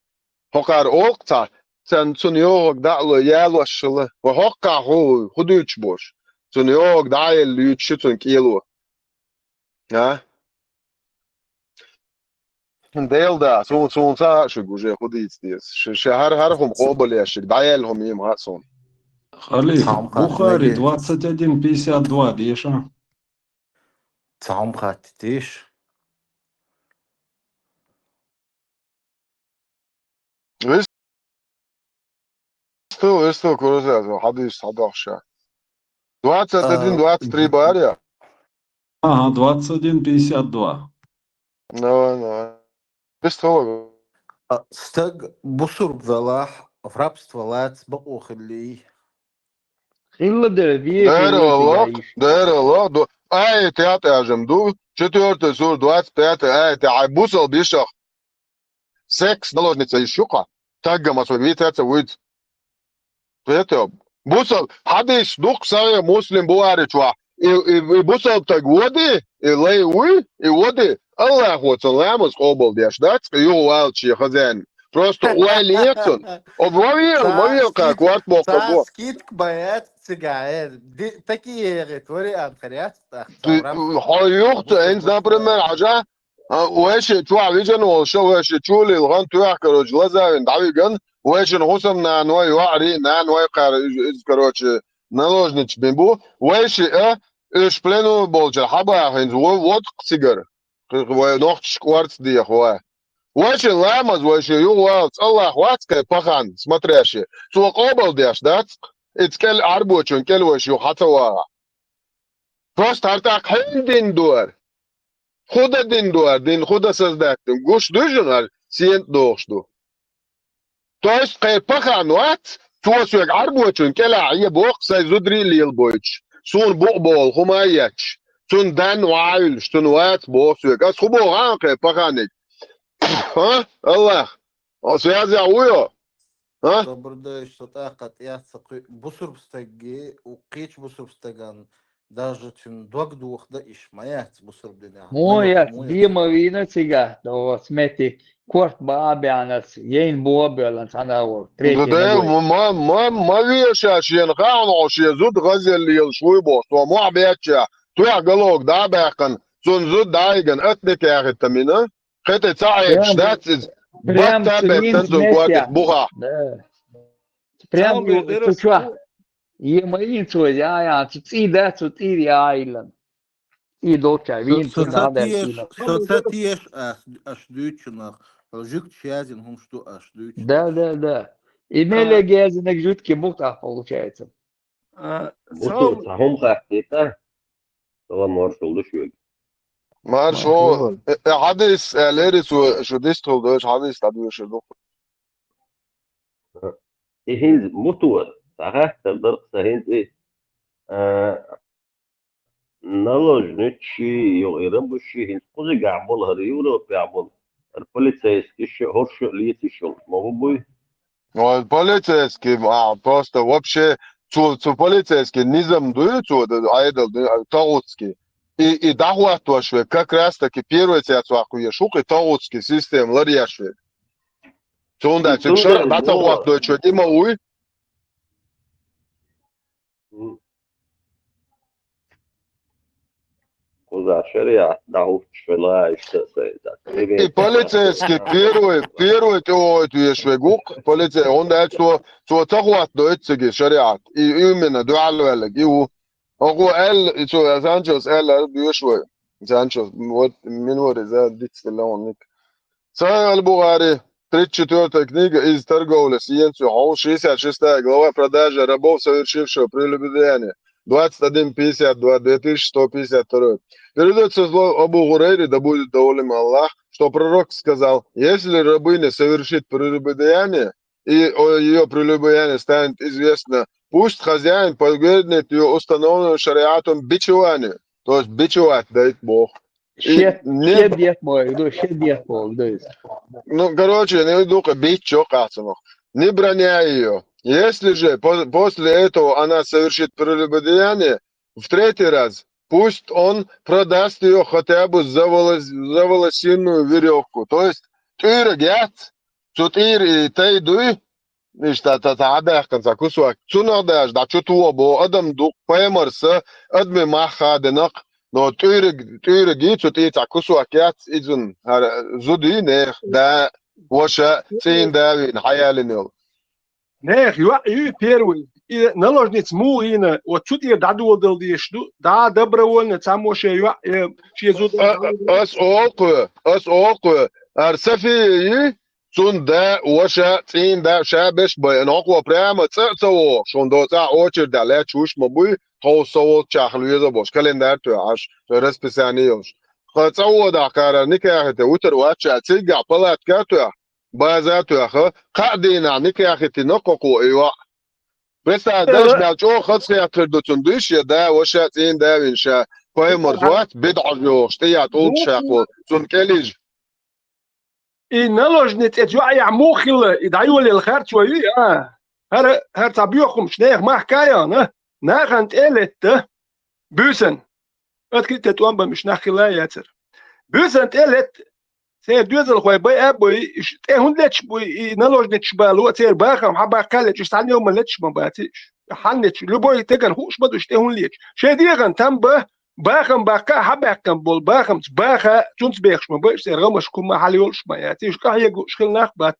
ХӀокхара олу-кх цхьа, царна цунна йогӀург дӀа а лой, ялош хила. Ва хӀоккхахь хӀу, хӀу дуьйцуш бу аш? Цунна йогӀург дӀа а елла, юьйцуш ю цунна кӀело. А? Дела да, суна, суна ца хаьа шуьга уже хӀу дийца деза. Ша, ша хӀара, хӀара хӀума къобал еш шуьга, дӀаяьлла хӀума йийма хаьа суна. Халиф, Цхьа хӀума хаьа Бухари мегий. Двадцать один пятьдесят два деша. Цхьа хӀума хаттитийша. Вистхила, вистхила, курузаьлла, хьадийс хьадохша. Двадцать один, А, двадцать три бара? Ага, двадцать один пятьдесят два. Давай, давай. Вистхила. А, стаг бусург велахь, в рабство лаца бакъо хиллий? Хилла дара, ве Дера хилла Аллах, дара Аллах, ду-, аят ят ажам ду, четвёртая сура, двадцать пятая аят, ай бусал бишах. Секс наложница иш ю-кха. Таггам аса вица ца вуьйцу. Хетаб. Бусал, хьадис дукха Сахьихь Муслим, Бухари чохь. И, и, и бусал таг води, и лай вуй, и води. Аллахо цун ламаз къобал деш дац, и юха валче хазен. Просто ойла ецун. О, ма вел, ма вел, кхаа корта боккхур бу. Скидка бац цигахь, э, ди-, такие, говорит, вариант хир яц, тахта. Хьо юхца, эйнс, например, хьажа, А, вайши чохь вижина волуш, вайши чулил гӀан тоьхна, короче, лазавина дӀавиган, вайшин хӀусамнаной, йоӀарий, наной кхара, иза, иза, короче, наложница бин бу. Вайши а, уьш плену болчара хьабаха хӀинца, во-, воткъа цигара. Кхин вай нохчашка орца деха вай. Вайшин ламаз, вайши юха валац, Аллах вац кхай пахан, смотрящий. Цо къобал деш дац, иза кӀел Ӏарбочун кӀел вайши юха хьа ца вагӀа. Просто хӀара тӀаккха хьенан дин ду ара? худа дин ду, ар дин худа создать дин. Гуш дуй жуна, ар сен дохуш ду. То есть кхе пахан вац, цо соьга Ӏарбочун кӀелахь Ӏе боху, сайн зударий лелабойтуш, суна букъ болу хӀума а етташ, цунна дан ваьллаш, цунна вац боху соьга. Ас хӀун боху а кхе паханиг? ХӀа? Аллах. Связь ву йо? ХӀа? Добрый дойш, со тӀаккха тӀех ца кхуьу бусурба стагге, у кхечу бусурба стаган даже цуьнан дог дохадан иш ма яц бусурба динехь. Мо яц, де ма вийна цигахь, догӀо смети, корта баа а беанарца, яйна бо а боьллан цхьана а волу. Ну, третий да, ма, ма, ма, ма веша шена хаьа, хьо шен зуда гӀазелла лелаш вуй боху, со мохь бечча, тоьхна галога дӀа а баьккхина, цунна зуда дӀа а йигина, атта никахь хӀиттамина. Кхетий ца Ӏедаш дац иза? Прям бат ца беттан цунна котик бухахь. Да. Прям цу чохь. Е ма ин цо, я, я, цу цӀий дац, цу тӀийр я а йиллан. И долча, вин цу дӀа дац. Со ца теш, аш, аш дуьйцу нах. Хьо жуьгташ язйина хӀумаш ду аш дуьйцу. Да, да, да. И меле гезинаг жуьгтке бухтахь получается. А, Мутур, салам. Цхьа хӀума хаттийта, салам маршалла ду шуьга. Маршалла. Э, э, хьадис, э, лерис ву, шу дистхула дойш, хьадис дӀадоьшур ду. И хӀинца мутур, цхьа хаттар дара сан хӀинца и, а, наложници, йо, и рабочи хӀинца кхузигахь болу, хӀара Европехь болу, хӀара полицейский шу, хӀорш шу лецаш йолуш ма ву буй? Ой, полицейский, а, просто вообще цу, цу полицейский низам дуй, цу д-, айдал дуй, а, тагӀутский. И, и дӀахӀоттош ве, как раз таки первый цецваккхуеш ву, кхин тагӀутский система ларъеш ве. Цундела И цуьнан шарӀ цундела дӀа ца боху. хӀоттойтуш ве, и ма вуй? М. Кхузахь шариат дӀахӀуттуш велахь, иштта а сайна дац. И полицейский первый, первый тӀе вохуьйту веш вегу, полицей, хӀунда аьлча цо, цо ца хӀоттадойту цига шариат. И именно дуьхьал ваьлларг, и ву. Оха аьлла, и цо Санчос аьлла, аьлла доьшу вай. Санчос, вот, минуариза дицделла хьуна ник. Сахьихь аль-Бухари, тридцать четвёртая книга из торговли, сиенцу, хьо, шестьдесят шестая глава, продажа рабов, совершившего прелюбодеяние. Двадцать один пятьдесят два, две тысячи сто пятьдесят второй. Передается слово Абу Хурейре, да будет доволен им Аллах, что пророк сказал: «Если рабыня совершит прелюбодеяние, и о её прелюбодеянии станет известно, пусть хозяин подвергнет её установленному шариатом бичеванию». То есть бичевать дает Бог. И шед, не шед ехмой, ну, шед ехмой, то есть. Ну, короче, не духе бить, чё, Кацанов. Не броняй её. Если же по-, после этого она совершит прелюбодеяние, в третий раз, пусть он продаст её хотя бы за волос-, за волосиную верёвку. То есть, тӀуьйраг яц, цу тӀуьйра и тай дуй, иштта, та, та, дӀадаьккхина цхьа кусок. Цунах даже дӀа чу тоха боху адам ду, пайхамарса, адамийн мах хадинарг, но тӀуьйраг, тӀуьйраги цу тӀе цхьа кусок яц изан, хӀара зуда ю нехан, да, ваша, цӀийнан да вийна, хьаялина йолу. Нехан йоӀ ю первый. И наложница муха йина, вот цу тӀера дӀадоладала дезаш ду, да, добровольно, цхьаммо шен йоӀ, э, шен зуда. А, а, ас олу кхуьа, ас олу кхуьа, хӀара Сафия ю, цунна да, ваша, цӀийнан да, ша беш бай, нохо прямо цӀа а ца вогӀуш, шуна доцӀа очередь лаьтташ вуьш ма буй, тховса со волччахь лоьза а болуш, календарь тоьхьаш, расписание йолуш. Ткъа цӀа водахь кхара никахь а тӀе вуьтур вац ша, цигахь палатка а тоьхна, база а тоьхна, кхаа дийнахь никахь а тӀе накхокхо и йоӀ. Представь, даже мел чӀогӀа хазахетар ду цунна дуьйш, я да, ваша, цӀийнан да вина ша, пайхамарс вац, бидӀа йохуш, тӀе ян тӀулташ хьаькхо, цунна кӀелижа. И наложница цӀе йоӀ яхь муха хилла, и дӀайолаелла харцо ю, а? ХӀара, хӀара цхьа боьхамаш нехан махка а яхна, нахана тӀе а летта, буьйсанна. Открытый тӀом бан уьш нах хилла а яцара. Буьйсанна тӀе а летта, церан доьзалхой бай а бой, уьш тӀе хӀунда леташ буй, и наложницаш бало, церан бахам хьан баккха а леташ, уьш цхьанна йомма леташ ма баций уьш. Хьан леташ, любой тагана хууш ма ду уьш тӀе хӀунда леташ. Шайн дегӀан там бан, бахам баккха а хьан баьккхина болу, бахамца баха, цунца бехаш ма бай уьш, церан гӀамаш кхумма хьала йолуш ма яц. Уьш къахьегуш хилла нах бац.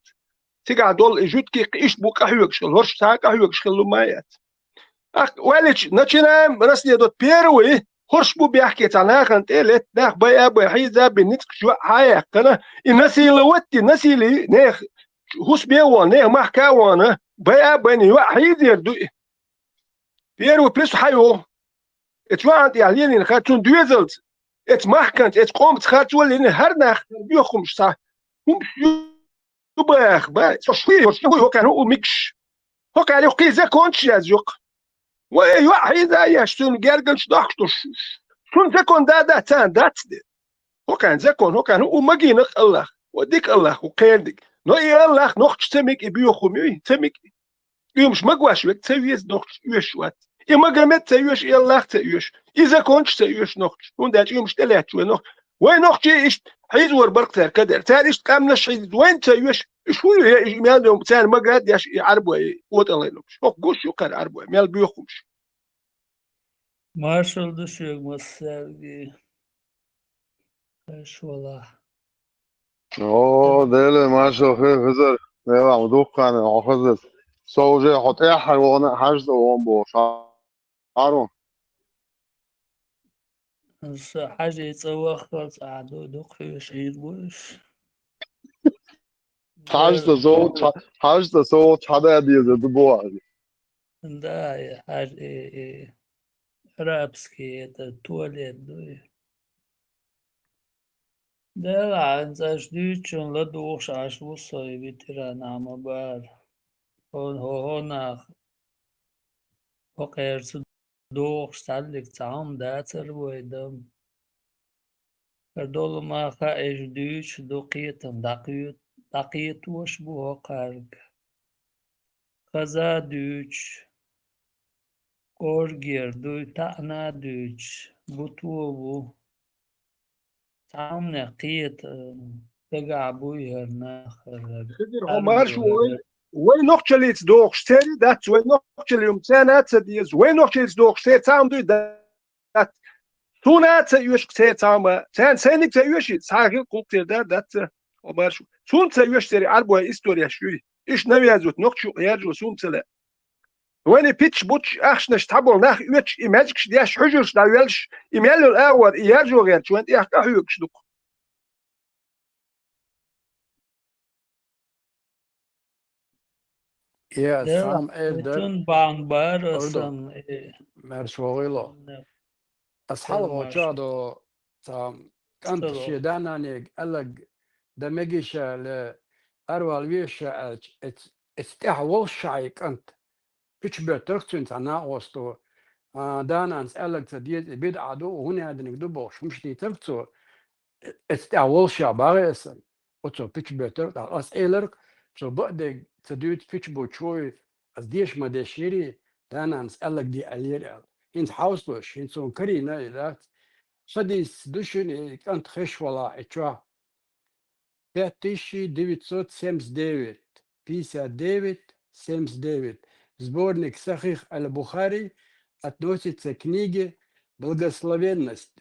Цигахь долу и жуьгтий иштта бу къахьоьгуш хилла, хӀорш цхьа а къахьоьгуш хилла ма яц. ТӀаккха ваьллачу начинаем расследовать первый, хӀорш бу бехке цхьа нахана тӀе а летта, нах бай а бай, хьийза а бина, ницкъаш йоӀ хьан а яьккхина, и насиловать а, насилие, нехан хӀусаме а вахана, нехан махка а вахана, бай а байна йоӀ хьийзор ду и. Первый плюс хьан ю? И чохьана тӀехь лелийна хӀара цунна доьзалца, Эца махканца, эца къомаца харцо лина хӀара нах, боьха хӀумаш цхьа. ХӀумаш ю баха, ба, со шуьйра йоцуш, хӀокхарна хӀу микаш. ХӀокхарна юха кхин законаш язйо-кх. Вай, йоӀ хьийза а еш, цуьнан гергарнаш дохкуш долуш. Шун закон да, дац, царна дац де. ХӀокхарна закон, хӀокхарна хӀу магийнакх Аллах, ва дика Аллах, хӀу кхердиг. Но и Аллах нохча ца миг и боьха хӀума юй, ца миг. Уьмаш магош верг ца веза нохча оьшуш вац. И Магомед ца оьшу, и Аллах ца оьшу, и законаш ца оьшу нохча. ХӀунда аьлча уьмаш тӀелаьтташ вай нохча. Вай нохчий иштта хьийзавар бара-кх цара кадер. Цара иштта къаьмнаш хьийза, вайна ца оьшу, уьш хӀун ю, и мел йолу царна магад деш, и Ӏарбой отӀал лайнарш. ХӀокху гуш ю кхара Ӏарбой, мел боьха хӀумаш. Маршалла ду шуьга массаьрга. Хьоьжуш валахь. О, Деле, маршалла хир хезар. Делахь ма дуккха хьо хезар. Со уже хьо тӀаьххьара вахана а хьажа цӀа вахана бохуш. Хьарун. Аса хьажа цӀа ваххалц ахьа ду, дукха хьоьжуш хир бу уьш. Хьажа цӀа совгӀат, хьажа цӀа совгӀат хьада деза ду боху. Да, и хьажа, и, и арабский это туалет ду и. Делахь, хӀинца аша дуьйцучунна ладугӀуш Ӏаш ву со и ветеранах ма-барра. Хьо-, хьо-, хьо нах, хьо кхерца догӀуш цхьаьллиг цхьа хӀума дацара вай дан. ХӀара долу ма хаийша дуьйцуш ду кхетам, дӀакхе-, дӀакхетош бу хӀокхаьрга. Хаза дуьйцуш, кӀоргера дуй, таӀна дуьйцуш, буто ву. Цхьа хӀуманех кхета, дагахь буй хӀара нах, хӀара Хизир, хьо марша ву, вай, вай нохчаллица догӀуш церан дац, вай нохчалли хӀума царна а ца деза, вай нохчаллица догӀуш церан цхьа хӀума дуй дац. Суна а ца оьшу церан цхьа хӀума, царна сайниг ца оьший, цхьа а гӀиллакх-гӀуллакх церан дар дац, хьо марша ву. Суна ца оьшу церан Ӏарбой историяш юй. Иштта навязывать нохчо яржо суна ца лаьа. Вайна питча бутча ахчанаш цхьаболу нах оьцуш, и маьждигаш деш, хьуьжарш дӀавоьллуш, и мел йолу агӀор, и яржо гӀерташ вайна тӀехь къахьоьгуш ду-кх. Я, Дела, сам эр дар. Чун бан бар, Орду. Асан, э, Марш вогӀийла. Не. Ас хьалха Марш. Чохь до цхьа кӀант Что? Шен да-нанега аьлларг дан мегий ша ле, арвал веза ша аьлча, эц-, эцу тӀехь волуш ша и кӀант. Пичабоьттарх цуьнан цхьа накъосто, а, да-нанас аьлларг ца деза, и бидӀа ду, хӀун яздинарг ду бохуш, хӀумаш дийцарх цо, э-, эцу тӀехь волуш ша багӀе аса. Оцо пичабоьттарх, тӀаккха ас эларх, цо бакъдерг ца дуьйцу пича бу чуй, ас деша ма дешйирий, да-нанас аьлларг де аьллера аьлла. ХӀинца хьовсалаш, хӀинца суна карийна и дац. Хадийс ду шуна и кӀант хезаш валахь и чохь. Пять тысяч девятьсот семьдесят девять, пятьдесят девять, семьдесят девять. Сборник Сахих аль-Бухари относится к книге «Благословенность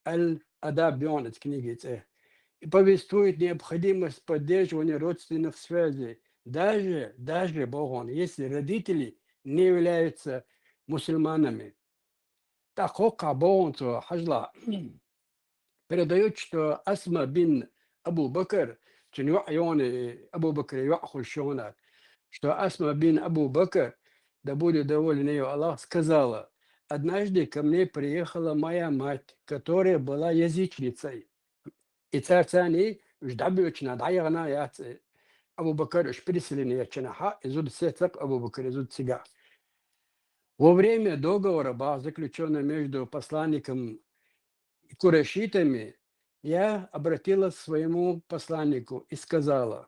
аль-Адаб», йоьхна книги цӀе. И повествует необходимость поддерживания родственных связей, даже, даже, боху, если родители не являются мусульманами. ТӀаккха хӀокхахь боху цо, хьажал, передаёт, что Асма бин Абу Бакр, цуьнан йоӀ йоьхна, Абу Бакран йоӀ хуьлуш йоьхна, что Асма бин Абу Бакр, да будет доволен ею Аллах, сказала: «Однажды ко мне приехала моя мать, которая была язычницей». И цара царний уьш дӀабоьдучу наха дӀаяхана яц, э, Абу Бакр уьш переселение ечу нахьа, и зуда сецара Абу Бакр, и зуда цигахь. Во время договора, бах, заключённого между посланником и курайшитами, я обратилась к своему посланнику и сказала: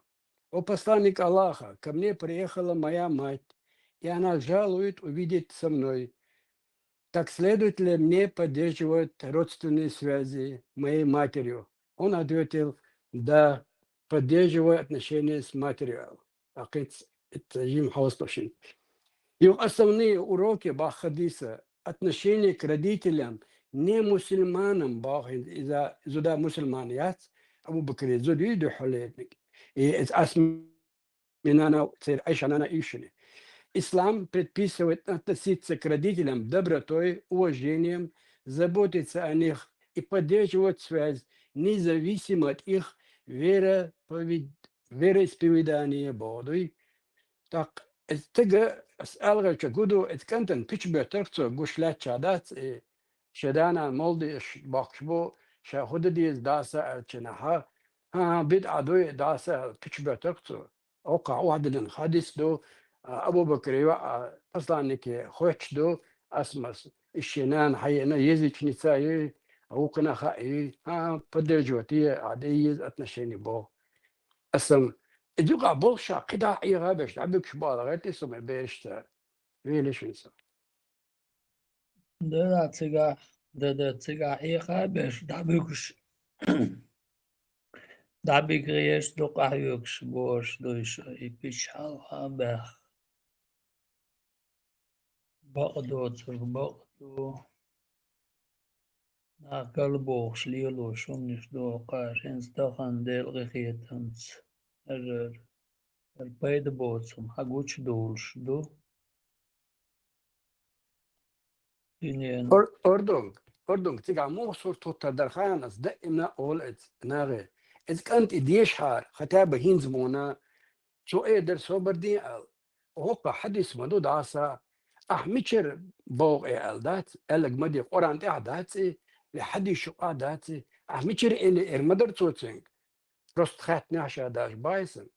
«О посланник Аллаха, ко мне приехала моя мать, и она жалует увидеть со мной. Так следует ли мне поддерживать родственные связи моей матерью?» Он ответил: «Да, поддерживай отношения с матерью». Акхиц, это жим хьовсалаш. Его основные уроки, бах, хадиса: отношение к родителям, не мусульманам, бах, иза, зуда мусульман яц, Абу Бакри зуда юй дуьхьал лерниг. И иза ас Минана, церан Айша нана ишина. Ислам предписывает относиться к родителям добротой, уважением, заботиться о них и поддерживать связь независимо от их вероповед-, вероисповедания, боху дуй. ТӀаккха иза стага, ас аьлла гӀертачу гуду, иза кӀантана пичабоьттарх цо гуш лаьтташ дац, и шен да-нана молу деш бохкуш бу, ша хӀу де деза дӀаса аьлча, хьа, хьа, бидӀа ду, дӀаса аьлла, кхечу боьттарх цо. Оккхахь охьадиллина хьадис ду, а, Абу-Бакри йоӀ, а, посланнике хоьттуш ду, Асмас, и шен нана хьаеана, язычница ю, а вукхунна хаьа ю, а, поддерживать е, а, де еза отношение боху. Аса и юкъахь болх ша кхидӀа а Ӏеха беш, дӀабуьгуш бу ала гӀерта и со бераш цара. Вели шуьнца. Дара цигахь, да, да, цигахь Ӏеха беш, дӀабуьгуш. ДӀабиггеш дукха хьоьгуш бош дуй шу и пиччхьалха баьхна. Бакъ доцург бакъ ду. Нах галбохуш лелош хӀуманаш ду, кхара хӀинца тахана Делан къинхетамца. Хьажар, хӀара пайда боцу хӀума хьан гучудовлуш ду. Дуьненан. Ор-, ордунг, ордунг, цигахь муха сурт хӀуттур дара хаьа ас, даимна олу эца, нагӀе. Эца кӀант и дешахьара, хатаба хӀинца муна, цо эр дара собар ден аьлла. ХӀокху хьадис ма ду дӀаса. Ахь мичара боху и аьлла дац, аьлларг ма де, Къуръан тӀехь дац и, я хьадис юкъахь дац и. Ахь мичара эли эр ма дара цо цуьнга. Просто хаьттинехь ша даже бахьа сан.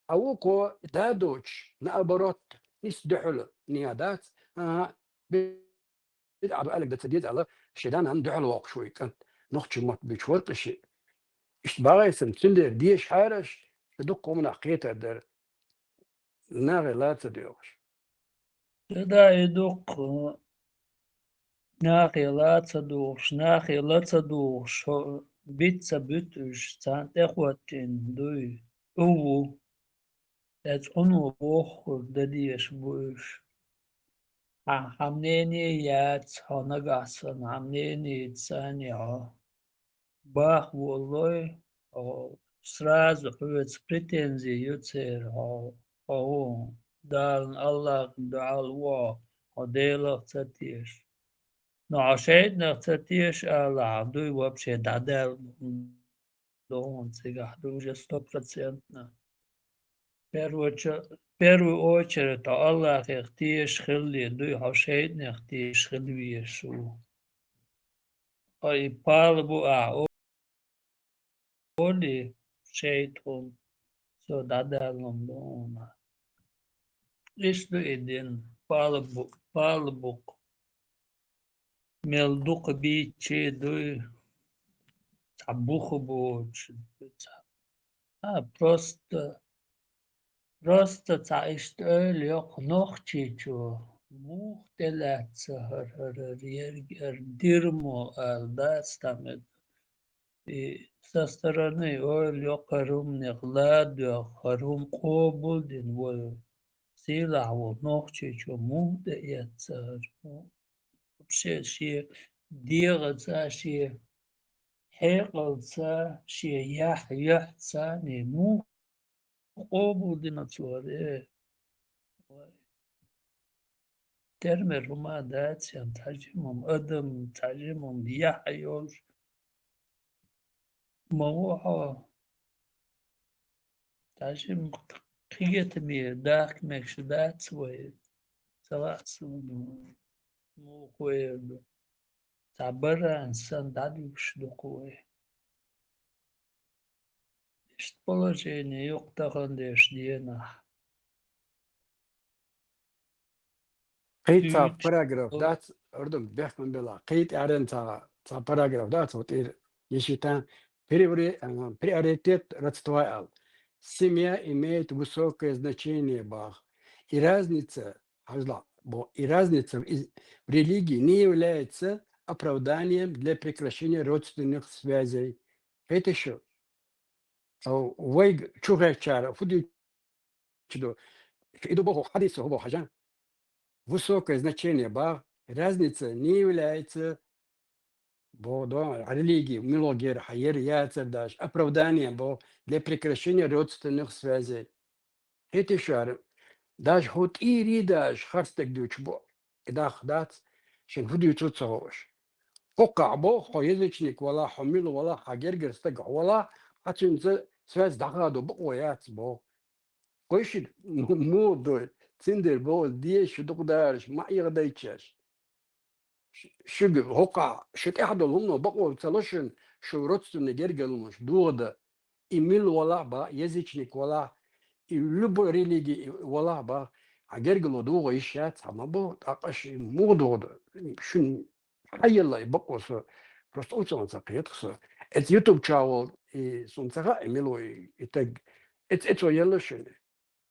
А вукхо да доцуш, наоборот, хӀинца дуьхьал нехан дац. ХӀан-хӀа, бидӀа ду аьлларг дан ца деза аьлла, шен да-нанна дуьхьал воккхуш ву и кӀант, нохчийн мотт буьйцуш вара-кх и шиъ. Иштта бахьа сан, цундела дешахьара аш, шу дуккха хӀуманах кхетар дара. Нахе ла ца доьгӀуш. Ца да и дуккха, нахе ла ца дугӀуш, нахе ла ца дугӀуш, хӀо-, биц ца буьту уьш, царна тӀехӀоттийна дуй, тӀу ву. Эцу хьуна воххург дан дезаш бу уьш. Хьан, хьан мнение яц хьо нагахь санна, хьан мнение ца яц хьо. Бах воллой, хьо сразу хьоьца претензи ю церан, хьо, хьо ву, Дална, Аллахна дуьхьал ву хьо, хьо Делах ца теша. Но хьо шайтӀанах ца теша алахь, дуй вообще дӀадаьлла ду хьуна цигахь, ду уже стопроцентно. Первую ча-, первую очередь хьо Аллахех теша хилале, дуй хьо шайтӀанех теша хила везаш ву. Ой, пала бу ахь, о-, олий, шайтӀа, со дӀадаьлла ду хьуна. Иштта ду и дин, пала бу-, пала букъ. Мел дукха бийцчи дуй, цхьа буха боцуш, цхьа. А, просто, просто цхьа иштта ойла йоккху Нохчийчо, муха тӀелаьцна хӀара, хӀара, хӀара, ерг, хӀара дерьмо аьлла дац там. И со стороны ойла йоккху хӀара хӀуманех ладоьгӀу, хӀара хӀума къобал дина вай. Сийлахь волу Нохчийчо муха тӀеэцна хӀара хӀума? Вообще шен дегӀаца, шен хьекъалца, шен яхь-, яхьца, не муха къобал дина цо хӀара, э? Вай. Тера мер хӀума дац, ян цхьа жимма адам, цхьа жимма яхь йолуш. Ма ву хьо. Цхьа жимма кхигетаме дахка мегаш дац вай. Ца лаьа суна, муха вай ду. Цхьа баран санна дӀадуьгуш ду-кх вай. Иштта положение ю-кх тахана деш денахь. Кхин цхьа Дуьйцу параграф дац, ордуг бехкам бела. Кхин тӀаьхьаран цхьа, цхьа параграф дац, вот ир ешитан приори-, а, приоритет родства ал. Семья имеет высокое значение бах. И разница, хьажла, бо, и разница в из-, в религии не является оправданием для прекращения родственных связей. Хетишу? Вайга чу хечара, фуди чу ду. И ду боху хьадис, хӀу боху хьажа. Высокое значение бах, разница не является, бо, до, религии, милогер, хьайер, яцар даже, оправданием бо, для прекращения родственных связей. Хетишара, даже хӀу тӀийри даже харцдерг дуьйцу бо, и дах дац, шен хӀу дуьйцу ца хууш. ХӀокхахь бо, хьо язычник вала, хьо мила вала, хьан гергара стаг хьо вала, хьан цуьнца связь дӀахадо бакъо яц бо. Кхойши, м-, муха дуй, цуьндара бо, деза шу дукха дараш, ма Ӏехадайташ. Ш-, шуьга хӀокхахь, шу тӀехь долу хӀумано бакъо ца ло шуна, шун родственный гергарлонаш догӀа да. И милла валахь бах, язычник валахь, и любой религи валахь бах, хьан гергарло догӀа йиш яц, хьан ма бо, тӀаккха аш и муха догӀа да? Шун хьаелла и бакъо со, просто уцалан ца кхетах со. Эц YouTube чагӀол и сун ца хаьа, и мило и, и таг. Эц, эцо елла шуна.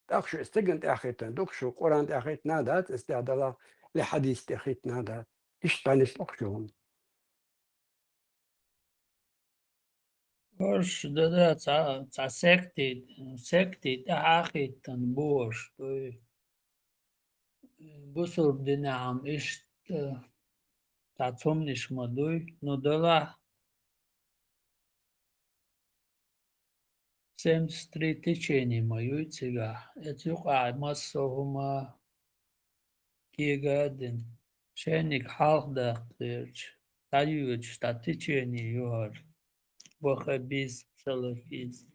ТӀаккха шу эс таган тӀехийтан дукха, шу Къуръан тӀехийтна дац, эс тӀехь далахь, ле хьадис тӀехийтна дац. Иштта нислух шу хӀума. Ош дада цхьа, цхьа секти, секти тӀехьахийтан бу ош, дуй. Бусурба динехь-м иштта цхьа цумниш ма дуй, ну далахь, семьдесят три течение ма юй цигахь, эца юкъахь массо а хӀума кега а дина, шайниг хьалха даккха гӀерташ, дӀайоьдуш, дӀа течение ю хӀара, ваххабизм, салафизм.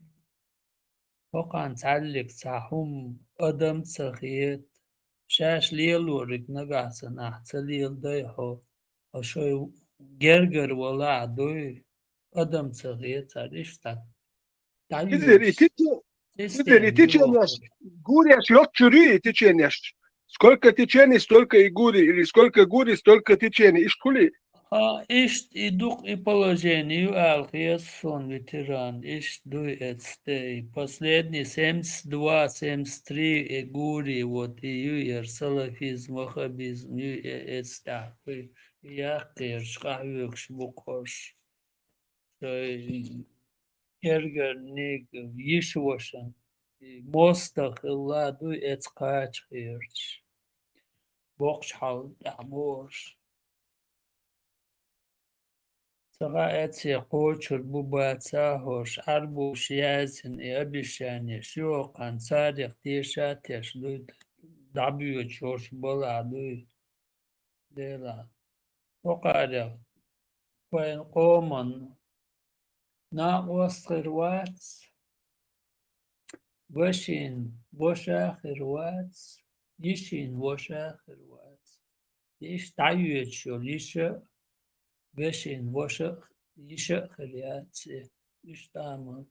ХӀокхарна цхьаьллиг цхьа хӀума адам ца хета, шаьш лелориг нагахь санна ахь ца леладай хьо, хьо шоай гергара валахь дуй, адам ца хета цара иштта. Изер и тече-, изер и теченеш, гуреш йоккхур ю и теченеш. Сколько течений, столько и гури, или сколько гури, столько течений, иштта хуьлий? А, иштта и дукха и положение ю аьлла хета суна, ветеран, иштта дуй эцтей. Последний семьдесят два, семьдесят три и гури, вот и ю яр салафизм, ваххабизм ю э-, эцтаьхьа. И яккхерчу къахьоьгуш бу кхош. Шайн гергарниг йиш вашан, и мостагӀ хилла дуй эца кхача хеташ. Боккхачу хьал тӀехь бохуш. Ца хаьа, эцце кхочур бу бац а хӀорш, Ӏарбоша яздина и обещанеш, юхакхана царех теша а теш дуй, дӀабоьдуш хӀорш балахь дуй. Делахь, хӀокхарех вайн къоман накъост хир вац, вешин ваша а хир вац, йишин ваша а хир вац. Иштта дӀайоьдуш йолу йиша а, вешин ваша а, йиша а хир яц и, иштта а ма.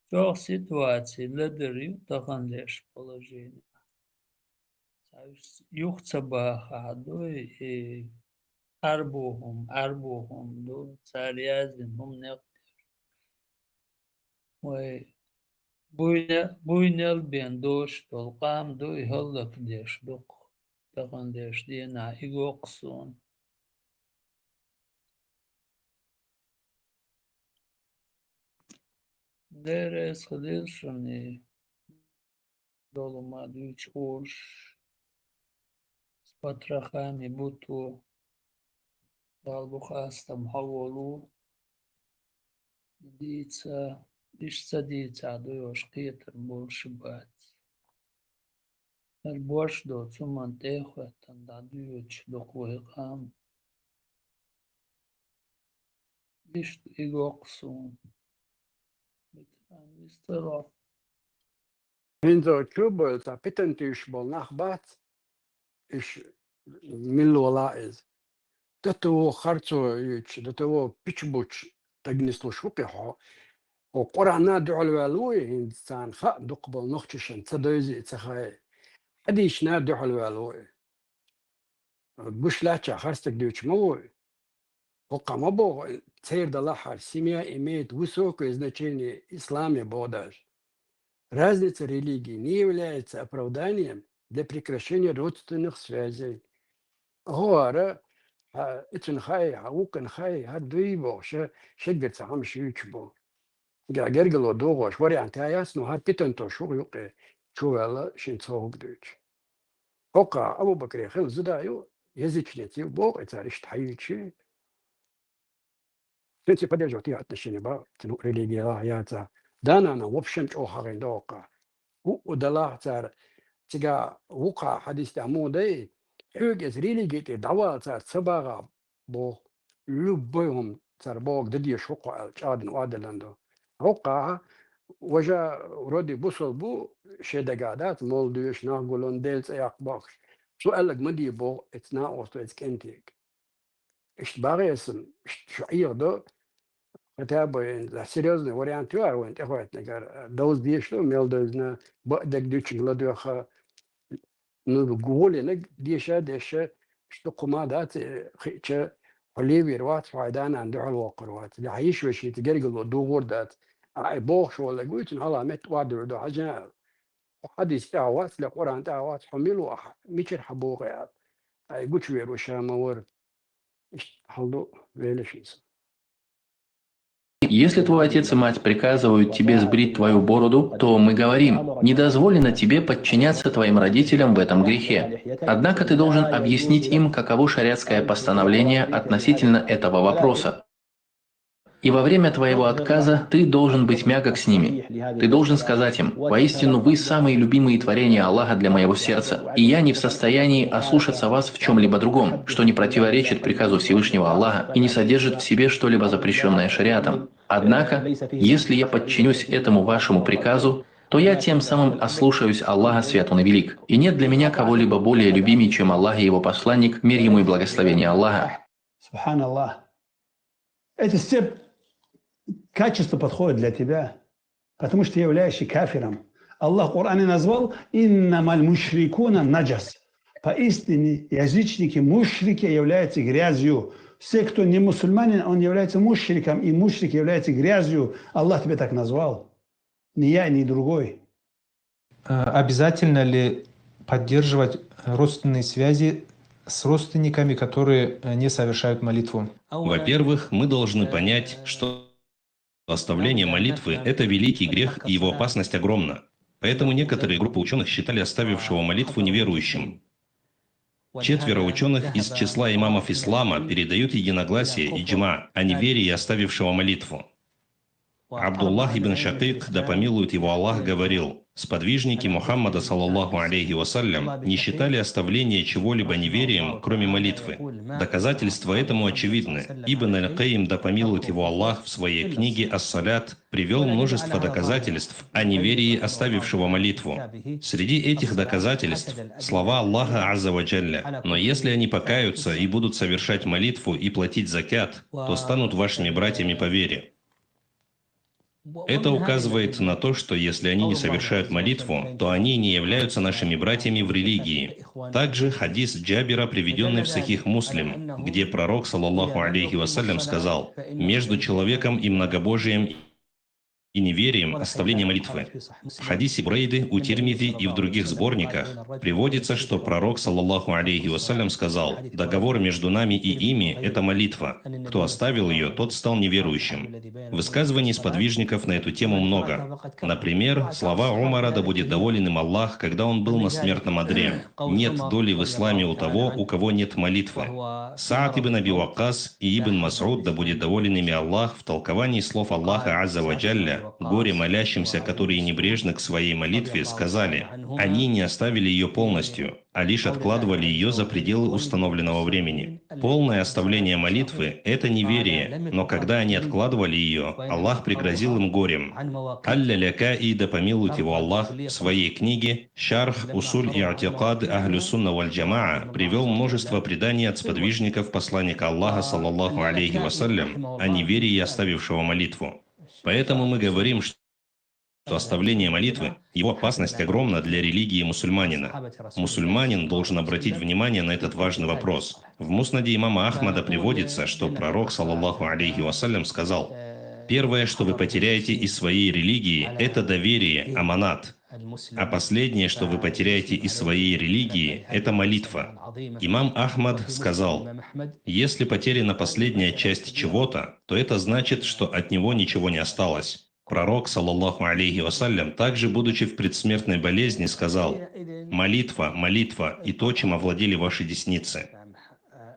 Чохь ситуаций ледара ю тахана леш положение. Цхьа юха ца бахахь дуй, и Ӏарбо хӀума, Ӏарбо хӀума ду, цара яздина хӀума некъ деш. Вай буйне-, буйнел бен дош долу къам дуй, хӀаллакдеш дукха, тахана деш дийнахь и гоккху суна. Деррес хилийла шуна и. Долу ма дуьйцу уьш, с потрохами буту, Дала бу хастам хьо волу, дийца, иштта ца дийцахь дуй ош кхетар болуш бац. ХӀара борш доцу хӀуманна тӀе а хӀоьттина дӀадоьдуш дукха вай къам. Иштта и гоккху суна. Ветеран вистхила. ХӀинца чубойлу цхьа питана туьйсуш болу нах бац, иш милла вала иза. До того харцо юьйцуш, до того пича буьйцуш дагнислуш ву кхин хьо. Хьо Къуръана дуьхьал ваьлла ву и, хӀинца царна хаьа дукхахболу нохчашна ца дойзи и ца хаьа. Хьадисашна дуьхьал ваьлла ву и. Гуш лаьттачохь хьарстаг дуьйцуш ма ву и. ХӀокхо ма боху, церан делахь хьара семья имеет высокое значение в исламе боху даже. Разница религий не является оправданием для прекращения родственных связей. ХӀара, хьан эцна хаьа, хьан вукхана хаьа, хӀара дуй боху, ша, шеггара цхьа хӀума шуьйцуш бу. Га-, гергало догӀуш вариант яц, но хӀара питана тош ву юккъе чу ваьлла шен ца хӀуг дуьйцуш. ХӀокхо Абу-Бакре хилла зуда ю, язычница ю боху, и цара иштта хьайийчи. Цуьнца поддерживать отношения бан, цуьнан религия яца. Да-нана вообще чӀогӀа хьахийна ду хӀокхо. ХӀуъу далахь цара, цигахь вукхо хьадис тӀехь муха дай, хьоьга иза религия тӀе дӀавала цара ца багӀахь боху, любой хӀума цара бохург дан дезаш хӀокхо аьлла, чӀагӀдина охьадиллина ду. ХӀокхо, важа, вроде бусалба ву, шен дагахь дац, молла доьшуш, нах гулун, Делан цӀе яккха бохуш. Цо аьлларг ма де боху эцу накъосто, эцу кӀентега. Иштта багӀе сан, иштта шу Ӏехадо, хотя бы серьёзный вариант ю ар вайн тӀехӀоттанагара, довза дезаш ду, мел довзийна, бакъдерг дуьйцург ладоьгӀа, ну, гӀоле деша, деша, иштта кху ма дац, э, хиъча, хьо левийр вац, хьо хьай да-нана дуьхьал воккхур вац. Хьан йиша-вешийца гергарло дугӀур дац. Ай, бохуш волу вуй, цунна хьалха метта охьадуьйр ду, хьажа, хьо хьадис тӀехь вац, ле Къуръан тӀехь вац, хьо мила ву ахь, мичара хьан боху аьлла. Ай, гучувер ву ша ма вара. Иштта хьал ду велаш иза. Если твой отец и мать приказывают тебе сбрить твою бороду, то мы говорим: «Не дозволено тебе подчиняться твоим родителям в этом грехе». Однако ты должен объяснить им, каково шариатское постановление относительно этого вопроса. И во время твоего отказа ты должен быть мягок с ними. Ты должен сказать им: «Воистину, вы самые любимые творения Аллаха для моего сердца, и я не в состоянии ослушаться вас в чем-либо другом, что не противоречит приказу Всевышнего Аллаха и не содержит в себе что-либо запрещенное шариатом. Однако, если я подчинюсь этому вашему приказу, то я тем самым ослушаюсь Аллаха, свят Он и велик, и нет для меня кого-либо более любимей, чем Аллах и Его посланник, мир ему и благословение Аллаха». Субханаллах. Это все качества подходят для тебя, потому что ты являешься кафиром. Аллах в Коране назвал: «Иннамаль мушрикуна наджас». Поистине, язычники, мушрики являются грязью. Все, кто не мусульманин, он является мушриком, и мушрик является грязью. Аллах тебя так назвал. Не я, не другой. Э, Обязательно ли поддерживать родственные связи с родственниками, которые э, не совершают молитву? Во-первых, мы должны понять, что оставление молитвы — это великий грех, и его опасность огромна. Поэтому некоторые группы ученых считали оставившего молитву неверующим. Четверо ученых из числа имамов ислама передают единогласие, иджма, о неверии оставившего молитву. Абдуллах ибн Шакик, да помилует его Аллах, говорил: «Сподвижники Мухаммада, саллаллаху алейхи вассалям, не считали оставление чего-либо неверием, кроме молитвы. Доказательства этому очевидны. Ибн Аль-Кайим, да помилует его Аллах, в своей книге «Ас-Салят» привел множество доказательств о неверии оставившего молитву. Среди этих доказательств слова Аллаха Азза ва Джалля: «Но если они покаются и будут совершать молитву и платить закят, то станут вашими братьями по вере». Это указывает на то, что если они не совершают молитву, то они не являются нашими братьями в религии. Также хадис Джабира, приведенный в Сахих Муслим, где пророк, саллаллаху алейхи вассалям, сказал: «Между человеком и многобожием и неверием оставление молитвы». В хадисе Бурейды, у Тирмизи и в других сборниках приводится, что пророк, саллаллаху алейхи вассалям, сказал: «Договор между нами и ими — это молитва. Кто оставил ее, тот стал неверующим». Высказываний сподвижников на эту тему много. Например, слова Умара, да будет доволен им Аллах, когда он был на смертном одре: «Нет доли в исламе у того, у кого нет молитвы». Саад ибн Аби Ваккас и ибн Масуд, да будет доволен ими Аллах, в толковании слов Аллаха Азза ва Джалля: «Горе молящимся, которые небрежны к своей молитве», сказали: «Они не оставили ее полностью, а лишь откладывали ее за пределы установленного времени». Полное оставление молитвы — это неверие, но когда они откладывали ее, Аллах пригрозил им горем. Аль-Лялякаи, да помилует его Аллах, в своей книге «Шарх Усуль И'тикад Ахлю Сунна валь Джамаа» привел множество преданий от сподвижников посланника Аллаха, саллаллаху алейхи вассалям, о неверии оставившего молитву. Поэтому мы говорим, что оставление молитвы, его опасность огромна для религии мусульманина. Мусульманин должен обратить внимание на этот важный вопрос. В Муснаде имама Ахмада приводится, что пророк, саллаллаху алейхи вассалям, сказал: «Первое, что вы потеряете из своей религии, это доверие, аманат. А последнее, что вы потеряете из своей религии, это молитва». Имам Ахмад сказал: «Если потеряна последняя часть чего-то, то это значит, что от него ничего не осталось». Пророк, саллаллаху алейхи вассалям, также, будучи в предсмертной болезни, сказал: «Молитва, молитва и то, чем овладели ваши десницы».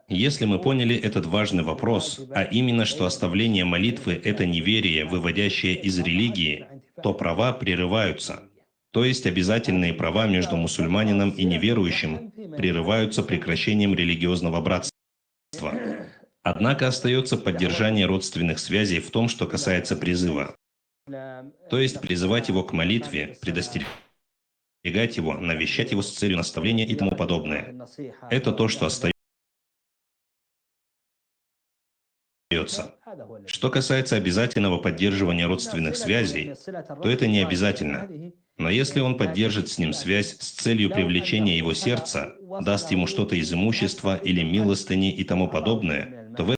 Если мы поняли этот важный вопрос, а именно, что оставление молитвы — это неверие, выводящее из религии, то права прерываются. То есть обязательные права между мусульманином и неверующим прерываются прекращением религиозного братства. Однако остается поддержание родственных связей в том, что касается призыва. То есть призывать его к молитве, предостерегать его, навещать его с целью наставления и тому подобное. Это то, что остается. Что касается обязательного поддерживания родственных связей, то это не обязательно. Но если он поддержит с ним связь с целью привлечения его сердца, даст ему что-то из имущества или милостыни и тому подобное, то в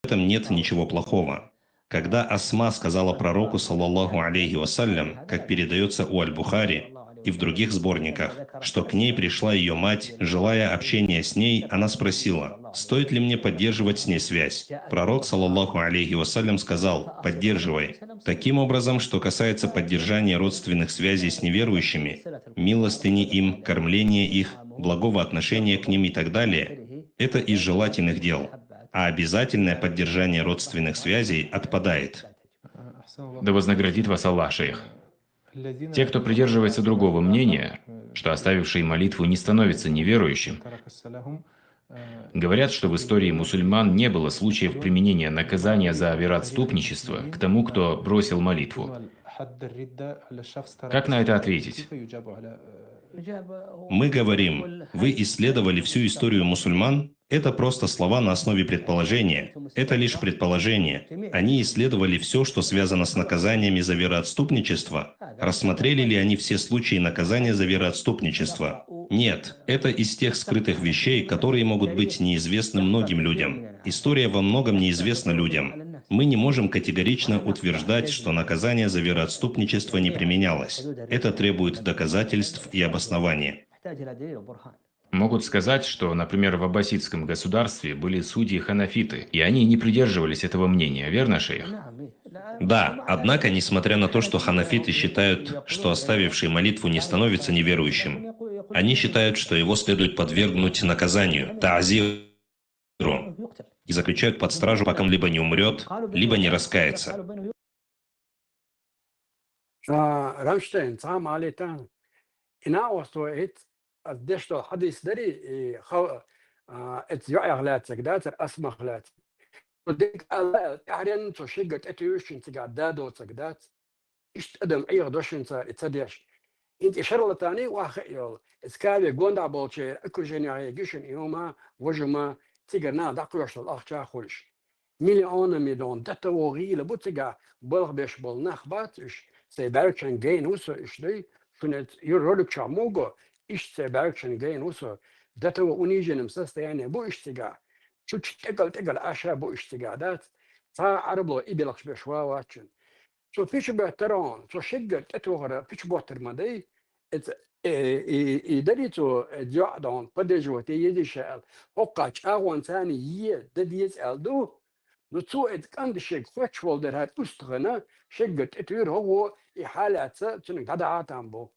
этом нет ничего плохого. Когда Асма сказала пророку, саллаллаху алейхи вассалям, как передается у Аль-Бухари и в других сборниках, что к ней пришла ее мать, желая общения с ней, она спросила: «Стоит ли мне поддерживать с ней связь?» Пророк, саллаллаху алейхи вассалям, сказал: «Поддерживай». Таким образом, что касается поддержания родственных связей с неверующими, милостыни им, кормления их, благого отношения к ним и так далее, это из желательных дел, а обязательное поддержание родственных связей отпадает. Да вознаградит вас Аллах, шейх. Те, кто придерживается другого мнения, что оставивший молитву не становится неверующим, говорят, что в истории мусульман не было случаев применения наказания за вероотступничество к тому, кто бросил молитву. Как на это ответить? Мы говорим, вы исследовали всю историю мусульман? Это просто слова на основе предположения. Это лишь предположение. Они исследовали все, что связано с наказаниями за вероотступничество. Рассмотрели ли они все случаи наказания за вероотступничество? Нет. Это из тех скрытых вещей, которые могут быть неизвестны многим людям. История во многом неизвестна людям. Мы не можем категорично утверждать, что наказание за вероотступничество не применялось. Это требует доказательств и обоснования. Могут сказать, что, например, в аббасидском государстве были судьи ханафиты, и они не придерживались этого мнения, верно, шейх? Да, однако, несмотря на то, что ханафиты считают, что оставивший молитву не становится неверующим, они считают, что его следует подвергнуть наказанию, таазиру, и заключают под стражу, пока он либо не умрет, либо не раскается. Рамштайн, цхьа малитан. Ина осто эт, аз дешто хадис дари, и хав, а, эт юах лацак дацар, асмах лацак. Дик Алла, тахрен цо шигат эт юшин цига дадо цак дац. Ишт адам айх дошин цар и цадеш. Инт и шарлатани вах йол. Эскаве гонда болче, окружение гишин иума, вожума, цигарна дакуяштал ахча хулш. Миллионами дон дата вогъийла бу цига балгъ беш бол нах бац иш, цай баьрчан гейн усу иш дай, шуна ю ролик ча муго, иш цай баьрчан гейн усу, дата во униженном состоянии бу иш цига, чуч текал текал аша бу иш цига дац, ца арбло и белгъш беш ва вачин. Цо пич беттарон, цо шиггар тетвогъара пич боттар ма дай, эц, э, и, и дари цо, э, дёъдон, поддерживать е езишал, хокка чагъон цани е, дадиец ал ду, Ну, цо эт кӀанда шег хоч вол дер хӀара устагӀана, шегга тӀетуьйра хӀо во, и хьалаца цунга дӀадахьа там бу.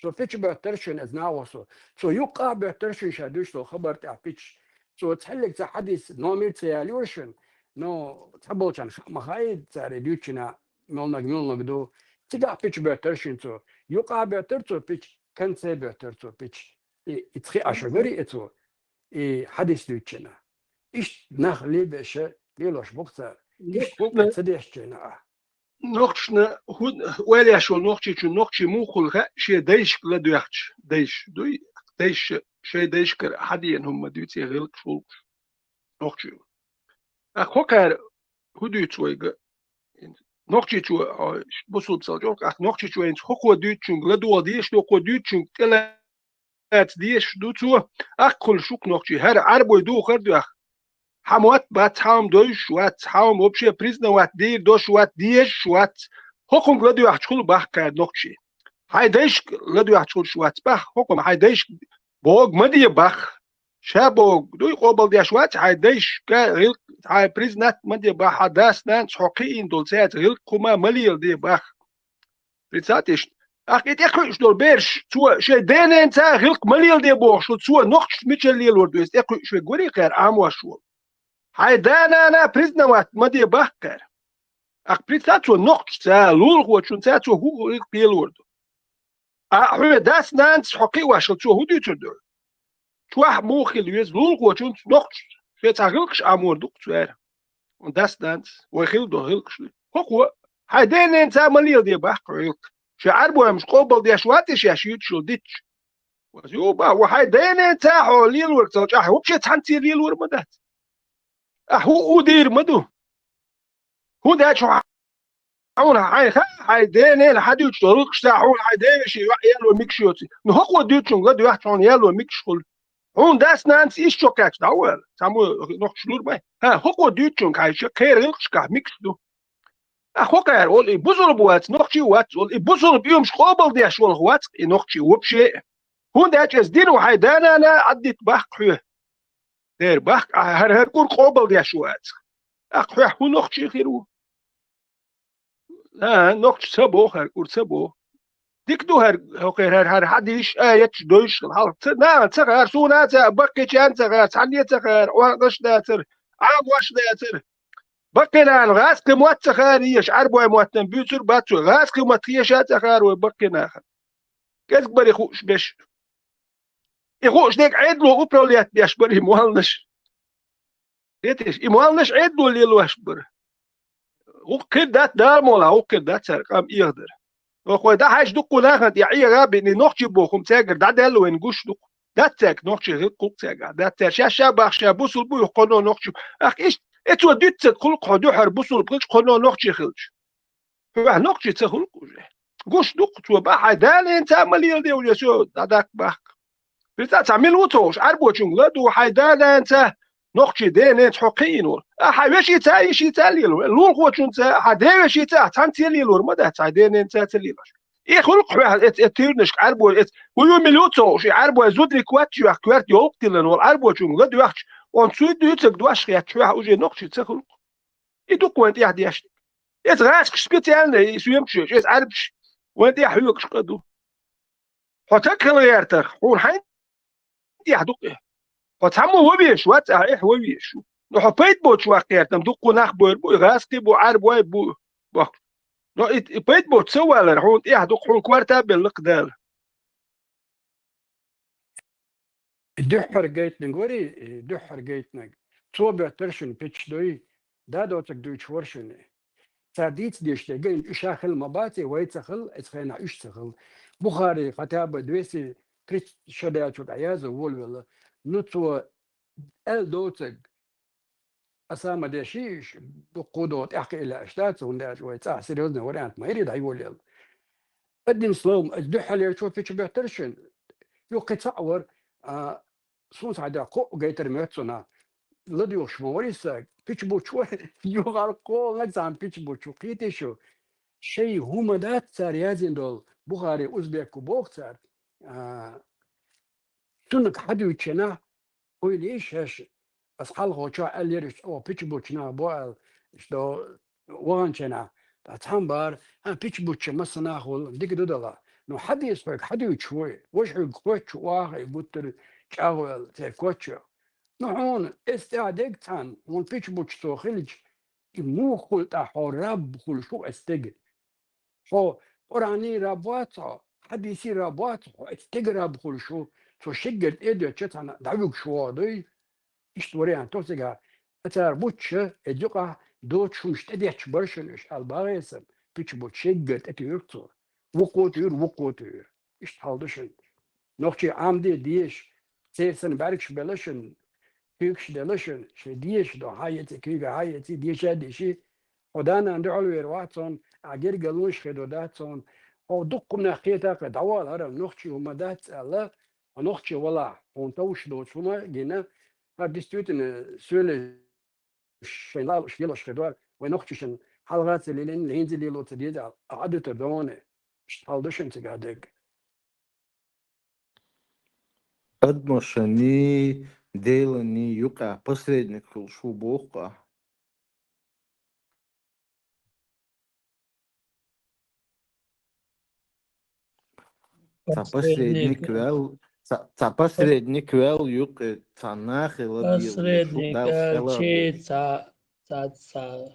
Цо пича боьттар шуна эз нагӀо со. Цо юккъа боьттар шуна ша дуьйш долу хабар тӀехь пич. Цо цхьаьллиг ца хьадис номер ца ялийра шуна, но цхьаболчарна хаа ма хаий цара дуьйцина мелнаг, мелнаг ду. Цигахь пича боьттар шуна цо. Юккъа боьттар цо пич, конце боьттар цо пич. И, и цхи аша гори и цо. И хьадис дуьйцина. Иштта нах лебеша лелош бу-кх цара. Иштта хӀума ца дешчийна а. Нохчна хӀун ойла еш волу нохчичун нохчий муха хуьлу хаьа, шен дайшка ладоьгӀча, дайш дуй, дайша, шайн дайшкара хьадеана хӀума дуьйцу и гӀиллакхаш, гӀуллакхаш нохчий. ТӀаккха хӀокхара хӀун дуьйцу вайга? Нохчичо, хьо, бусулба ца чӀогӀа, тӀаккха нохчичо хӀинца хӀокхо дуьйцучуьнга ладогӀа дезаш ду, хӀокхо дуьйцучуьнга тӀе лаьцна дезаш ду цо, аккха хуьлу шух нохчий. ХӀара Ӏарбой духар а доьху. Хьан мотт бац, хьан хӀума дойзуш вац, хьан хӀума вообще признавать дийр дош вац, дезаш вац. ХӀокхунга ладоьгӀча хуьлу бахкара нохчий. Хьайн дайшка ладоьгӀча хуьлуш вац бах, хӀокхума хьайн дайшка боху ма де бах. Ша боху, дуй къобалдеш вац, хьайн дайшка гӀиллакх, хьайн признать ма де бах, хьан дас-нанас хьо кхиийна долу цаьрца гӀиллакх хӀума ма леладе бах. Представьте, иштта. ТӀаккха и тӀекхуьуш долу бераш, цо шайн дененца гӀиллакх ма леладе бохуш, цо нохчаш мичара лелор ду, иза тӀекхуьуш верг вари кхара Ӏамош волу. Хьайн да-нана признавать ма де бах кхара. ТӀаккха представь, цо нохчашца, лулахочунца цо хӀун гӀиллакх лелор ду. А хьоьга дас-нанас хьо кхиош, цо хӀун дуьйцур ду? Чохь муха хила веза лулахочунца нохчашца? Шен цхьа гӀиллакхаш Ӏамор ду-кх цара. Дас-нанас, вай хила долу гӀиллакхаш. ХӀокхо, хьайн дененца ма леладе бах хьо гӀиллакх. Шен Ӏарбоймаш къобалдеш вац и шаьш юьйцуш йолу дитташ. Ю бах, ва хьайн дененца хьо лелорг цал чӀахь, вообще цхьаьнцера лелор ма дац. Ахьа хӀу у дийр ма ду. ХӀунда аьлча хьуна хьайн ха, хьайн денел хьан дуьйцу гӀуллакхаш ца хьуна хьайн девеши йоӀ яло микаш йоци. Ну хӀокхо дуьйцунга дуьхьа хьуна яло микаш хула. Хьуна дас-нанас иш чокхаьчу дӀа а вала, цхьаммо нохчаш лур бай. ХӀа, хӀокхо дуьйцунга хьайша кхера гӀуллакхашкахь микаш ду. А хӀокхара ол и бусулба вац, нохчи вац ол, и бусулба уьмаш къобалдеш волх вац, и нохчи вообще. ХӀунда аьлча эс дин ву хьайн да-нана Ӏаддит бахк хьоь. Дера бахк, а хӀара хӀара кӀур къобалдеш ву ацах. Акх хьоьх хӀу нохчи хир ву? А, нохчи ца боху, хӀара кӀур ца боху. Дика ду хӀара, хӀокхера хӀара, хӀара хьадийш, а, етташ дойш, хьалха ца, нахана ца хаар, суна а ца, баккхичарна ца хаар, цхьанне а ца хаар, оркъаш дацар, Ӏамош дацар. Баккхинарна гӀазкхи мотт ца хаар еш, Ӏарбой моттан буьйцур бац вай, гӀазкхи мотт хеша а ца хаар вай баккхинахана. КӀезиг бари хууш беш. И хууш дерг Ӏедало управлять беш бари молланаш. Детиш, и молланаш Ӏедало лелош бара. ГӀуккхир дац Дала молла, гӀуккхир дац цара къам эгӀадар. Охой, дахьаш дуккху нахана тӀе Ӏега а бини, нохчи бохум цаьггара дӀадаьлла вайна гуш дукху. Дац цаьрга нохчи хилкхулкх цаьрга. Дац цаьрга ша-ша бахша бусулба бу, кхоно нохчи. Ах, иштта, э, цо дуьццаг кхулкх хьо дуьхьара бусулба хилча, кхоно нохчи хилча. Хьоьх нохчи ца хилкх уже. Гуш дуккху цо, бахьай да-нанца а ма леладе уже, всё, дӀадаккха бахк. Пирца цхьа мила ву ца хууш, Ӏарбочунга ла ду хьайн да-нанца, нохчи дененца хьо кхиийна волу. А хьайн вешица а, йишица а лело, лулахочунца а, хьайн девешица а, цхьаьнца а лелор ма дац, хьайн дененца а ца лелош. И хилкх хьоьх, эц, эц тирнашка Ӏарбой, эц, хӀу ю мила ву ца хууш, и Ӏарбой зударий коч йоьхна, коьрта йовлакх тиллина волу Ӏарбочунга ла доьхча, он цуй дуьйцург дош хетта хьоьх уже нохчи ца хилкх. И дукха вайн тӀехь деш. Эца гӀазкхаш специально и съемкаш йоьш, эца Ӏарбаш вайн тӀехь хьоьгуш къа ду. Хьо таг хила гӀертарх, хьуна хьайн тӀехь ду-кх и. Хьо цхьаммо ван везаш вац, ахьа эхь ван везаш ву. Ну, хьо пайда боцуш ваккха гӀертам, дуккха нах бойр бу, и гӀазкхи бу, Ӏарбой бу, бохуш. Но и, и пайда боцуш ца валар, хьуна тӀехь ду-кх, хьуна корта а белла-кх Дала. И дуьххьара гайтинарг варий, и дуьххьара гайтинарг. Цо боьттар шуна пичча дой, да доцург дуьйцуш вара шуна. Цара дийца дезаш дерг, ин уьш а хила ма баций, вай ца хила, эцу хенахь уьш ца хила. Бухари хатаба двести тридцать шо даьллачу тӀехь яза волавелла. Ну, цо аьлла доцург, Аса ма деши, дуккха догӀу тӀаьхьа кхиъна лаьаш дац, хӀунда аьлча вай цӀахь серьёзный вариант ма йирий дӀайолаелла. Одним словом, аса дуьххьалерчо пичча боьттар шуна. Юха кхин цхьаъ вара, а, суна схьадоьгӀна кхоъ гайтар моьтту цунах. ЛадуьйгӀуш ма вара иза, пичча буттуш вара, юхара кхолнаг цхьаьна пичча буттуш ву, кхетий шу. Шайн хӀума дац цара яздина долу, Бухари узбеко боху цара, а, цунах хьадуьйцучу хенахь, ойла йиш хьаьш, аса хьалхочохь аьллера, иштта оха пичча буттуш нах бу аьлла, иштта ваханчу хенахь, ткъа цхьамма бара, хьан пичча буттуш массанахула дика ду дала. Ну, хьадийса хьоьга хьадуьйцуш ву и, важа хьоьга кхоччу ваха и гуттара чӀагӀо аьлла, церан коччо. Ну, хьуна эс тӀехь дерг цхьаьна, хьуна пичча буттуш цо хилча, и муха хуьлу тӀаккха хьо раб хуьлуш ву эс дерг? Хьо Къуръанийн раб вац хьо, хьадисийн раб вац хьо, хьо эцу стеган раб хуьлуш ву, цо шеггара тӀе а доьттуш цхьаьна дӀавуьгуш вогӀу дуй? Иштта вариант ду цигахь. Ткъа цара буттуш, эцу юкъахь доцуш хӀумнаш тӀедетташ бара шуна уьш, аьлла бахийсам, пичча буттуш шеггара тӀетуьйхира цо. Вукхо туьйхира, вукхо туьйхира. Иштта хьал ду шуна. Нохчий Ӏамаде дезаш, церан санна бӀаьргаш белла шуна, куьйгаш делла шуна, шайн дезаш ду, хьан эций, куьйга хьан эций, деша а деши, хьо да-нана дуьхьал вер вац хьуна, ахь гергалонаш хир ду дац хьуна, хьо дуккха хӀуманах кхета а кхета, дӀавала хӀара, нохчи хӀума дац аьлла, хьо нохчи валахь, хьуна товш доцу хӀума гина, хӀара действительно соьле шайн лалуш лелош хир ду, вай нохчашна хьалха ца лелийна, хӀинца лело ца деза аьлла, ахьа дуьтур ду хьуна, иштта хьал ду шуна цигахь дерг. Адамашний, Деланий юкъахь посредник хуьлуш ву боху ахь. Цхьа посредник ваьлла, цхьа, цхьа посредник ваьлла юкъе, цхьа нахе ладийла везаш ву, Дала хила а веза. Цхьа, цхьа, цхьа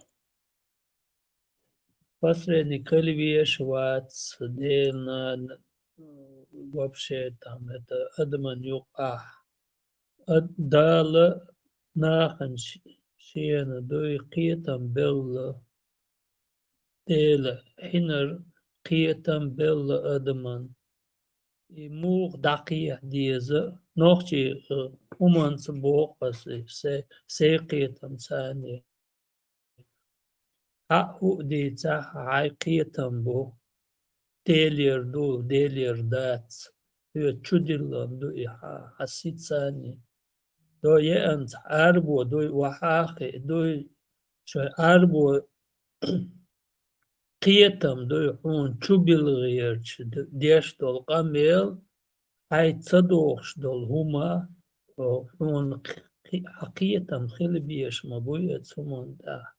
посредник хила везаш вац, Делан, вообще, там, это, адаман юкъахь. Ад-, Дала нахана ш-, шена дуй кхетам белла. Дела хьинар кхетам белла адаман. И муха дӀакхехьа деза, нохчий, э, хӀуманца боху ас, се-, сай кхетамца а. Хьан хӀуъа дийцахь, хьайн кхетам бу, Делера ду, Делера дац, хьоьца чудиллина ду и хьан, хьан сица а. До еанца Ӏаьрбо дуй, охьа а хиъ дуй, шайн Ӏаьрбо кхетам дуй, хьуна чу билгӀерча д-, деш долу къамел, хьайн ца дохуш долу хӀума, о, хьуна кхи-, хьан кхетам хила безаш ма буй оцу хӀуманна тӀехь.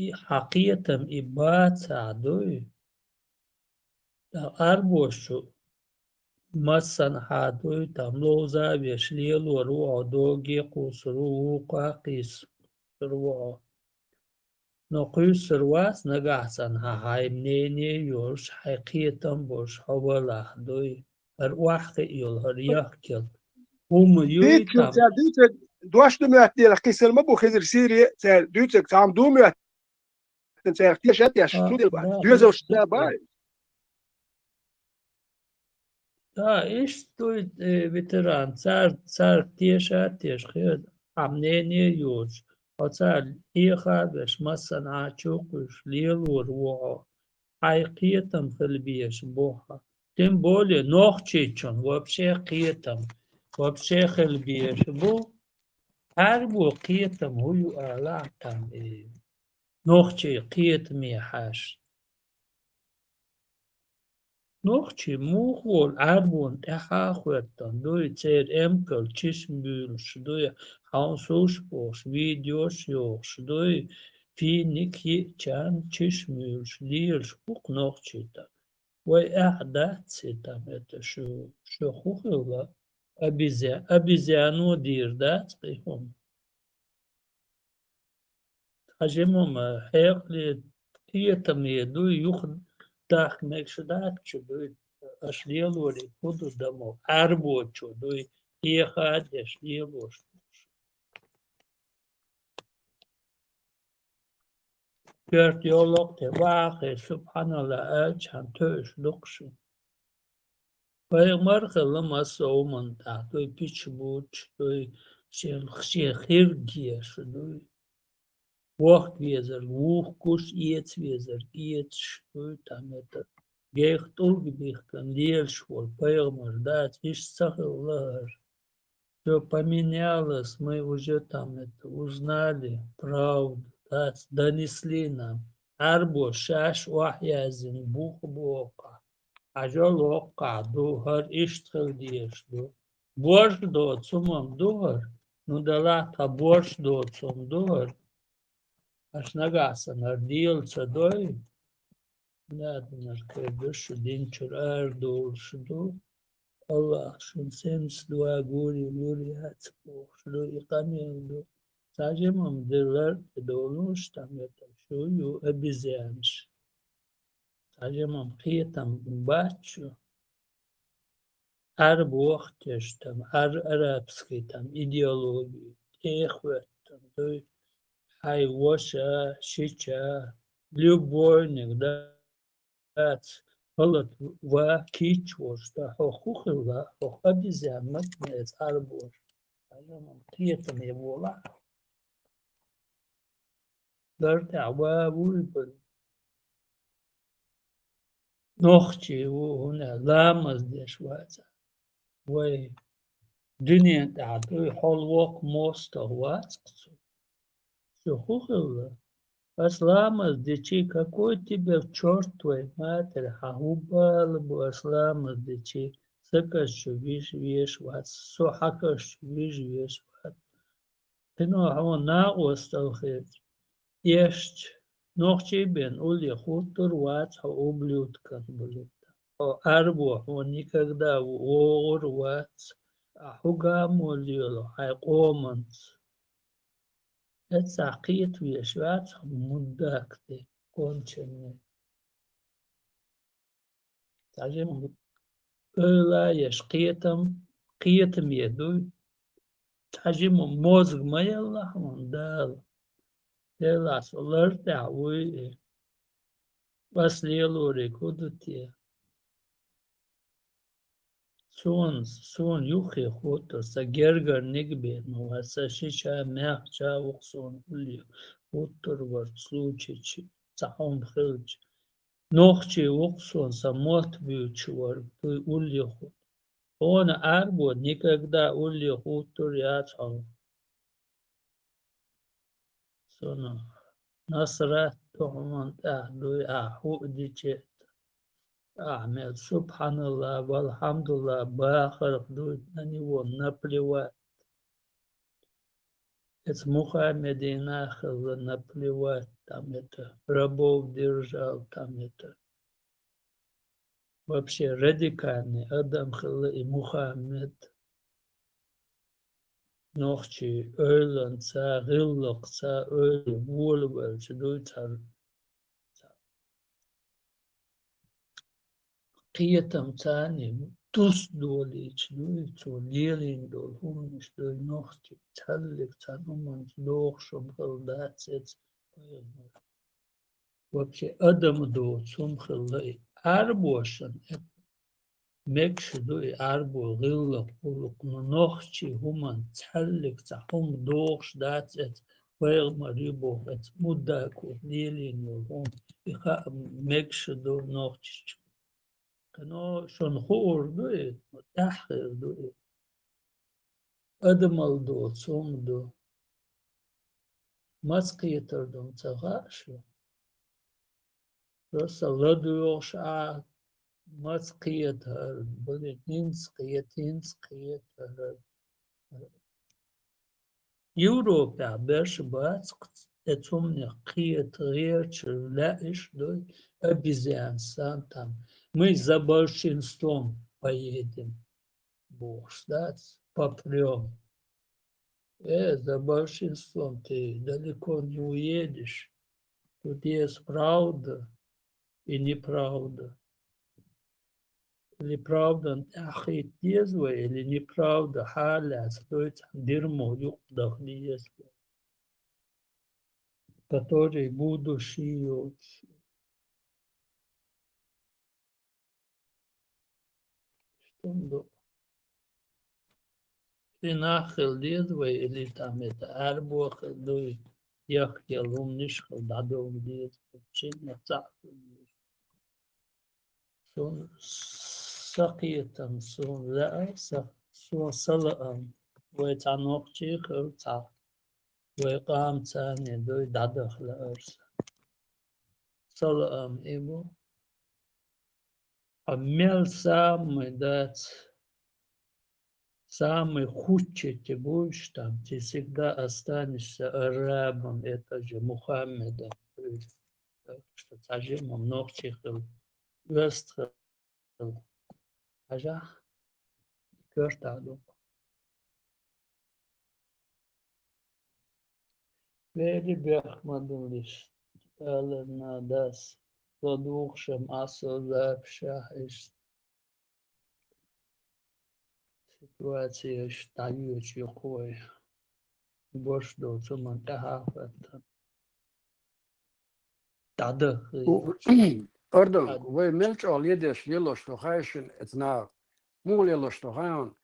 И хьан кхетам и бацахь дуй, тӀаккха Ӏаьрбоша чу массанхьа дуй, там ловза а веш лелор ву хьо, доге а кхуссур ву, вукху а кхуссур ву хьо. Но кхуьссур вац, нагахь санна хьан хьайн мнение йолуш, хьайн кхетам болуш хьо валахь дуй, хӀара охьахиъ йолу, хӀара яхкалла хӀума юй. Дийцча, там цара дуьйцург дош ду моьтту дела кхиссар ма бу, Хизир, Сири, цара дуьйцург цхьамма ду моьтту, царах теша а тешаш, а, чудилла бац, да, доьзалш да, да, бац. Да, иштта дуй, э, ветеран, цара, цара теша а тешаш, хьан мнение йоцуш, хьо цара хьеха а веш, массанхьа чу а кхуьссуш, лелор ву хьо, хьайн кхетам хила безаш бу хьан. Тем более нохчичун вообще кхетам, вообще хила безаш бу. Ӏаьрбо кхетам хӀун ю алахь там, э, нохчийн кхетаме хьаьжча. Нохчий муха волу Ӏаьрбонна тӀаьхьа а хӀоьттина дуй, церан эмкал чиш буьйлуш дуй, хьуна суш бохуш, видеош йохуш дуй, финик йиъчарна чиш муьйлуш лелаш бу-кх нохчий там. Вай эхь дац и там, это шу, шу хӀун хилла? Обезья-, обезьяно дийр дац-кх и хӀума. Цхьа жимма хьекъале, кхетаме дуй, юха дахка мегаш дац шу дуй, аша лелориг хӀун ду, дамо, Ӏаьрбочо дуй, хьеха а деш лелош. Коьрта йоллакх те вахе, субхьаналла аьлча, хьан тоьуш ду-кх шу. Пайхамар хилла массо а хӀуманна тӀехь дуй, пича буьйцуш дуй, шен, шен хирг еш дуй. Вохка везарг вухкуш, эца везарг эцаш дуй, там это, гайх тӀулг бихкина лелаш волу пайхамар дац, иштта ца хилла хӀара. Всё поменялось, мы уже там это узнали правду, дац, донесли нам. Ӏаьрбоша шаьш охьаяздина бух боху-кх, хьажол воккхахь ду, хӀара иштта хила дезаш ду. Борш доцу хӀума ду хӀара, ну далахь, тхан борш доцу хӀума ду хӀара. Аша нагахь санна хӀара дела ца дой, Наданар кхердаш шу дин чуьра арадолуш ду. Аллах шуна семьдесят два гури лур яц бохуш ду, и къамел ду. Цхьа жимма де лар тӀе долуш, там это шу ю обезьянаш. Цхьа жимма кхетам бац шу. Ӏаьрба вахтеш там, ар-, арабский там идеология, тӀехӀоьттина дуй, хьайн ваша, шича, любовник дац, халат ва кийча волуш, да, хьо хӀун хилла, хьо обезьян ма ца, Ӏаьрба ваша. Хьажа, кхетаме волахь. Лар тӀехь ва вуй бан. Нохчий ву, хӀунда ламаз деш вац. Вай дуьнен тӀехь дуй, хьол воккха мостагӀа вац-кх цу. Цу хӀун хилла? Ас ламаз дичи, какой тебе чёрт, твоя матери, хьан хӀун бала бу ас ламаз дичи, са каш чу вижа веш вац, со хьан каш чу вижа веш вац. Кхин хьуна накъосталла хеташ, эшча, нохчий бен улле хӀуттур вац хьо, ублюдкан булитта. Хьо Ӏаьрбо хьуна никогда ву вогӀур вац, а хьуна гамо лело хьайн къоманца. Эццахь кхета веш вац хьо, мудак те, конченый. Цхьа жимма ойла еш кхетам, кхетаме дуй. Цхьа жимма мозг ма елла хьуна Дала. Делахь со лар тӀехь вуй и. Ас лелориг хӀун ду те? Цунца, суна юххе хӀуттур, са гергара нигабе ма вар, са шича, маьхча вукх суна уллехь хӀуттур вар, случай чу ца хьума хилча. Нохчий вукх суна, са мотт буьйцуш вар, дуй уллехь хӀуттур. Хьуна Ӏарбо никогда уллехь хӀуттур яц хьо. Цунах насрат ду хьуна тӀехь, дуй, ахь хӀуъа дича а. Ахь мел субхьаналлахӀ, валхьамдулиллахӀ бахарх, дуй, на него наплевать. Эцу Мухаммеда нах хилла наплевать, там это, рабов держал, там это. Вообще радикальный адам хилла и Мухаммед. Нохчий ойланца, гӀиллакхца, ойла волавелча, дуй, цхьа кхетамца дус долийча, дуй, цо лелийна долу хӀуманаш, дуй, нохчий цхьаллиг цхьана хӀуманца дохуш хӀума хилла дац эцу пайхамар. Вообще, адам доцу хӀума хилла и. Ӏарбошна это мегаш ду и, Ӏарбой гӀиллакх, гӀуллакх, но нохчий хӀуманца цхьаллиг цхьа хӀума дохуш дац эцу пайхамар ю боху, эцу муддако лелийна йолу хӀума. И хаа мегаш ду нохчичунна. Кхано шуна хуур ду и, тӀаьххьара ду и. Адамал доцу хӀума ду. Маца кхетар ду ца хаьа шу? Просто ладоьгӀуш а маца кхетар, блин, хӀинца кхета, хӀинца кхетар. Европехь берш бац, эцу хӀуманех кхета гӀерташ лаьа иш дуй, обезьян санна там. Мы за большинством поедем. Бохуш дац, попрём. Э, за большинством ты далеко не уедешь. Тут есть правда и неправда. Или правдан тӀаьхьахӀитта деза вай, или неправда хьалаца дойтахь дирмо юкъадаха деза вай. Который будущий йоцуш. Что ду? И нах хила деза вай, или там это Ӏарбо хила дуй, яхъяла хӀуманаш хила дӀадовла деза вай, чинна цхьаъ хила деза. Суна сакхетам, суна лаьа, са, суна салаам, вай цхьа нохчий хила цхьа, вай къам царна дуй дӀадаха лаьара сан. Салаам и бу. А мел самый дац, самый худший ты будешь там, ты всегда останешься арабом, это же Мухаммедом. Так что цхьа жимма нохчий хила, оьзда хила. Хьажахь, коьртахь ду. Вели бехк ма дуьллуш, аларна дас, ладугӀуш-м Ӏа со запишехь иштта. Ситуацияш дӀайоьдуш ю-кх вай. Борш доцу хӀуманна тӀаьхьа а хӀоьттина. ДӀадаххий. Пардон, вай мел чӀогӀа ледеш лелош ду хаьий шуна эцу наха? Муха лелош ду хаьий хьуна?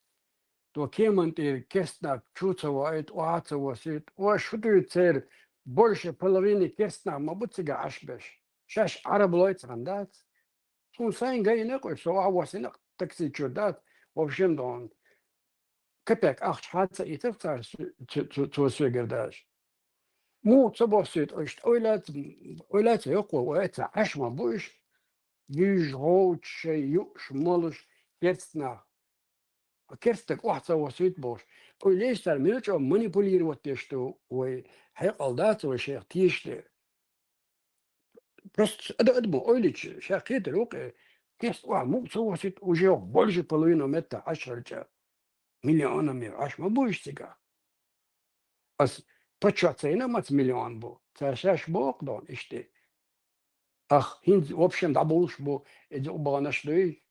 Тхо кеман тӀера керста нах чу ца ваийта, охьа ца васийта. Ой, шу дуьйцу церан, больше половины керста нах ма бу цига Ӏаш берш. Шаьш Ӏараблой цхьаьна дац. Суна сайн гайна кхуьш, со охьа воссина такси чуьра дац, в общем, дон. Капек ахча хьа ца ийцар цара цу-, цу-, цу-, цо соьгара даш. Муха ца боссуьйту иштта, ойла ца, ойла ца йоккхо, ой, ца Ӏаш ма бу уьш, буьйжа гӀовташ шайн юуш, молуш, керста нах. Керста стаг охьа ца воссуьйту бохуш. Ойла еш цара мел чӀогӀа манипулировать деш ду вай, хьекъал дац вай шех тешаш дерг. Просто ада-, адамо ойла йича, ша кхетар ву-кх, керста охьа муха ца воссуьйту, уже больше половины метта Ӏаш хилча. Миллионами Ӏаш ма бу уьш цига. Ас подсчёт ца йина, маца миллион бу. Цара шаьш боху дон иштта. Ах, хӀинца, в общем, дӀабовлуш бу, и юкъа баханаш дуй,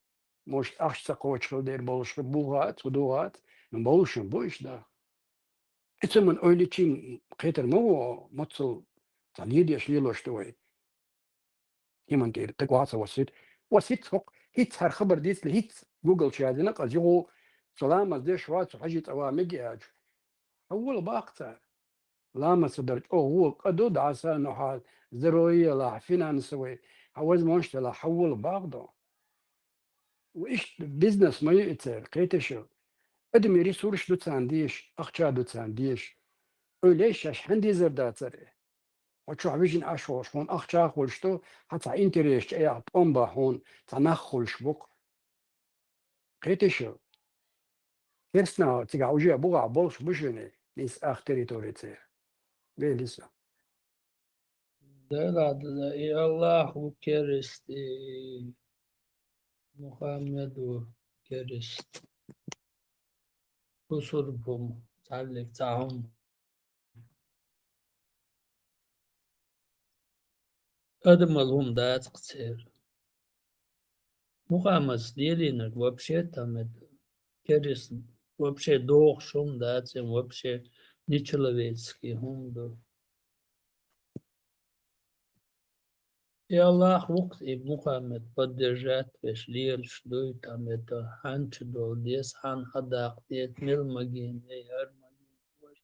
может, ахча ца кхочуш хила дер болуш бу хац, хӀун ду хац, но болуш-м бу уьш, да. И ца ман ойла йича, кхетар ма ву, мацал цхьа ледеш лелош ду вай. Кеман тӀера стаг охьа ца воссуьйту. Ва хӀинца хӀокху, хӀинца хӀара хабар дийцале, хӀинца Google чу яздина, къа зигу саламат деш вац, хьажи цӀа ва меги аьлча. Хьаввала баккха цара. Ламаз ца дар чӀогӀа вон кӀа ду, дӀаса, ну хьа здоровье лахь, финансы вай, хьа возможность лахь, хьаввала баккха ду. Ва иштта бизнес ма ю и церан, кхеташ ю. Адамий ресурс ду царна деш, ахча ду царна деш. Ойла еш, шаьш хьан дезар дацар? Хьо чохь вижина Ӏаш волуш, хьуна ахча а хуьлуш ду, хьан цхьа интерес чӀеяхь, тӀом бан хьуна, цхьа нах хуьлуш бу-кх. Кхеташ ю. Керстанахь цигахь уже бугӀахь болуш бу шуьне, иза ах территори церан. Вели со. Дела дан, и Аллах ву керст, и Мухаммед ву керст. Бусурба хӀума, цхьаллиг цхьа хӀума. Адамал хӀума дац-кх церан. Мухаммадс лелийнарг вообще там это, керст, вообще дохуш хӀума дац, им вообще нечеловеческий хӀума ду. И Аллах ву-кх и Мухаммад поддержать веш лелаш дуй, там это, хьанчу долу деза, хьан хьадаккха деза, мел магийна, эй, хӀара магийна.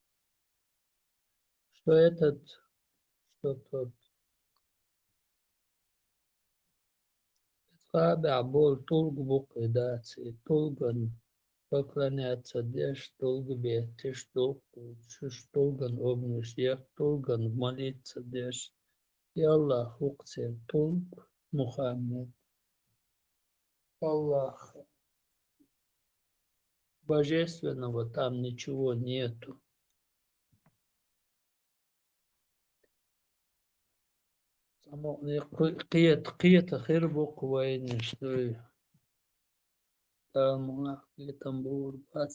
Что этот, что тот. Кхабехь болу тӀулг бу-кх и дац, и тӀулган поклоняться деш, тӀулг бетташ, тӀулг кхочуш, тӀулган обниш еш, тӀулган молиться деш, и Аллах ву-кх церан тӀулг, Мухаммад. Аллах. Божественного там ничего нету. Цхьа мукъане кхе-, кхета, кхета хир бу-кх вайна, дуй. Дала мукъ лахь, кхетам бовр бац.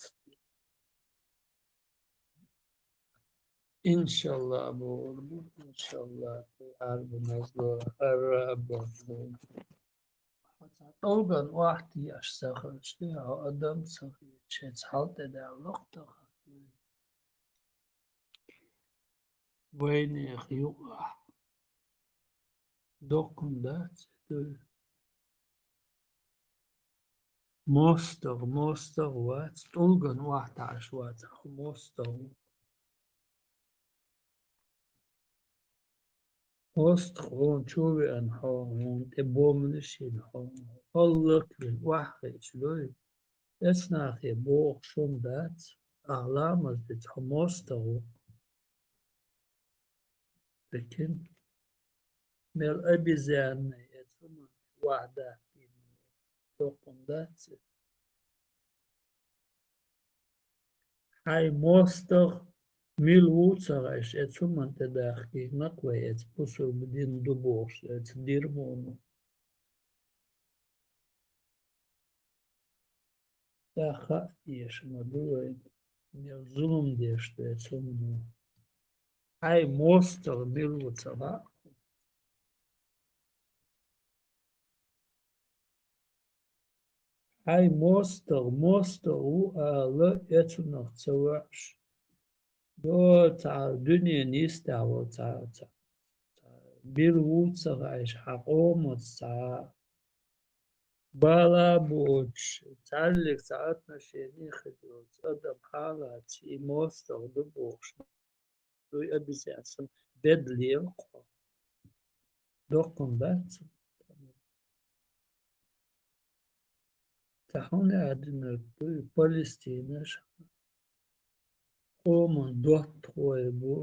Иншалла, бовр бу, иншалла, дуй, Ӏарба назло, Ӏарба, дуй. Хьо цхьа тӀулган охьатаеш ца хилча, хьо адам ца хилча, шайца хьал тӀе даьлла лакхтахь. Вайнех юкъахь доккхун дац, дуй. МостагӀа, мостагӀа вац, тӀулган охьатаьӀаш вац, хьо мостагӀа ву. МостагӀа хьуна чу а веана хьо, хьуна тӀе боманаш а йина хьо, хӀаллаквина охьахиъча дуй. Эцнахе бохуш хӀума дац, ахь ламаз дича хьо мостагӀа ву. Прикинь, мел обезьяна эца хӀуманна охьадаккхийна, доккхун дац. Хьайн мостагӀа мила ву ца хууш, эца хӀуманна тӀедахкийна-кх вай, эца бусурба дин ду бохуш, эца дирмуно. Ша хаа дезаш ма ду вайна, мел зулам деш ду эца хӀумано. Хьайн мостагӀа мила ву ца хаьа. Хьайн мостагӀа, мостагӀа ву ала эцунах ца воьӀуш. Йо, цхьа дуьненан йистехь волу цхьа, цхьа, цхьа бир ву ца хууш, хьан къомаца цхьа бала а боцуш, цхьаллиг цхьа отношени хир йолчу адам хьалаца и мостагӀа ду бохуш, дуй обезьян санна беда лела-кх хьо. Доккхун дац. Цхьа хӀунда аьлла динарг дуй, палестинаш къоман доттагӀой бу,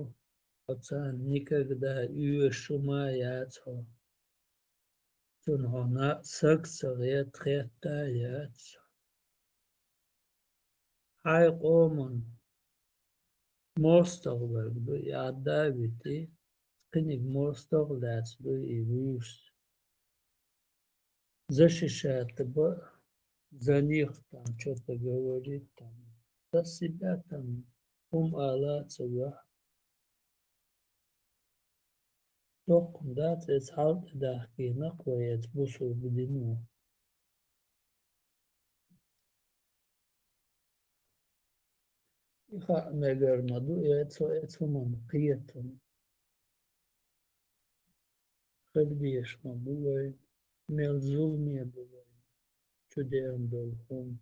хьо царна никогда оьшуш хӀума а яц хьо. Цунна хьо на-, саг ца гӀерта, хетта а яц. Хьайн къоман мостагӀа верг ду, и Ӏадда а вити, кхиниг мостагӀа а лаьцна дуй и вуьйш. Защищать бан, за них там чё-то говорить там. За себя там хӀума ала а ца воьӀу. Доккхун дац, эца хьал тӀедахкийна-кх вай, эца бусурба дино. И хаа мегар ма ду, эца, эца хӀуманна кхетам. Хила безаш ма бу вай, мел зуламе бу вай. Чу деана долу хӀума.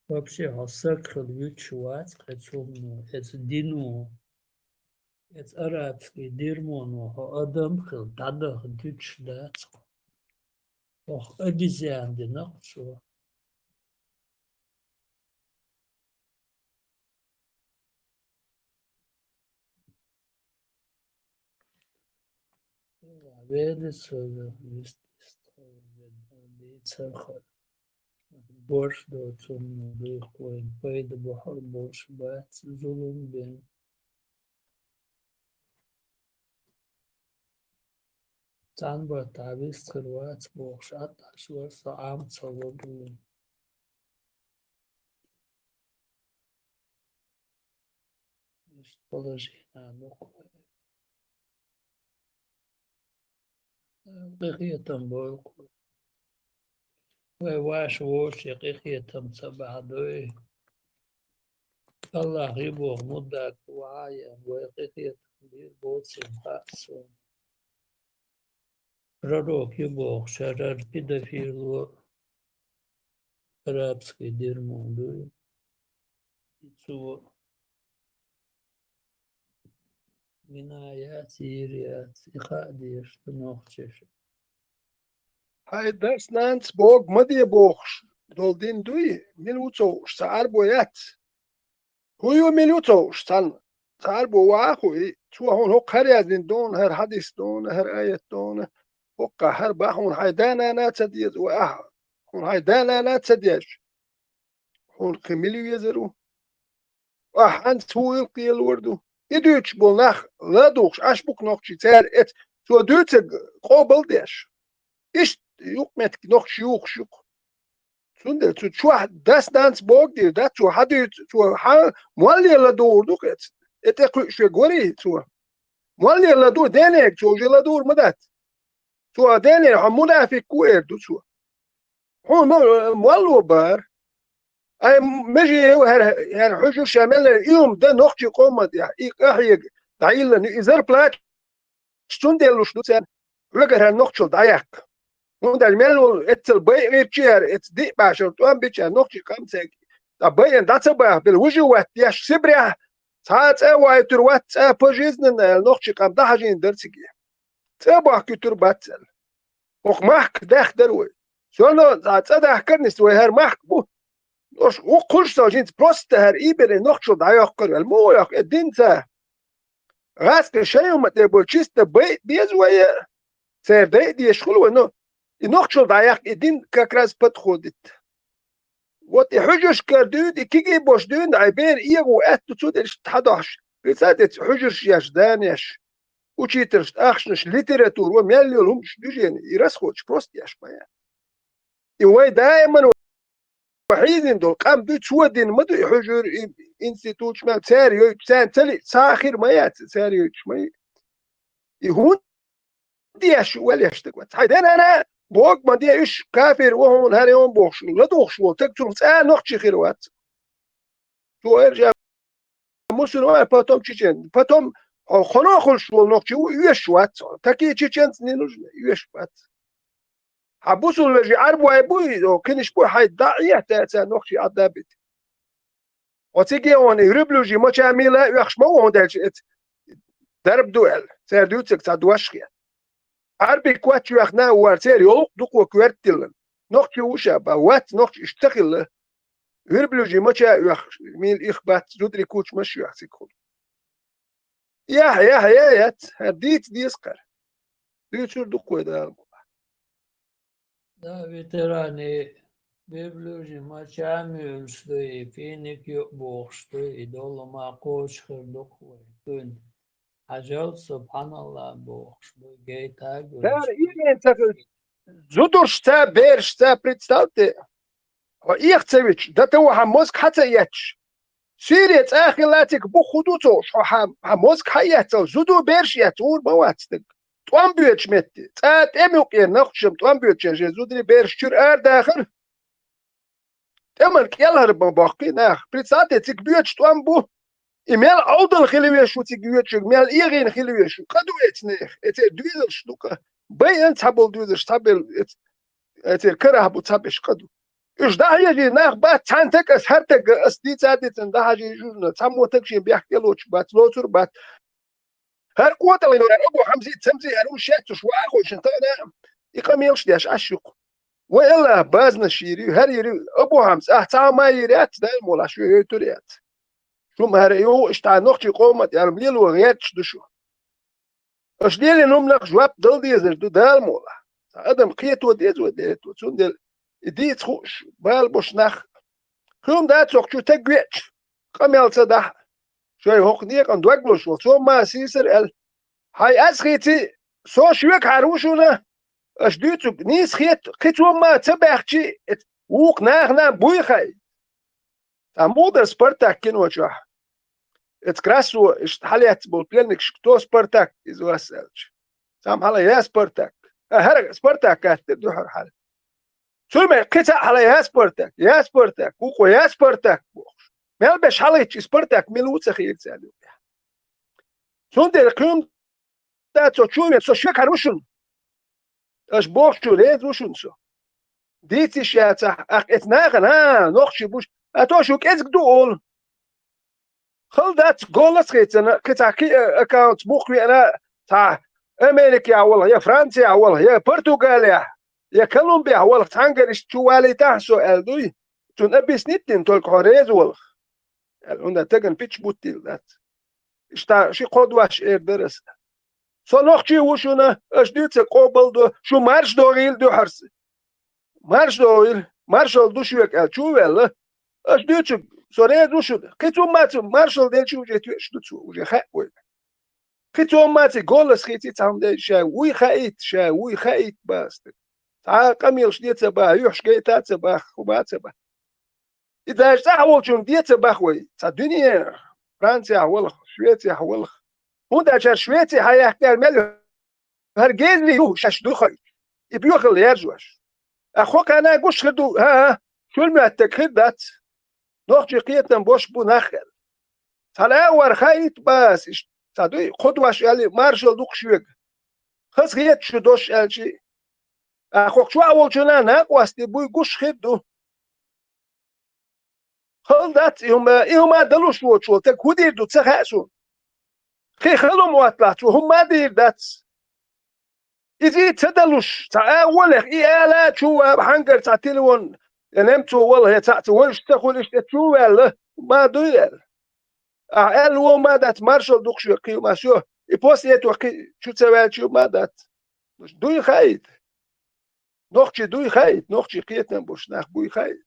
Вообще, хьо саг хила вуьтуш вац кхин цунна, эца дино, эца арабский дирмоно хьо адам хила дӀадаха дуьтуш дац хьо. Хьох обезьян дина-кх цо. Велицо дийцар хьо. Борш доцунна дуьйху вайн, пайда бохьур болуш бац, зулам бен. Цхьана баттахь вистхир вац бохуш, Ӏатташ вара со Ӏам ца ло. Иштта положение ду-кх. Къинхетам бойла-кх. Вай ваша вовшийн къинхетам ца бахьадой. Аллах ю боху муддак вахьа а ян, вай къинхетам бийр боцийла хаьа суна. Пророк ю боху, шарар педофило, арабский дерьмо дуй. И цо вина яц, йийр яц, и хаа дезаш ду нохчаша. Хьайн дас-нанас богу ма де бохуш долу дин дуй, мила ву ца хууш, цхьа Ӏарбо яц. ХӀун ю, мила ю ца хууш цхьанна? Цхьа Ӏарбо ваха а хуий, цо хьуна хӀокху хӀара яздина дуна, хӀара хьадис дуна, хӀара аят дуна, хӀокхахь хӀара бан хьуна хьайн да-нана а ца деза, ва ахьа, хьуна хьайн да-нана а ца дезаш, хьуна кхин мила везар ву? Ахьа хьанца хӀун гӀиллакх лелор ду? И дуьйцуш болу нах ладугӀуш Ӏаш бу-кх нохчий, цара эца, цо дуьйцург къобал а деш. Иштта юкъаметтиг нохчий юхуш ю-кх. Цундела цу чохь дас-нанас богу дийр дац, цо хьан дуьйцу, цо хьан молле ладугӀур ду-кх эца? И тӀе кхуьуш верг варий цо? Молле ладугӀу, денега цо уже ладугӀур ма дац. Цо денера хьо мунафикъ ву эр ду цо. Хьуна ма-, молло бара. Ай, меже хӀара, хӀара хьуьжар ша мел и хӀума дан нохчийн къоман тӀехь, и къахьега дӀайиллина, и зарплата цундела луш ду царна, хьоьгара хӀара нохчалла дӀаяккха. ХӀунда аьлча мел волу эццал байа гӀирчи хӀара, эца диъ бӀешар тӀом бича нохчийн къам цаьрга, ткъа байина дӀа ца баха, бела выживать деш Сибрехь, цхьа а цӀа а вайтур вац, цӀа пожизненно аьлла, нохчийн къам дӀахьажийна дара цига. ЦӀа бохкуьйтур бац аьлла. ХӀокху махка даьхна дара вай. Всё равно цхьа цӀа дахкар нисса вай хӀара махка бу. Ош вукхуьлуш ца жинца просто хӀара ийбеле нохчалла дӀайоккхур аьлла. Муха йоккху, э, динца? ГӀаскхи шайн хӀума тӀе бу, чисто байа беза вай, церан дайа дезаш хуьлу вай, но и нохчалла дӀаяккха и дин как раз подходит. Вот и хьуьжаршкара дуьйна, и кегий бош дуьйна, ай бер эгӀо аьтту цу дерш тхьадохьуш. Представьте, хьуьжарш еш, дана еш, учительшна ахчанаш, литература, ва мел йолу хӀумаш, движение, и расходаш просто еш ма яц. И вай даиман хьийзина долу къам ду, цо дина ма ду и хьуьжар, и институташ мел, цара йойтуш, царна ца лиъча, цхьа а хир ма яц, цара йойтуш ма йи. И хӀунда деш ю валеш стаг вац? Хьайн ден ана бог ма де, уьш кафир ву хьуна, хӀара йон бохуш, ладугӀуш волу стаг цунах цкъа а нохчи хир вац. Цо эр жа мусульман, потом чечен, потом хьо-, хьо нохчалла хуьлуш волу нохчи ву, оьшуш вац хьо. Такие чеченцы не нужны, оьшуш вац. Хьан бусулба вежарий Ӏарбой бу, и, о, кхинаш бу, хьайн дӀа а еттаьча нохчий Ӏадда а бити. Оцигеон и верблюжий моча мила а оьхуш ма ву хьуна, дальше эца дарба ду аьлла, цара дуьйцург цхьа дош хета. Ӏарбий коч оьхна а вара, церан йолу дукха коьрта тиллина. Нохчи ву ша бан, вац, нохчи иштта ца хилла. Верблюжий моча а оьхуш, мила их бац, зударий кучмаш а оьху цига хуьлу. Яхь, яхь, я, яц, хӀара дийца деза кхара. Дуьйцур ду кхой Дала. Да, ветераны, верблюжий моча а муьйлуш ду, и финик ю а бохуш ду, и долу ма кхочушхир ду-кх вай. Дуьйна хьажал, субханаллах бохуш ду, гайтаг. Дара ирен ца хилча, зудуршца, берашца, представьте, хьо эха ца вича, дан тан ву хьан мозг хьа ца етташ. Сире цӀа а хилла цига бух хӀун ду ца хууш, хьо хьан, хьан мозг хьа а эццал, зуду бераш а эццал, ур ма вац стаг. ТӀом боьдучу метте, цӀа тӀеман юкъера нохчашна тӀом боьдучу, шен зударий бераш чуьра арадахар. ТӀеман кӀелхьара ма боккхий нах. Представьте, цига боьдуш тӀом бу. И мел Ӏовдал хила веш ву цига йоьдучуьнга, мел эгӀийна хила веш ву. Къа ду эца нехан, эца дуьйзарш ду къа. Байъина цхьаболу дуьйзарш, цхьабелла эца. Эцир карахь бу цхьаберш къа ду. Уьш дӀахьежий нах бац, цхьаьнтаг ас, хӀара таг ас дийца а дийцина дӀахьежий жужна, цхьаммо таг шен бехк тӀе лоцуш бац, лоцур бац. ХӀара къотӀаллин вара Абу Хьамзи, Цамзи, хӀара уьш яц уьш ваӀа хойшина тахана, и къамелаш деш Ӏаш юкъу. Вай Аллахь базна шийри, хӀара йири, Абу Хьамз, ахь цхьа ма йир яц, дай мола шу йойтур яц. Шу ма хӀара йогӀу иштта нохчий къомат ярам лело гӀерташ ду шу. Аша лелина хӀуманах жоп дала дезар ду Дала мукъалахь. Цхьа адам кхето деза вай дерто, цундела и дийца хууш, бала бош нах. Хьуна дац хӀокху чу таг веача, къамел ца дахь, шоай хӀокху некъан дог луш ву, цо ма сийсара аьлла. Хьай аз хийци, со шоьгахьара ву шуна, аша дуьйцург нийса хетта, кхин цо ма ца баьхчи, вукху нахана буй хаий. Цхьа муха дара Спартак кино чохь? Эца Красо иштта хьалаьцна болу пленникаш, кто Спартак из вас аьлча. Цхьамма хьала я Спартак. А, хӀара Спартак гаттара дуьхьара хьала. Цуьнан кхин цхьаъ хьала я Спартак, я Спартак, вукхо я Спартак бохуш. Мел беш хьалаайча и Спартак мила ву ца хийра цаьрга. Цундела кхин да цо чу вен, со шекхьар ву шуна. Аша бохучу реза ву шуна со. Дийца йиш яцахь, ахь эца нахана, а, нохчий буш, а то шу кӀезиг ду олу. Хала дац, голлас а хийцина, кхин цхьа кхин а аккаунтс мух веана, цхьа Америкехь волу, я Францехь волу, я Португалехь, я Колумбехь волу, цхьаьнгара иштта чу валийтахьа со аьлла дуй. Цунна объяснить дина, только хьо реза волу. Аьлла, хӀунда тагана питча буттийла дац. Иштта ши кхо дош эр дара аса. Со нохчий ву шуна, аша дуьйцург къобал до, шу марш догӀийла дуьхьарца. Марш догӀийла, маршалла ду шуьга аьлла, чу а ваьлла. Аша дуьйцург, со реза ву шуна. Кхин цу ма ца маршалла делчи уже тоьаш ду цо, уже хаьа вайна. Кхин цу ма ца голлас хийци цхьамма дайча, шаьй вуй хаийта, шаьй вуй хаийта бац стаг. Цхьа а къамелаш де ца баха, юьхьаш гайта а ца баха, хӀума а ца баха. И даже цӀахь волчунна де ца баха вай, цхьа дуьне, Францехь волах, Швецехь волах. ХӀунда аьлча Швецехь хьаяьккхинера мел хӀара гезний ю шаьш ду хой. И боьхалла яржош. А хӀокхана гуш хир ду, хӀа-хӀа, шуьлметтаг хир дац. Нохчий кхетам бош бу нах аьлла. Цхьа лаьа вара хаийта бац иштта. Цхьа дуй, кхо дош аьлли, маршалла ду-кх шуьга. Хаза хета шу дош аьлчи. А хӀокху чохь волчунна накъостий буй гуш хир ду. Хала дац и хӀума, и хӀума далуш воцуш волу таг хӀун дийр ду ца хаьа суна. Кхин хала хӀума отталахь, цо хӀумма а дийр дац. Иза и ца далуш, цхьа агӀо леха, и ала а чу ваба хьаьнгара цхьа телефон, я немцо вала, я цхьаъ ца вайша ца хуьлуш, я чу ваьлла, ма дуй аьлла. Ахьа аьлла вон ма дац, маршалла ду-кх шуьга кхин хӀума, всё, и после этого кхин чу ца ваьлча хӀума дац. Дуй хаийта. Нохчий дуй хаийта, нохчий кхетам бош нах буй хаийта.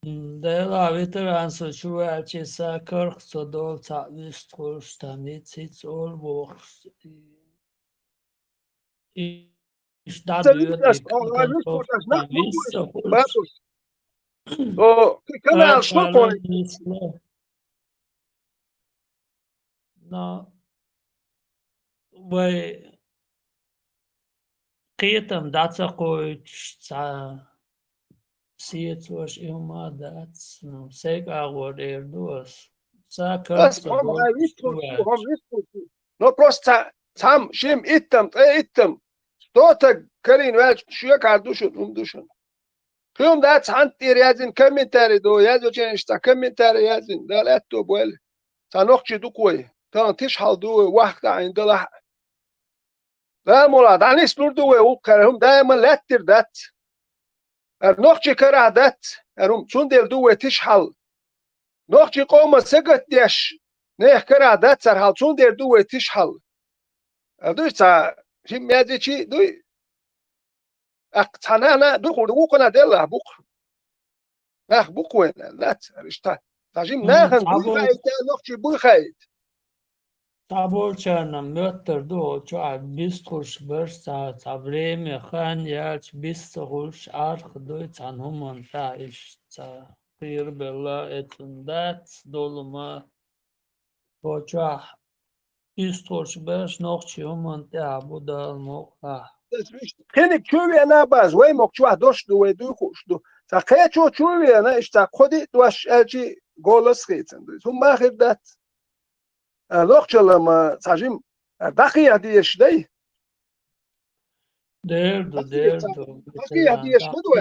М, Делахь ветеран со чу ваьлчи са карх со долу цхьаъ вистхуьлуш, там хӀиц-хӀиц олу бохуш. И, иш Ца дӀадоьду вистхуьлуш, и о, кхин вистхуьлуш, там нах вистхуьлуш, хуьлуш. Бабуш. О, кхин канал шо кхойна. Но вай кхетам дӀа ца кхойтуш, цхьа сецош и хӀума дац, ну, сайга агӀор эр ду ас. Сан карца хьо ма вистхуьлуш, хьо ма вистхуьлуш. Но просто цхьа, цхьамма, шимма, иттамма, ткъе иттамма, сто таг карийна ваьлча, шуьгахьара ду шуна, хӀума ду шуна. Кхин хӀума дац, хьанна тӀера яздина комментарий ду, яздинчу цхьа комментарий яздина, Дала аьтто бойла. Цхьа нохчий ду-кх вай, тахана тиша хьал ду вай, вахка Ӏийна далахь а. Дала мула дӀанислур ду вай, вукхара хӀума даиман лаьттира дац. ХӀара нохчий карахь дац, хӀара хӀума, цундела ду вай тиша хьал. Нохчий къоман сагатдеш, нехан карахь дац хӀара хьал, цундела ду вай тиша хьал. ХӀара дуй цхьа, шимма яздичи а дуй. ТӀаккха цхьа нана а ду, хӀума вукхана делла бу-кх. Нах бу-кх вайна, лаьцна, иштта. Цхьа жимма нахана буй хаийта, нохчий буй хаийта. Цхьаболчарна моьттур ду, хӀокху чохь бистхуьлуш берш цхьа, цхьа время, хан яьлча, бист ца хуьлуш, Ӏарх дуй цхьана хӀуманна тӀехь, иштта цхьа кхерабелла, эцна дац долу ма. Хьо чохь бистхуьлуш берш нохчий хӀуманна тӀехь бу Дала мукъалахь. Кхиниг чу а веана а база, вай мокх чохь дош ду, вай дуй хууш ду. Цхьа кхечо чу а веана, иштта цхьа кхо-диъ дош аьлчи, голлас а хийцина ду иза. ХӀумма а хир дац. А, нохчалла ма цхьа жимма, а, дӀакхехьа дезаш дай. Дер ду, дер ду. Хьо деш ма ду.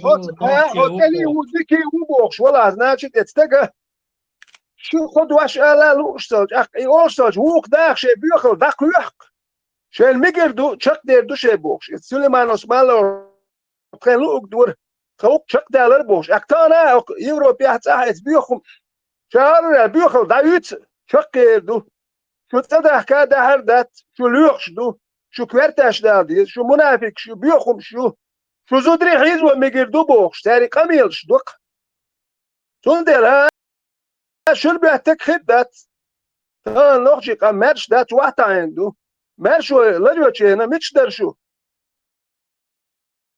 Хьо тӀе ву, дикий ву бохуш, вала, значит, эцу стага шу хьо дош ала лууш цалча, и олуш цалча, вукху даха шен боьхалла дӀакхоьхьу. Шайна мегар ду, чекхдер ду шайн бохуш. Иза Сулаймановс мало тхайн луург дора, тхан вукху чекхдалар бохуш. Аккха тахана а окху Европехь цӀахь эца боьху хӀума. Ша аьлла, боьхалла дӀаюьйцу, чекхдер ду. Шу цӀа дахка а дахьар дац, шу лоьхуш ду, шу коьрташ дала деза, шу мунафикаш ю, боьху хӀумаш ю, шу зударий хьийзо мегар ду бохуш, цаьрга къамелаш доккху. Цундела шуна боьттиг хир дац. Тахана нохчий къам маьрша дац, вахтахьийна ду. Маьршо ларйочу хенахь мича дара шу?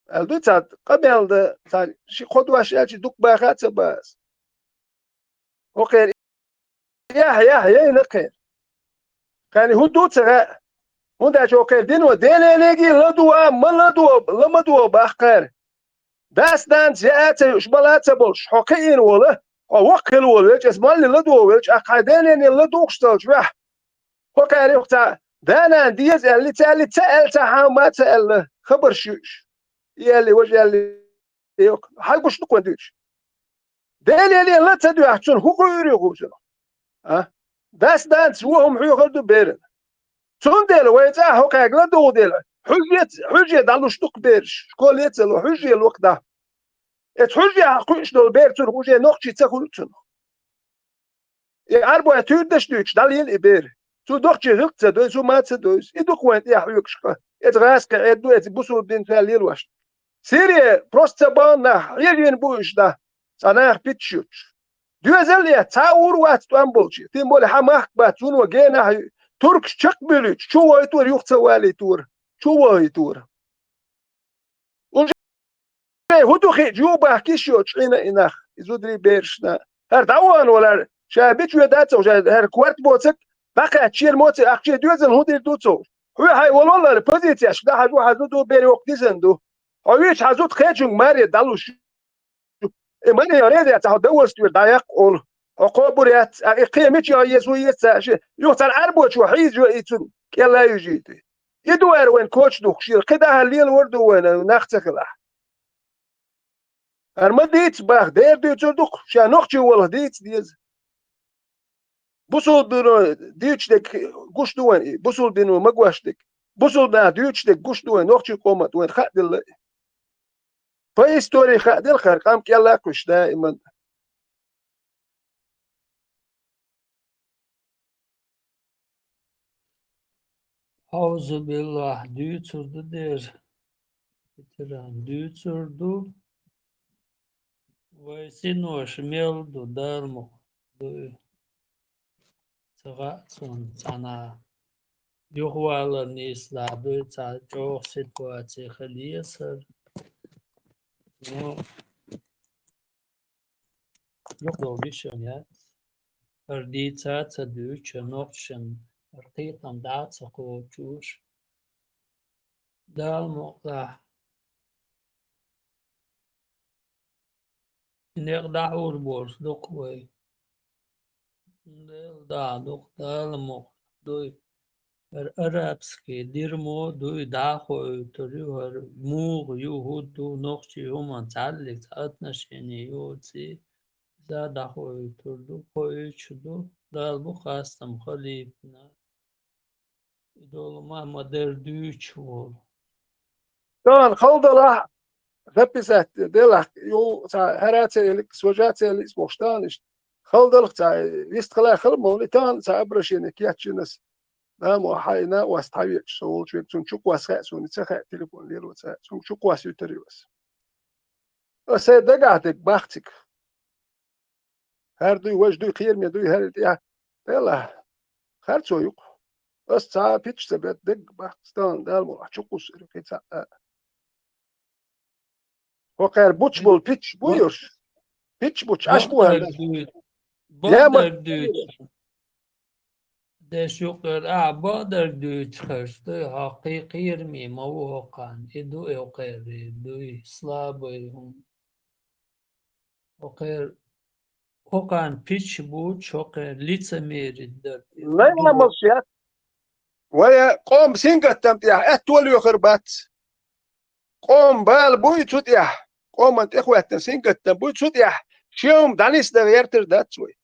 Аьлла ду цхьа къамел дан, цхьа ши кхо дош аьлча дукха баха а ца баха ас. ХӀокхеран эхь, эхь яйна кхеран. Кхаьрна хӀун ду ца хаьа. ХӀунда аьлча хӀокхеран дино дененеги ладугӀа, ма ладугӀа, ла ма дугӀа баккхара. Дас-нанас яа а ца юуш, мала а ца болуш, хьо кхиийна волу, хьо воккха хила волавелча, аса молли ладугӀа велча, ахьа хьайн денене ладугӀуш цалча ваьхьа. ХӀокхара юха цхьа да-нана деза аьлла, ца аьлла, ца аьлла, ца хьан ма ца аьлла, хабарш юуш. И аьлла, важа аьлла, хьан гуш ду кхуьнан дуьйцуш? Деле ла ца доьхьа цунна хӀун хуьйр ю хӀусуна? А? Дас-нанас вон хӀума хьоьхур ду берана. Цундела вай цӀахь хӀокхаьрга ладугӀу дела, хьуьжа, хьуьжа дӀалуш ду-кх бераш, школе а ца ло, хьуьжа ло-кх дӀа. Эцу хьуьжехь кхуьуш долу бер цунах уже нохчий ца хуьлу цунах. И Ӏарбой туьйра даш дуьйцуш, дӀалийла и бер. Цу нохчий хӀилла ца дойзу, цу ма ца дойзу. И ду-кх вайн тӀехь хьоьгуш-кха. Эца гӀазкхи Ӏедда ду, эца бусулба дин ца лелош. Сири просто ца бахна нах, хьежийна бу уьш дӀа. Цхьа наха питташ юттуш. Доьзал а эц, цхьа а ур вац тӀом болче. Тем более хьан махка бац, вуно генахь а ю. Туркаш чекхбуьйлуьйтуш, чу вохуьйтура, юха ца валийтура. Чу вохуьйтура. Уже хӀун ду хиъча, юха бахкийша йоцуш Ӏийна и нах, и зударий берашна. ХӀара дӀавахана волу, ша бича воьду ца ву, ша хӀара корта боцург, дӀакхаьчча шена моций, ахча доьзал хӀун дийр ду ца ву? Хьоьхьа волу валлара позицияшка дӀахьажа ву, хьан зуда бер йоккха дисина ду. Хьо вуьйцу хьан зуда кхечуьнга маре дӀалуш. И маре реза яц, хьо довольствие дӀаяккха олу. Хьо кхобур яц, а и кхе мича еза ву еза ца ши, юха цхьана Ӏарбочо хьийза йо и цунна, кӀелла южийта. И ду аьлла вайн коча духкуш, шира кхин дахар лелавар ду вайна, нах ца хилахь. ХӀара ма дийца баха, дера дуьйцур ду-кх, ша нохчи волах дийца деза. Бусулба дино дуьйцуш дерг гуш ду вайн и, бусулба дино ма гуш дерг. Бусулба наха дуьйцуш дерг гуш ду вайн, нохчийн къоман вайн хаа делла. По истории хаа делла хӀара къам кӀелла а кхуьйсуш даиман. Аузу биллахь, дуьйцур ду дера. Ветеран, дуьйцур ду. Вай синош мел ду, Дала мукъ дуй. Ца хаьа цунна цхьана. Юхавалар нийса дуй, цхьа чӀогӀа ситуаци хила езара. Ну, юкъадолу вишан яц. ХӀара дийца а ца дуьйцуш, нохчашна хӀара кхетам дӀа а ца кхочуш. Дала мукъ лахь. Некъ дӀахьур болуш ду-кх вай. Дела дӀа ду-кх, Дала мукъ дуй. ХӀара арабский дерьмо дуй, дӀахоуьйтур ю, хӀара муха ю, хӀун ду, нохчий хӀуманна цхьаьллиг цхьа отношение йоций, иза дӀахоуьйтур ду, хоуьйтуш ду, Дала бу хастам халипна. И долу ма, ма дер дуьйцуш волу. Тахана хала далахь, записать делахь, ю, цхьа хӀара а ца элира, сожа а ца элира бохуш тахана иштта. Хала далахь цхьа, вистхила хала ма вали, тахана цхьа обращение кечйина ас. Намо хьайна, ас тхьавечу со волчу верг, цунна чукхосса хаьа суна, ца хаьа телефон лело ца хаьа, цунна чукхосса юьтур ю ас. Аса дагахь дерг бахцига. ХӀара дуй, важа дуй, кхераме дуй, хӀара тӀехь, делахь, харцо ю-кх. Ас цхьа а питча ца бетта дерг бахт, стан, Дала мукъ лахь, чукхуссур ю кхин цхьа а. ХӀокхара буч болу питча бу юрш? Питча буч, аш бу хӀара? Бакъдерг дуьйцу. Деш юкъера, а, бакъдерг дуьйцу хӀорш дуй, хьо кхин кхераме ма ву хӀокхарна. И ду и хӀокхеран дуй, слабый хӀума. ХӀокхеран, хӀокхарна пич буч, хӀокхеран лицемерит дара. Лайламалш яц. Вай къоман сингаттам тӀехь аьтто лоьхур бац. Къоман бала буй цу тӀехь, къоман тӀехӀоьттина сингаттам буй цу тӀехь, шен хӀума дӀанисдан гӀертар дац вай.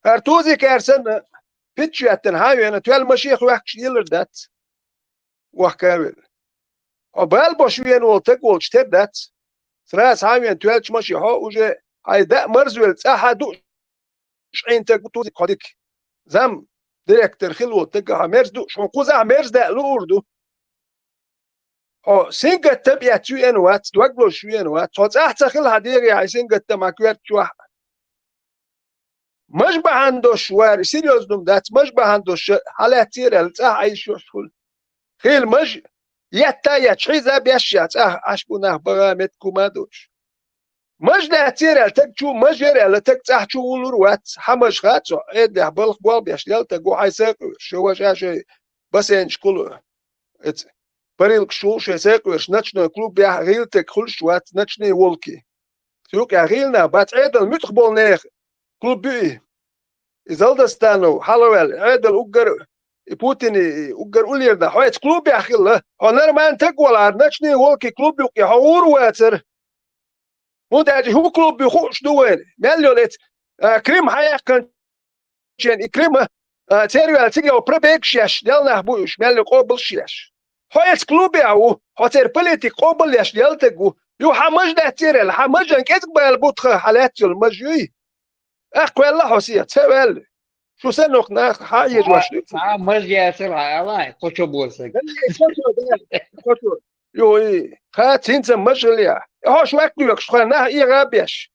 ХӀара тузикара санна, пиччоьттина хьан вена, тоьл машех ваьхкаш лелар дац. Вахкавел. Хьо бала бош вена волу таг волчу тера дац. Сразу хьан вена тоьлчу маши хьо уже хьайн даа марзвелла цӀахь а ду Ӏийна таг ву тузик хьо дика. Зам директор хила волу таг хьо мерз ду, хьуна кхузахь мерз даа луур ду. Хьо сингаттам эцна веана вац, дог лозуш веана вац. Хьо цӀахь ца хила хьан дегӀе хьайн сингаттам хьан коьртачохь. Маж бахьана дош вара, серьёзно дац, маж бахьана дош хьан лаьццера аьлла, цӀахь Ӏийшош хуьлу. Хила маж, етта а етташ, хьийза а беш а, цӀахь Ӏаш бу нах баха метта кума а дош. Маж лаьццера аьлла, таг чу маж яра аьлла, таг цӀахь чу вулур вац, хьан маж хаьа цо, Ӏедалехь балха болх беш лелла таг ву хьайн сакъоьруш, шен ваша шайн бассейнаш кхулу. Эца парилкаш ву шайн сакъоьруш, ночной клубехь гӀийла таг хуьлуш вац, ночные волки. Цу юкъехь гӀийла нах бац, Ӏедал муьтӀахь болу нехан клуб ю и. И Залдастанов хьалаваьлла, Ӏедал уггар, и Путин, и уггар уллера нах. Хьо эца клубехь хилла, хьо нормальный таг валахьара, ночные волки клуб юккъе хьо гӀур а вацара. ХӀунда аьлча хӀун клуб ю хууш ду вайна. Мел йолу эца, а, Крым хьан яьккхина чен и Крыма, а, церваьлла цига йолу пробегаш еш, делла нах бу уьш, мел йолу къобалш еш. Хьо эца клубехь ву, хьо церан политика къобал еш лелла таг ву. Ю хьан маж лаьццера аьлла, хьан мажан кӀезиг бала бу тхан, хьан лаьцна йолу маж юй? Аккхаваьлла хьо сехьа, ца ваьлла. Шу саннах нах хьан а езаш ду? Цхьа а маж яцара хьан аьлла, кхочо босаг. Кхочо, да, кхочо. Йой, кхаца хӀинца мажаллехь. Хьо шуьга доькъуш, тхойн нах эгӀа а беш.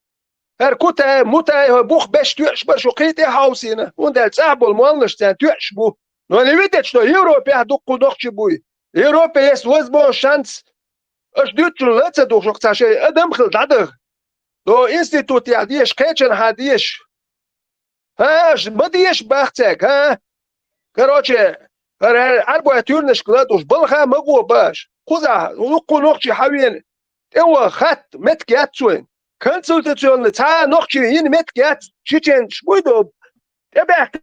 ХӀара Кутай, Мутай хӀо бух беш тоьаш бара шу кхин тӀе хьовсийна. ХӀунда аьлча цӀахь болу молланаш царна тоьаш бу. Но не видеть, что Европехь дуккха нохчий буй. Европе есть возможность, шанс. Аша дуьйцучунна ла а ца дугӀуш, цхьа шайн адам хила дӀадаха. До институтехь дезаш, кхечанхьа дезаш. ХӀа, аша ма дезаш бах цаьрга, хӀа? Короче, хӀара Ӏарбой туьрнашка ладугӀуш, балха а ма гӀо баш. Кхузахь, дуккха нохчий хьан вена, тӀе ваха хатта, меттиг яц вайна. Консультационный цхьа а нохчий йина меттиг яц, чеченцаш буй до, тӀебаьхкина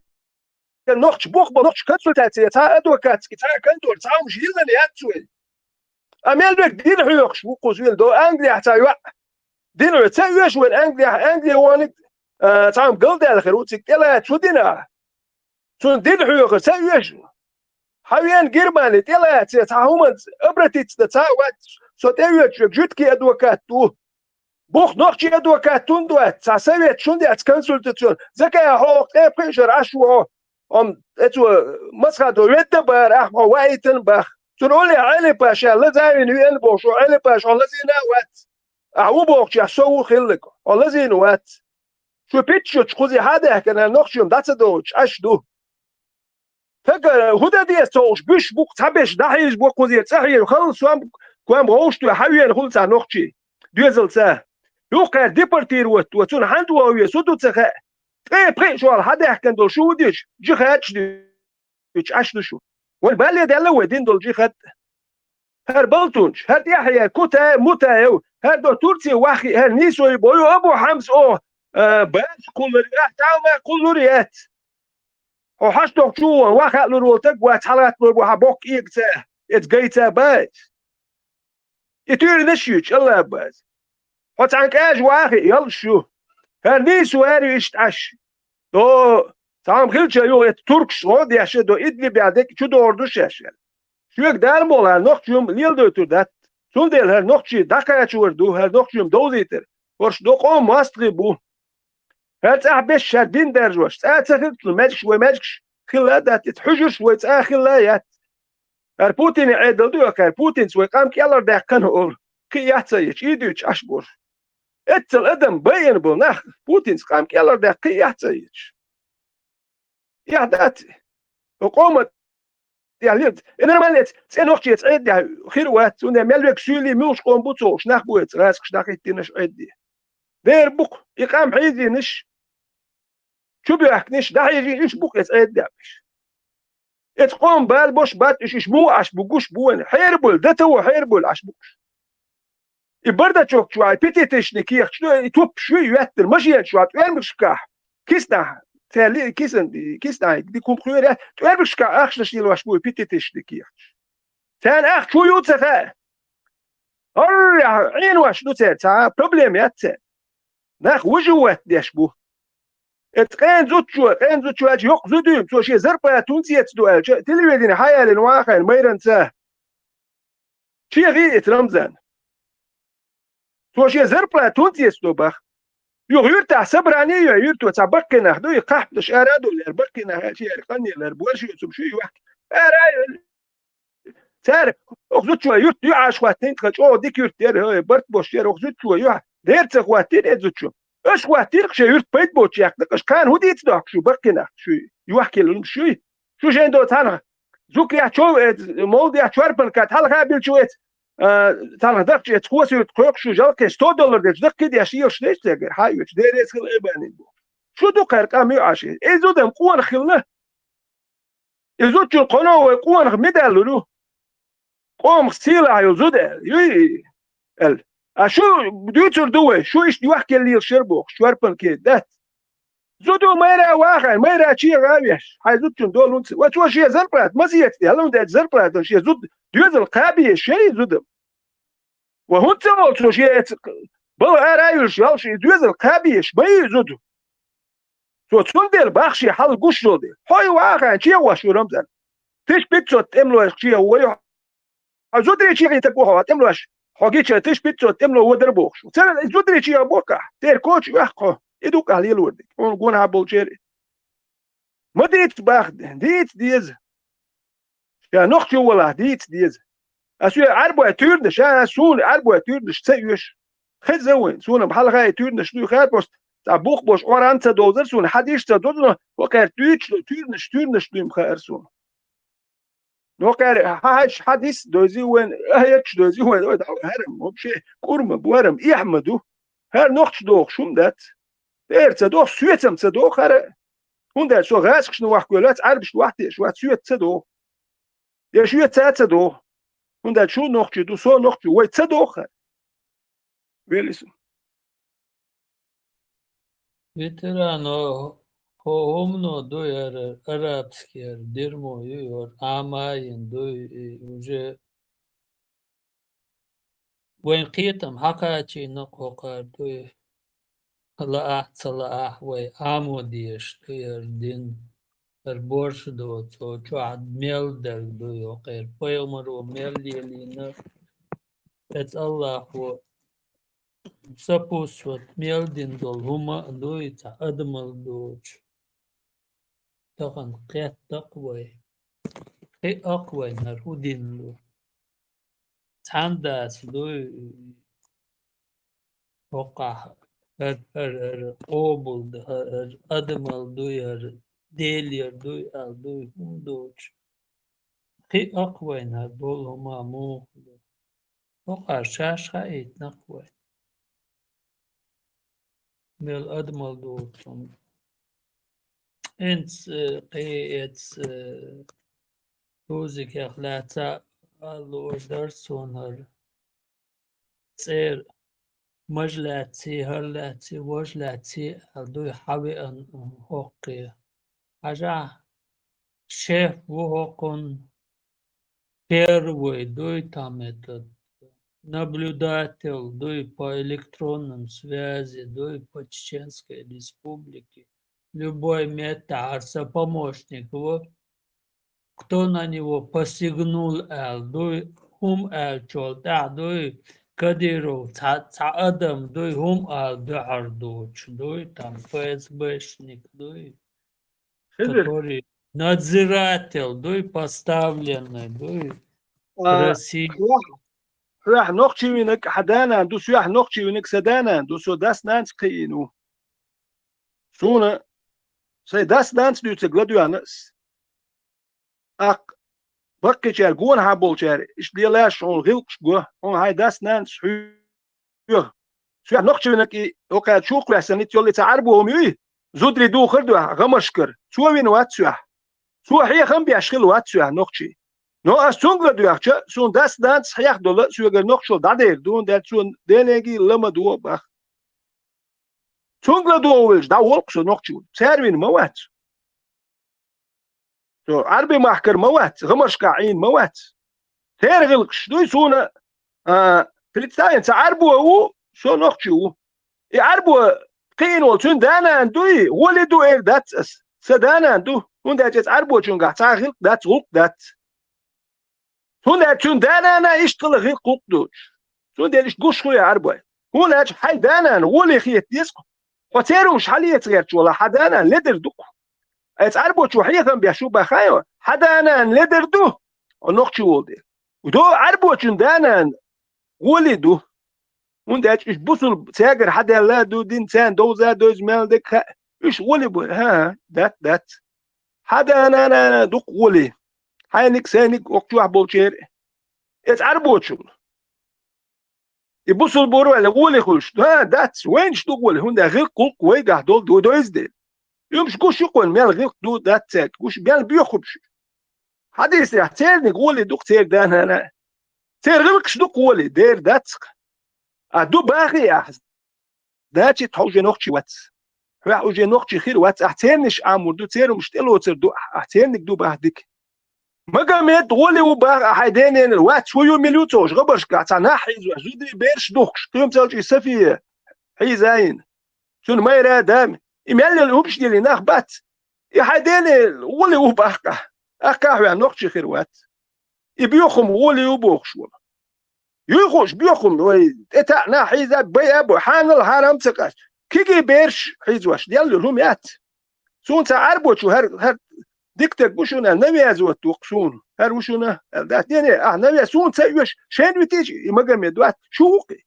нохчий, бух бо нохчий, консультация, цхьа а адвокатский, цхьа а контора, цхьа а хӀумаш йиллина яц вай. Ткъа мел верг дин хьоьхуш ву кхуза вина, до Англияхь цхьа йоӀ. Дин хьоьхуш ца оьшу вайн Англияхь, Англи вониг, а, цхьа хӀума галдаьлла хир ву, цига тӀелаца шу дина? Цунна дин хьоьхуш ца оьшу. Хьан вена Германи тӀелаца цхьа хӀуманца обратиться дан цхьа а вац, со тӀеоьцуш верг жуьгтийн адвокат ву. Бух нохчийн адвокат хӀунда вац, цхьа совет шуна дец консультацион. Закай хьо ткъе пхи шарахь Ӏаш ву хьо. Амма эцо масхадо ведда бара, ахьа хьо ваийтина бах. Цуьнан олехь Ӏелипа ша лазавина веана бохуш, Ӏелипа ша хьо лазийна а вац. Ахьа ву бохучехь со ву хилларг, хьо лазийна вац. Шу питчучу кхузий хьан а даьхкина, нохчий дӀа ца доцуш Ӏаш ду. Тага хӀун дан деза ца хууш, буьш бу-кх, цхьаберш дӀахьийзаш бу кхузера, цӀа хьежа халла сом, ком гӀовш тоьхна хьан вена хуьлу цхьа нохчий? Доьзалца. Юххера депортировать во, цунна хьан дохо ве, со ду ца хаьа. Ткъе пхи а шолгӀа хьан даьхкина долу шу ву дича, джихад ду. Уьш Ӏаш ду шу. Вайн балле даьлла вай дина долу джихад. ХӀара балтунча, хӀара тӀаьхьа яр Кутай, Мутаев, хӀара до Турция ваххи, хӀара нийсо ю бо, ю Абу Хьамс оха, а, бац кхуллур, ахь тӀаьхьа ма кхуллур яц. Хьо хьаш дохучу вон, ваха хаалур волу таг вац, хьалагӀатталур бу хьан боккха эгаца, эца гайца бац. И туьйранаш ю, чӀалла бац. Хьо цхьаьна кӀажа вахи, ялш ю. ХӀара нийса ваьр ю иштта Ӏаш. До, цхьамма хилча юха эта туркаш гӀо деш, до Идлибехь дерг чу догӀур ду шаьш. Шуьга Дала мукъ лахь, нохчий хӀума леладойтур дац. Цундела хӀара нохчий дӀакхачор ду, хӀара нохчий хӀума довзийтар. ХӀорш до къоман мостагӀий бу. ХӀара цӀахь беш, хӀара дин даржош, цӀа ца хилча, маьждигаш вай маьждигаш хилла а дац, иза хьуьжарш вай цӀа хилла а яц. ХӀара Путине Ӏедал ду, хӀара Путинца вай къам кӀелхьардаьккхина олу, кхин а яц а йича, и дуьйцуш Ӏаш болуш. Эццал адам байина болу нах Путинца къам кӀелхьардаьккхина кхин а яц а йича. Эхь дац. Хьо къоман тӀехь лелац. И нормально эца, цӀе нохчеца Ӏеддехь хир вац, цундела мел верг суьйлий муьлш къом бу ца хууш, нах бу эца гӀазкхаш дӀахӀиттинаш Ӏедде. Дера бу-кх, и къам хьийзийнаш, чу боьхкинаш, дӀахьежийна уьш бу-кх эца Ӏеддехь берш. Эца къоман бала бош бац уьш, уьш муха Ӏаш бу, гуш бу вайна. Хьерабойла, дан тан ву хьерабойла Ӏаш бу уьш. И Бардачок чохь, и пятитысячник кехаташ ду, и туппаш ю, и йоьттина машенаш чохь, тӀоьрмигашкахь, киснахь, церан ли-, кисан, киснахь, дика хӀума кхоьру, тӀоьрмигашкахь ахчанаш йиллош бу и пятитысячник кехаташ. Царна ахча хӀун ю ца хаьа. ХӀорра Ӏенош ду церан, цхьа проблема яц церан. Нах вужу ватт деш бу. Эцу къен зудчо, къен зудчо аьлча, йоккха зуда ю, цо шен зарплата хӀунда цецдо аьлча, телевидене хьаялийна вахийна майранца. Чехи эцу Рамзан. Цо шен зарплата хӀунда цецдо бах. Юха юьртахь собрани а йой, юьрто цхьа баккхий нах ду, и кхахьпадаш ара а долу, яра баккхий нах аьлча, яра къанъеллара, борша йоцург шу ю юьхь. Ара а йой. Цара, оха зудчо юьрт ю Ӏаш хӀоттийна, тхан чӀогӀа дика юьрт яра, хӀой, барт бош яра, оха зудчо юьхь. Дера ца хӀоттийна и зудчо. Аша хӀоттийна шайн юьрт пайда боцуш яьккхина, аша кхана хӀун дийца дохку шу, баккхий нах, шу юьхь кхилла шу. Шу шайн до цхьаьна зукехь чов эц, молдехь чорпанка хьалха билчу эц, а, цхьаьна дахча эц, кхоса юьрт кхойкху шу жалкхе сто доллар дерш, даккхий деш, ийлаш деш цегара, хьа а оьцу, деррес хила эбанин бу. Шу ду кхара къам ю Ӏаш. И зудам къонах хилла. И зудчун кхоно вай къонах медаллур ю. Къомах сийлахь йолу зуда аьлла, юй, аьлла. А шу дуьйцур ду вай, шу иштта юьхь кхилла лелаш яра бохуш, чорпанке дац. Зуда майра вахана, майра чегӀа а веш, хьайн зудчун долу хӀунда ца. Ва цо шен зарплата ма зецде, хьала хӀунда аьлча зарплата шен зуда доьзал кхаба езаш шен зуда. Ва хӀунда ца волу цо шен эца бала ара а юьллуш йолуш и доьзал кхаба езаш, ма ю зуда. Цо цундела бах шен хьал гуш йолу дела. Хьо и вахана чегӀош ву Рамзан. Тысяча пятьсот тӀемалойх чегӀо вай хьо. Хьо зударий чегӀийтарг ву хьо, тӀемалойш. Хьо гича тысяча пятьсот тӀемало вадар бохуш. Цара зударий чегӀа боккхахь, церан коча ваьхна хьо. И ду-кх ахь лелор дерг. Хьуна гонахьа болчеран. Ма дийца бах, дийца деза. Ша нохчо валахь, дийца деза. Ас ве Ӏарбой туьйранаш, а, суна Ӏарбой туьйранаш ца оьшу. Хеза вайн, суна-м хьалха и туьйранаш дуй хаар просто, цхьа бух бош Ӏоран ца довзар суна, хьадиш ца дозуна, хӀокхаьрга дуьйцуш ду, туьйранаш, туьйранаш дуй-м хаар суна. ХӀокхаьрга хьан хьадиш, хьадис дойзи вайн, аяташ дойзи вайн, ой, дӀа хӀара-м, вообще, кӀур ма бу, хӀара-м эхь ма ду. ХӀара нохча дохуш хӀума дац. Тера ца доху, соьца-м ца доху хӀара. ХӀунда аьлча со гӀазкхашна вахкавелла вац, Ӏарбашна вахтеш вац, соьца ца доху. Я шуьца а ца доху. ХӀунда аьлча шу нохчий ду, со нохчий, вай ца доху хӀара. Велиса. Ветерано, хӀо-, хӀумано ду яра, арабский яра, дерьмо ю яра, Ӏамайина ду и уже. Вайн кхетам хьакхачийна кху кхара дуй. Лаахь, ца лаахь, вай Ӏамо дезаш ду яра дин. ХӀара борша доцу, чохь мел дерг ду йоккхера. Пайхамаро мел лелийна, эца Аллахо сапуссат мел дина долу хӀума а дуй, цхьа адамал доцуш. Тахана кхетта-кх вай. Кхиа-кх вайна хӀара хӀун дин ду. Цхьаьна дас дуй, хӀокхахь хӀара, хӀара, хӀара къобал ду, хӀара, хӀара адамал дуй, хӀара Делера дуй, ала дуй, хӀума доцуш. Кхиа-кх вайна хӀара болу хӀума муха ду. ХӀокхара шаьш хаийтина-кх вай. Мел адамал доцу хӀума. ХӀинца, э, кхин эца, э, тузикех лаьцна а луур дара суна хӀара. ЦӀера мажа лаьцций, хӀара лаьцций, важа лаьцций аьлла дуй хьан веана хӀоккхе. Хьажахь, шеф ву хӀокхунна, первый дуй там этот, наблюдатель дуй по электронным связи дуй по Чеченской Республике. Любой метта хӀара сан помощник ву. Кто на него посягнул аьлла дуй, хӀума аьллачул тӀаьхьа дуй, Кадыров цхьа, цхьа адам дуй, хӀума ала дуьхьал доцуш дуй, там ФСБшник дуй, Хизир. Который надзиратель дуй, поставленный дуй А, России. Хьоьх, хьоьх нохчий винарг хьан да-нана ду, соьх нохчий винарг сан да-нана ду, со дас-нанас кхиийна ву. Суна сайн дас-нанас дуьйцург ладоьгӀна ас. ТӀаккха баккхийчара, гонахьа болчара, иштта лелаш хьуна гӀиллакхаш го, хьуна хьайн дас-нанас хьоьху. Соьх нохчий винарг и, окхара чу кхоьссина ницкъ йолу и цхьа Ӏарбо хӀума юй, зударий духар а дуьхьа, гӀамашкара. Цо вина вац соьх. Цо хьехам беш хилла вац соьх нохчий. Но ас цунга ладоьгӀча, суна дас-нанас хьех долу, соьгара нохчалла дӀадер ду, хӀунда аьлча цо денеги ла ма догӀу бах. Цунга ладогӀу велча, дӀаволу-кх со нохчо. Цара вина ма вац. Со Ӏарби махкара ма вац, гӀамашкахь Ӏийна ма вац. Церан гӀиллакхаш дуй суна, а, Представь, ца Ӏарбо ву, со нохчи ву. И Ӏарбо кхиъна волу цуьнан да-нана дуй, гӀоли ду эр дац ас. Сан да-нана ду, хӀунда аьлча иза Ӏарбочуьнгахь цхьа гӀиллакх дац, гӀуллакх дац. ХӀунда аьлча цуьнан да-нана иштта хила гӀиллакх, гӀуллакх доцуш. Цундела иштта гуш хуьлу Ӏарбой. ХӀунда аьлча хьайн да-нана гӀоли хета деза-кх. Хьо церан хӀумнаш хьалаца гӀерташ валахь, хьан да-нана ледара ду-кх. Иза Ӏарбочо хьехам беш ву баха йо, хьан да-нана ледара ду, хьо нохчи волу дела. До Ӏарбочун да-нана гӀоли ду. ХӀунда аьлча уьш бусулба, цаьргара хьадаьлла а ду дин, царна довза а довза мел дерг хаьа. Уьш гӀоли бу, хӀан-хӀа, дац, дац. Хьан да-нана дукха гӀоли. Хьайниг, сайниг, окху чохь болчеран. Иза Ӏарбочул. И бусулба вара ваьлла гӀоли хуьлуш. ХӀан, дац, вайнаш ду гӀоли, хӀунда гӀиллакх, гӀуллакх вайгахь долу ду, дойза дела. Уьш гуш ю-кх вайна, мел гӀиллакх ду, дац цаьрга, гуш, мел боьха хӀумнаш. Хьадисехь, церниг гӀоли ду-кх церан да-нана. Церан гӀиллакхаш ду-кх гӀоли, дера дац-кх. А ду бахий ахь, значит, хьо уже нохчи вац. Хьоьхь уже нохчи хир вац, ахь цернаш Ӏамор ду, церан хӀумнаш тӀелоцур ду, ахь церниг ду баха дика. Магомед гӀоли ву баха ахь хьайн дененал, вац, хӀун ю, мила ю ца хууш, гӀабаршкахь цхьа нах хьийзош, зударий, бераш духкуш, кхин цӀалчӀий София хьийзайна. Цуьнан майра а, да а, и мел йолу хӀумнаш дели нах бац. И хьайн дененал гӀоли ву баха ахь, ахь кхин хьоьхь нохчи хир вац. И боьха хӀума гӀоли ю бохуш волу. Юй хууш боьха хӀума, вай, тӀетаьӀа нах хьийза а, байа а бой, хьанал хьарам а ца къаьста. Кегий бераш хьийзош, делла йолу хӀума яц. Суна цхьа Ӏарбочо хӀара, хӀара дика стаг ву шуна, навязывать ву-кх суна. ХӀара ву шуна, аьлла дац. Не, не, ахь навязывать, суна ца оьшу, шайна витийча, и Магомед вац, шу ву-кх и.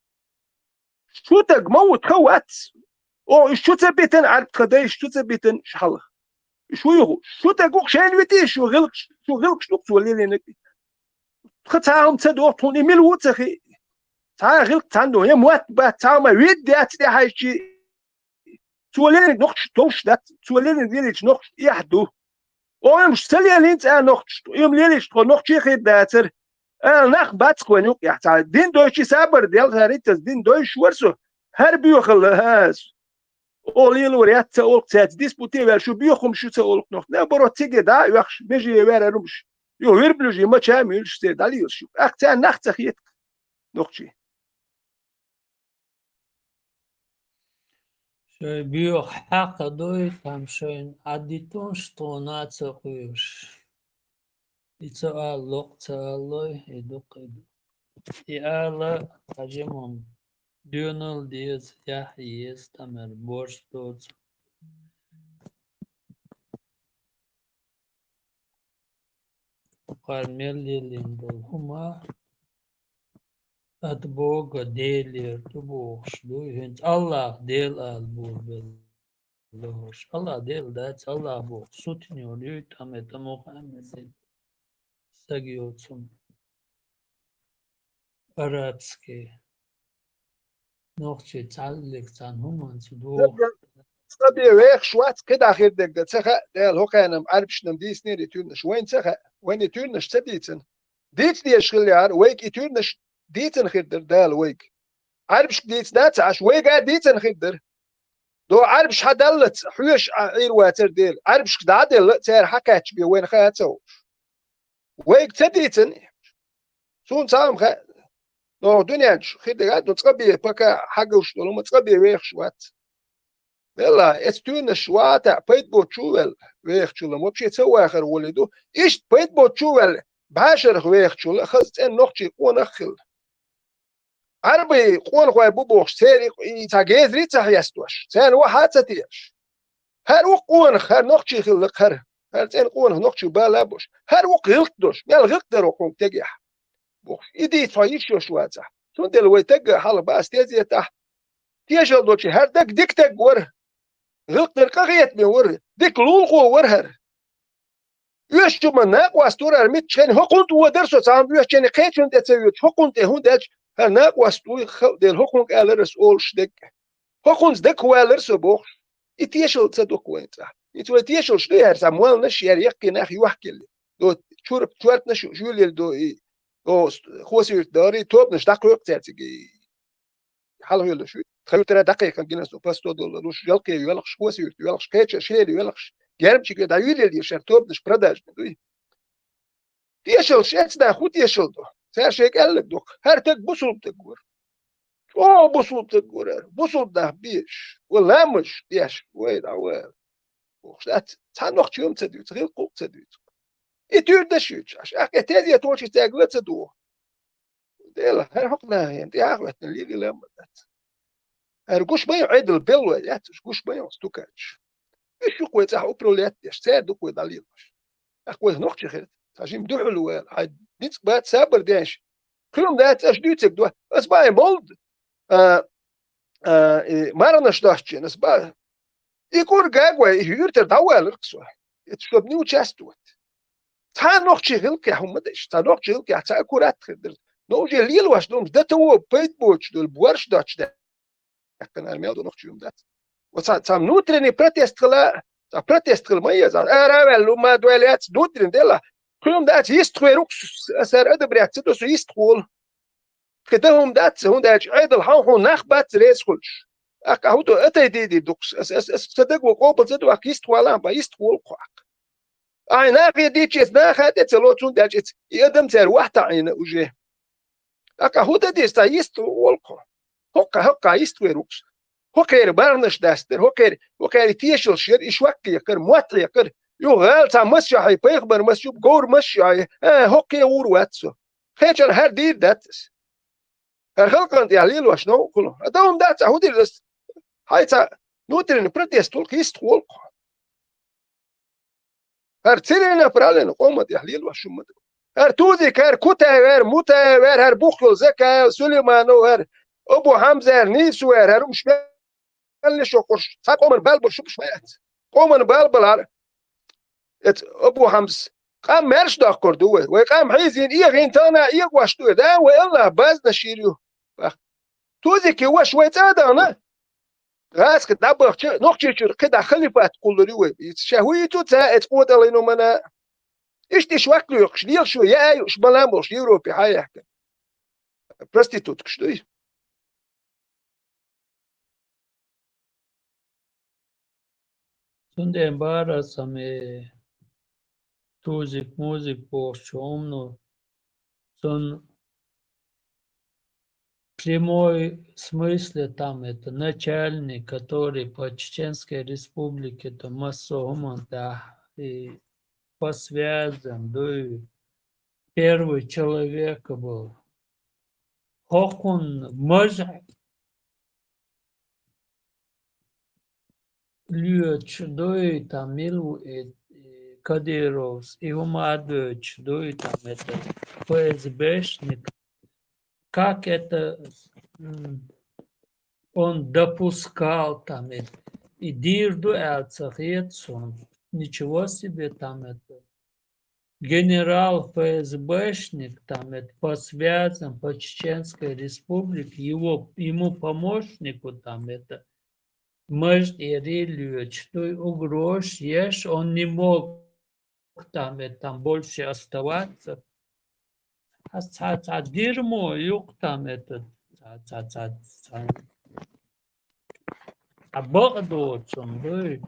Шу стаг ма ву, тхан вац. О, уьш чу ца битина, Ӏарб тхан дайша чу ца битина, шу хьалха. Уьш вуй хууш? Шу стаг ву-кх, шайна витий шу гӀиллакхаш, шу гӀиллакхаш ду-кх цо лелийнарг. Тхан цхьа хӀума ца доху, тхуна и мила ву ца хии. Цхьа а гӀиллакх цхьаьна ду, я мотт бац, цхьа хӀума вид яц тӀехьаьжчи. Цо лелийнарг нохчашна товш дац, цо лелийнарг лелийча нохчашна эхь ду. Оймаш ца лелийна цкъа нохчашна, и-м лелийча тхо нохчий хир дацара. Ала нах бац-кх вайн юкъехь цхьа. Дин дойчий сабар дел, хӀара иттаза дин дойш вара со. ХӀара боьхалла, хӀа, со лелор яц ца олу-кх цаьрца, диспуте а ваьлла, шу боьха хӀумнаш ю ца олу-кх нохчий. Наоборот, цига дӀа а оьхуш, меже ваьрар хӀумнаш. Юха верблюжий мача а муьйлуш церан дӀалелаш ю. ТӀаккха царна нах ца хета-кх нохчий. Шайн боьха хьакха дуй, там шайна Ӏадитонаш тхуна а ца кхоьруш. И ца ала локх ца алалой, и дукха, и дукха. И ала хьажимам доьналла деза, яхь еза, тамара борш доцу. Кхара мел лелийна долу хӀума от Бога Делера ду бохуш ду, хӀинца Аллах Дела ала боху белла лохуш. Аллах Дела дац, Аллах боху сутинера юй, тӀаме тӀамо Мухаммадин саг йоцу хӀума. Арабский. Нохчий цхьаьллиг цхьана хӀуманца доху. Цкъа бен вехаш вац, кхидӀа хир дерг дан ца хаьа, Дала хӀокхарна-м Ӏарбашна-м дийцинера и туьрнаш, вайна ца хаьа, вайна и туьрнаш ца дийцина. Дийца дезаш хиллехьара, вайга и туьрнаш дийцина хир дара Дала вайга. Ӏарбашка дийца дац Ӏаш, вайга а дийцина хир дара. До Ӏарбаш хьадаллалц, хьоьжуш Ӏийр вацара дела, Ӏарбашка дӀа а делла, цара хьакхаьчча бен вайна хаа ца хууш. Вайга ца дийцина, суна цхьа а ма хаьа, нохча дуьнен чу хир дерг а ду, цкъа бен пока хьагуш долу, ма цкъа бен вехаш вац. Велла, эцу туьйранаш ван а таьӀа, пайда боцучу а ваьлла, вехачул а вообще ца вахар волий ду. Иштта пайда боцучу а ваьлла, бӀешарах вехачул а хаза цӀена нохчий къонах а хилла. Ӏарбий къонахой бу бохуш, церан и цхьа гезарий а ца хьестош, царна вахьа а ца тешаш. ХӀара ву-кх къонах, хӀара нохчий хилла-кх хӀара. ХӀара цӀена къонах нохчий бала а болуш. ХӀара ву-кх гӀиллакх долуш, мел гӀиллакх дара хӀокхунга тегехь, бохуш. И дийца хьо йиш йолуш вацахь. Цундела вай тагга хьалха бац тезетахь. Тешалла долчу хӀара дага дика таг вара. ГӀиллакх дар къахетаме вара. Дика лулахо вара хӀара. Оьшучу ма накъост вара хӀара митча хенахь, хӀокхунна тӀе воьдура со, цхьа хӀума оьшучу хенахь кхечунна тӀе ца воьдуш, хӀокхунна тӀе, хӀунда аьлча хӀара накъост вуй, хала дела, хӀокхунга алара аса олуш дерг. ХӀокхунца дагахь валара со бохуш. И тешалла ца ду-кх вайн цӀахь. Ица вай тешаллаш ду яра, цхьа молланаш яра, яккхий нах йохкелли. До чур-, чортанаш юллелла до и, о, хосуьйрта дара, и тобанаш дӀакхойкху цаьрцига и. Хьалхавеллаш ву. Тхан юьртара дӀакхайкхина гина со, посто доллар луш, ялкхе йоьлхуш, хосуьрта йоьлхуш, кхеча шера йоьлхуш, гермчиге дӀаюьйлелла шаьра тобанаш продажный дуй. Тешалла шеца да, хӀун тешалла ду? Цара шайга аьлларг ду-кх. ХӀара таг бусулба таг вара. О, бусулба ца гурар, бусулба нах беш, ва ламаш деш, вай да, вай. Бохуш дац, цхьа нохчи юм ца дуьйцу, гӀилкху ца дуьйцу. И туьйр даш юьйцу, аш, ахкъе тезет волчи цаьрга ла ца дугӀу. Дела, хӀара хӀокху нахе, тӀе ахветтина лигила ма дац. ХӀара гуш ма ю Ӏедал беллой яц уьш, гуш ма ю стукач. Уьш ю-кх вай цӀахь управлять деш, цара ду-кх вай дӀалелош. ТӀаккха вай нохчи хир, ца жима дуьхьал вала, хьайн ницкъ бац сабар деш. Кхин дац аш дуьйцург ду, ас бай молд, а, а, и марханаш доцчен, ас бай. И кӀур гаг вай, и юьртара дӀавалар-кх со. Это чтоб не участвовать. Цхьа нохчи гӀиллакхехь хӀума ма деш, цхьа нохчи гӀиллакхехь цхьа аккурат хир дара. Но уже лелош долу хӀумаш датаво пайда боцуш долу борш доцуш даьккхина, ара мел ду нохчи хӀума дац. Вот цхьа, цхьа внутренний протест хила, цхьа протест хила ма еза. Ара а ваьлла, хӀума а дойла яц, внутренний дела. Кхин дац, йистхвер ву-кх, ас ара одобрять ца до, со йистхволу. Кхин дан хӀума дац, хӀунда аьлча Ӏедал хьан хьуна нах бац реза хуьлуш. ТӀаккха хӀун ду, атайдийдийр ду-кх, ас, ас, ас ца даго къобал ца ду, ахь йистхвала, бан йистхволу-кх хьо. Ахь наха дийча, ас наха тӀе ца ло, цундела чӀец, и адам цара вахь таӀийна уже. ТӀаккха хӀун дан деза, цхьа йист волу-кх хьо. ХӀокху, хӀокху йист вер ву-кх. ХӀокхеран бархӀанаш дастара, хӀокхеран, хӀокхеран тешалш яра, и шок хьекхара, мотт хьекхара. Юха гӀала цхьа масчохь, пайхамар масчу, говр масчохь, а, хӀокхе гӀур вац со. Кхечара хӀара дийр дац ас. ХӀара халкъана тӀехь лелош новкъа хуьлу. А дан хӀума дац, а хӀун дийр ас? Хьай цхьа внутренний протест волу-кх, йист волу-кх хьо. ХӀара церан направление къоман тӀехь лелош хӀума ма ду. ХӀара Тузик, хӀара Кутаев, хӀара Мутаев, хӀара, хӀара бух йолу Закаев, Сулейманов, хӀара Абу Хьамза, хӀара Нийсу, хӀара, хӀара хӀумаш мел леш йоккхуш, цхьа къоман бал болуш хӀумаш ма яц. Къоман бал балахьара. Эца Абу Хьамзас: къам маьрша доккхур ду вай. Вай къам хьийзийна, эгӀийна, тахана эгӀош ду. Да, вай Аллах базнаш йийр ю. Бах. Тузики ваша вай цӀа а дахана, гӀазкхи дӀабахча, Нохчийчуьра кхидӀа халифат кхуллур ю вай. Иза ша хӀун йийцу ца, эца къотӀаллин хӀумана. Иштта и шок лоькхуш, лелаш ю, яа юуш, балам болуш, Европе хьаяхкина. Проституткаш дуй. Цундела бара ас ам и Тузик-музик бохучу хӀумано, цунна прямой смысле там это начальник, который по Чеченской Республике там массо хӀуманна тӀехь и по связям дуй, первый человек был. ХӀокхунна мажа лоьцуш дуй, там мила ву и, и Кадыровс, и хӀума а доьцуш дуй, там это ФСБшник. Как это, м, он допускал, там это, и дийр ду аьлла ца хета суна. Ничего себе, там это. Генерал ФСБшник, там это, по связям по Чеченской Республике, его, ему помощнику, там это, мажа тӀера лоьцуш дуй, угрозаш еш, он не мог там это, там больше оставаться. Ас цхьа, цхьа дерьмо ю-кх там это, цхьа, цхьа, цхьа, цхьа. А бакъ доцун дуй.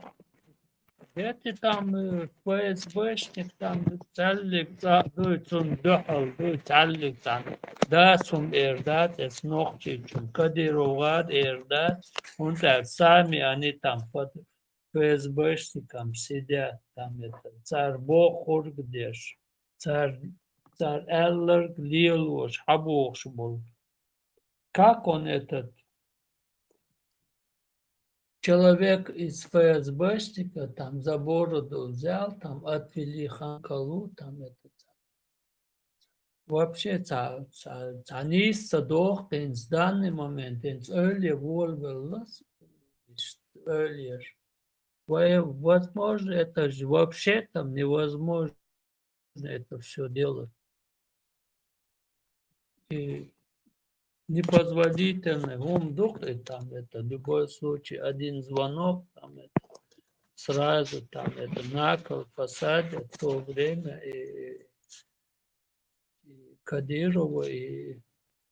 Эти там, э, ФСБшник там цхьаьллиг цӀа дуй, цунна дуьхьал дуй, цхьаьллиг цхьа. Дас хӀума эр дац, эс нохчийчун, Кадыров гӀад эр дац, хӀунда аьлча сами они там под ФСБшникам сидят, там это, цара бохург деш, цара, цара аьлларг лелош, хьабохуш болу. Как он этот человек из ФСБшника там за бороду взял, там отвели Ханкалу, там этот, вообще ца, ца, ца нийса ца доху хӀинца, данный момент хӀинца эвлара волавелла, эвлара. Вай, возможно, это же вообще там невозможно это всё делать. И непозволительно, хӀума ду-кх и там это, в любой случае, один звонок, там это, сразу там это на кол посадят в то время, и, и Кадырова, и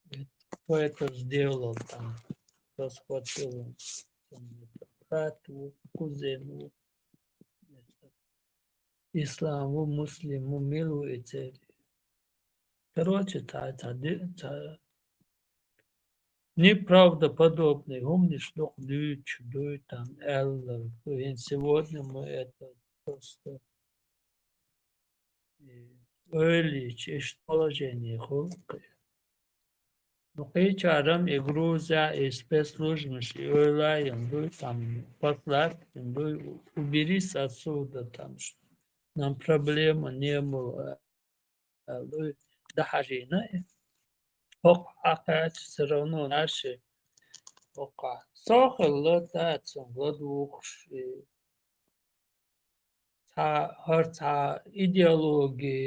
это, кто это сделал там, кто схватил, там, это, брат его, кузен его, это, Ислам ву, Муслим ву, мила ву и церан. Короче, цхьа, цхьа ди-, цхьа Неправдоподобный, хӀуманаш дукха дуьйцуш дуй там аьлла. И сегодня мы это просто, э, ойла йича, иштта положение хул-кх. Ну, кхычар-м и Грузехь, и спецслужбаш, и ойла йина дуй, там, послать йина дуй, уберись отсюда, там, что нам проблема не было, аьлла дуй, дӀахьажийна. ХӀокху хьакхаьчча, всё равно наши хӀокхахь со хилла, тӀаккха цунна ладугӀуш, и цхьа, хӀара цхьа идеологи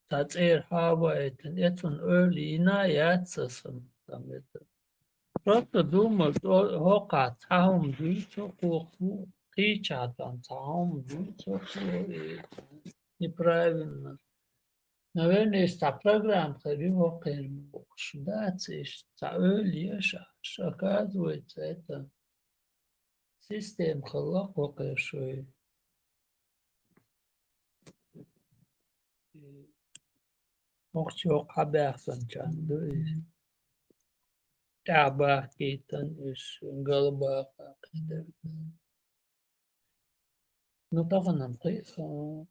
цхьа цӀера хьаваийтина, эцунна ойла йина яц аса, там это. Просто думал, что хӀокхахь цхьа хӀума дуьйцу, кху-, кху-, кхычахь там цхьа хӀума дуьйцу, и неправильно. Наверное, иштта цхьа программа хир ю хӀокхуьнан бохуш. Дац иштта, цхьа ойла еш, оказывается, это система хилла кху-, кху шуьйра. Нохчо хьабаьхначарна ду иза. ТӀаьхьабахкийтина уьш, галбаха кхидерг. Ну, тахана-м кхе-, а,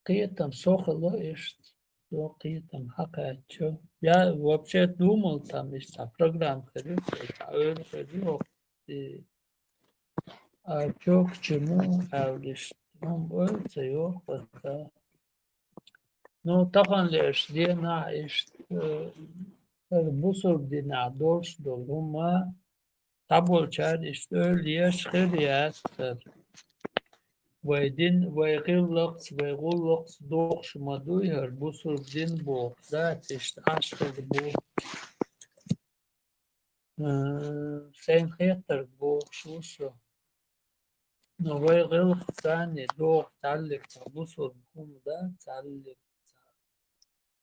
кхетам со хилла иштта, со кхетам хьакхаьчча. Я вообще думал, там иштта программа хир ю, цхьа ойла хир ю, и А чё к чему, аьлла иштта, хӀума ойла ца йоху аса. Ну, таханлерчу денахь иштта, э, хӀара бусург динехь долуш долу хӀума, цхьаболчара иштта ойла еш хир яц хӀара. Вай дин, вай гӀиллакхца, вай гӀуллакхца дохуш ма дуй хӀара бусург дин боху, дац иштта Ӏаш хир бу. Э, сайн хетарг бохуш ву со. Но вай гӀиллакхца а доху цхьаллиг цхьа бусург хӀума дац, цхьаллиг цхьа.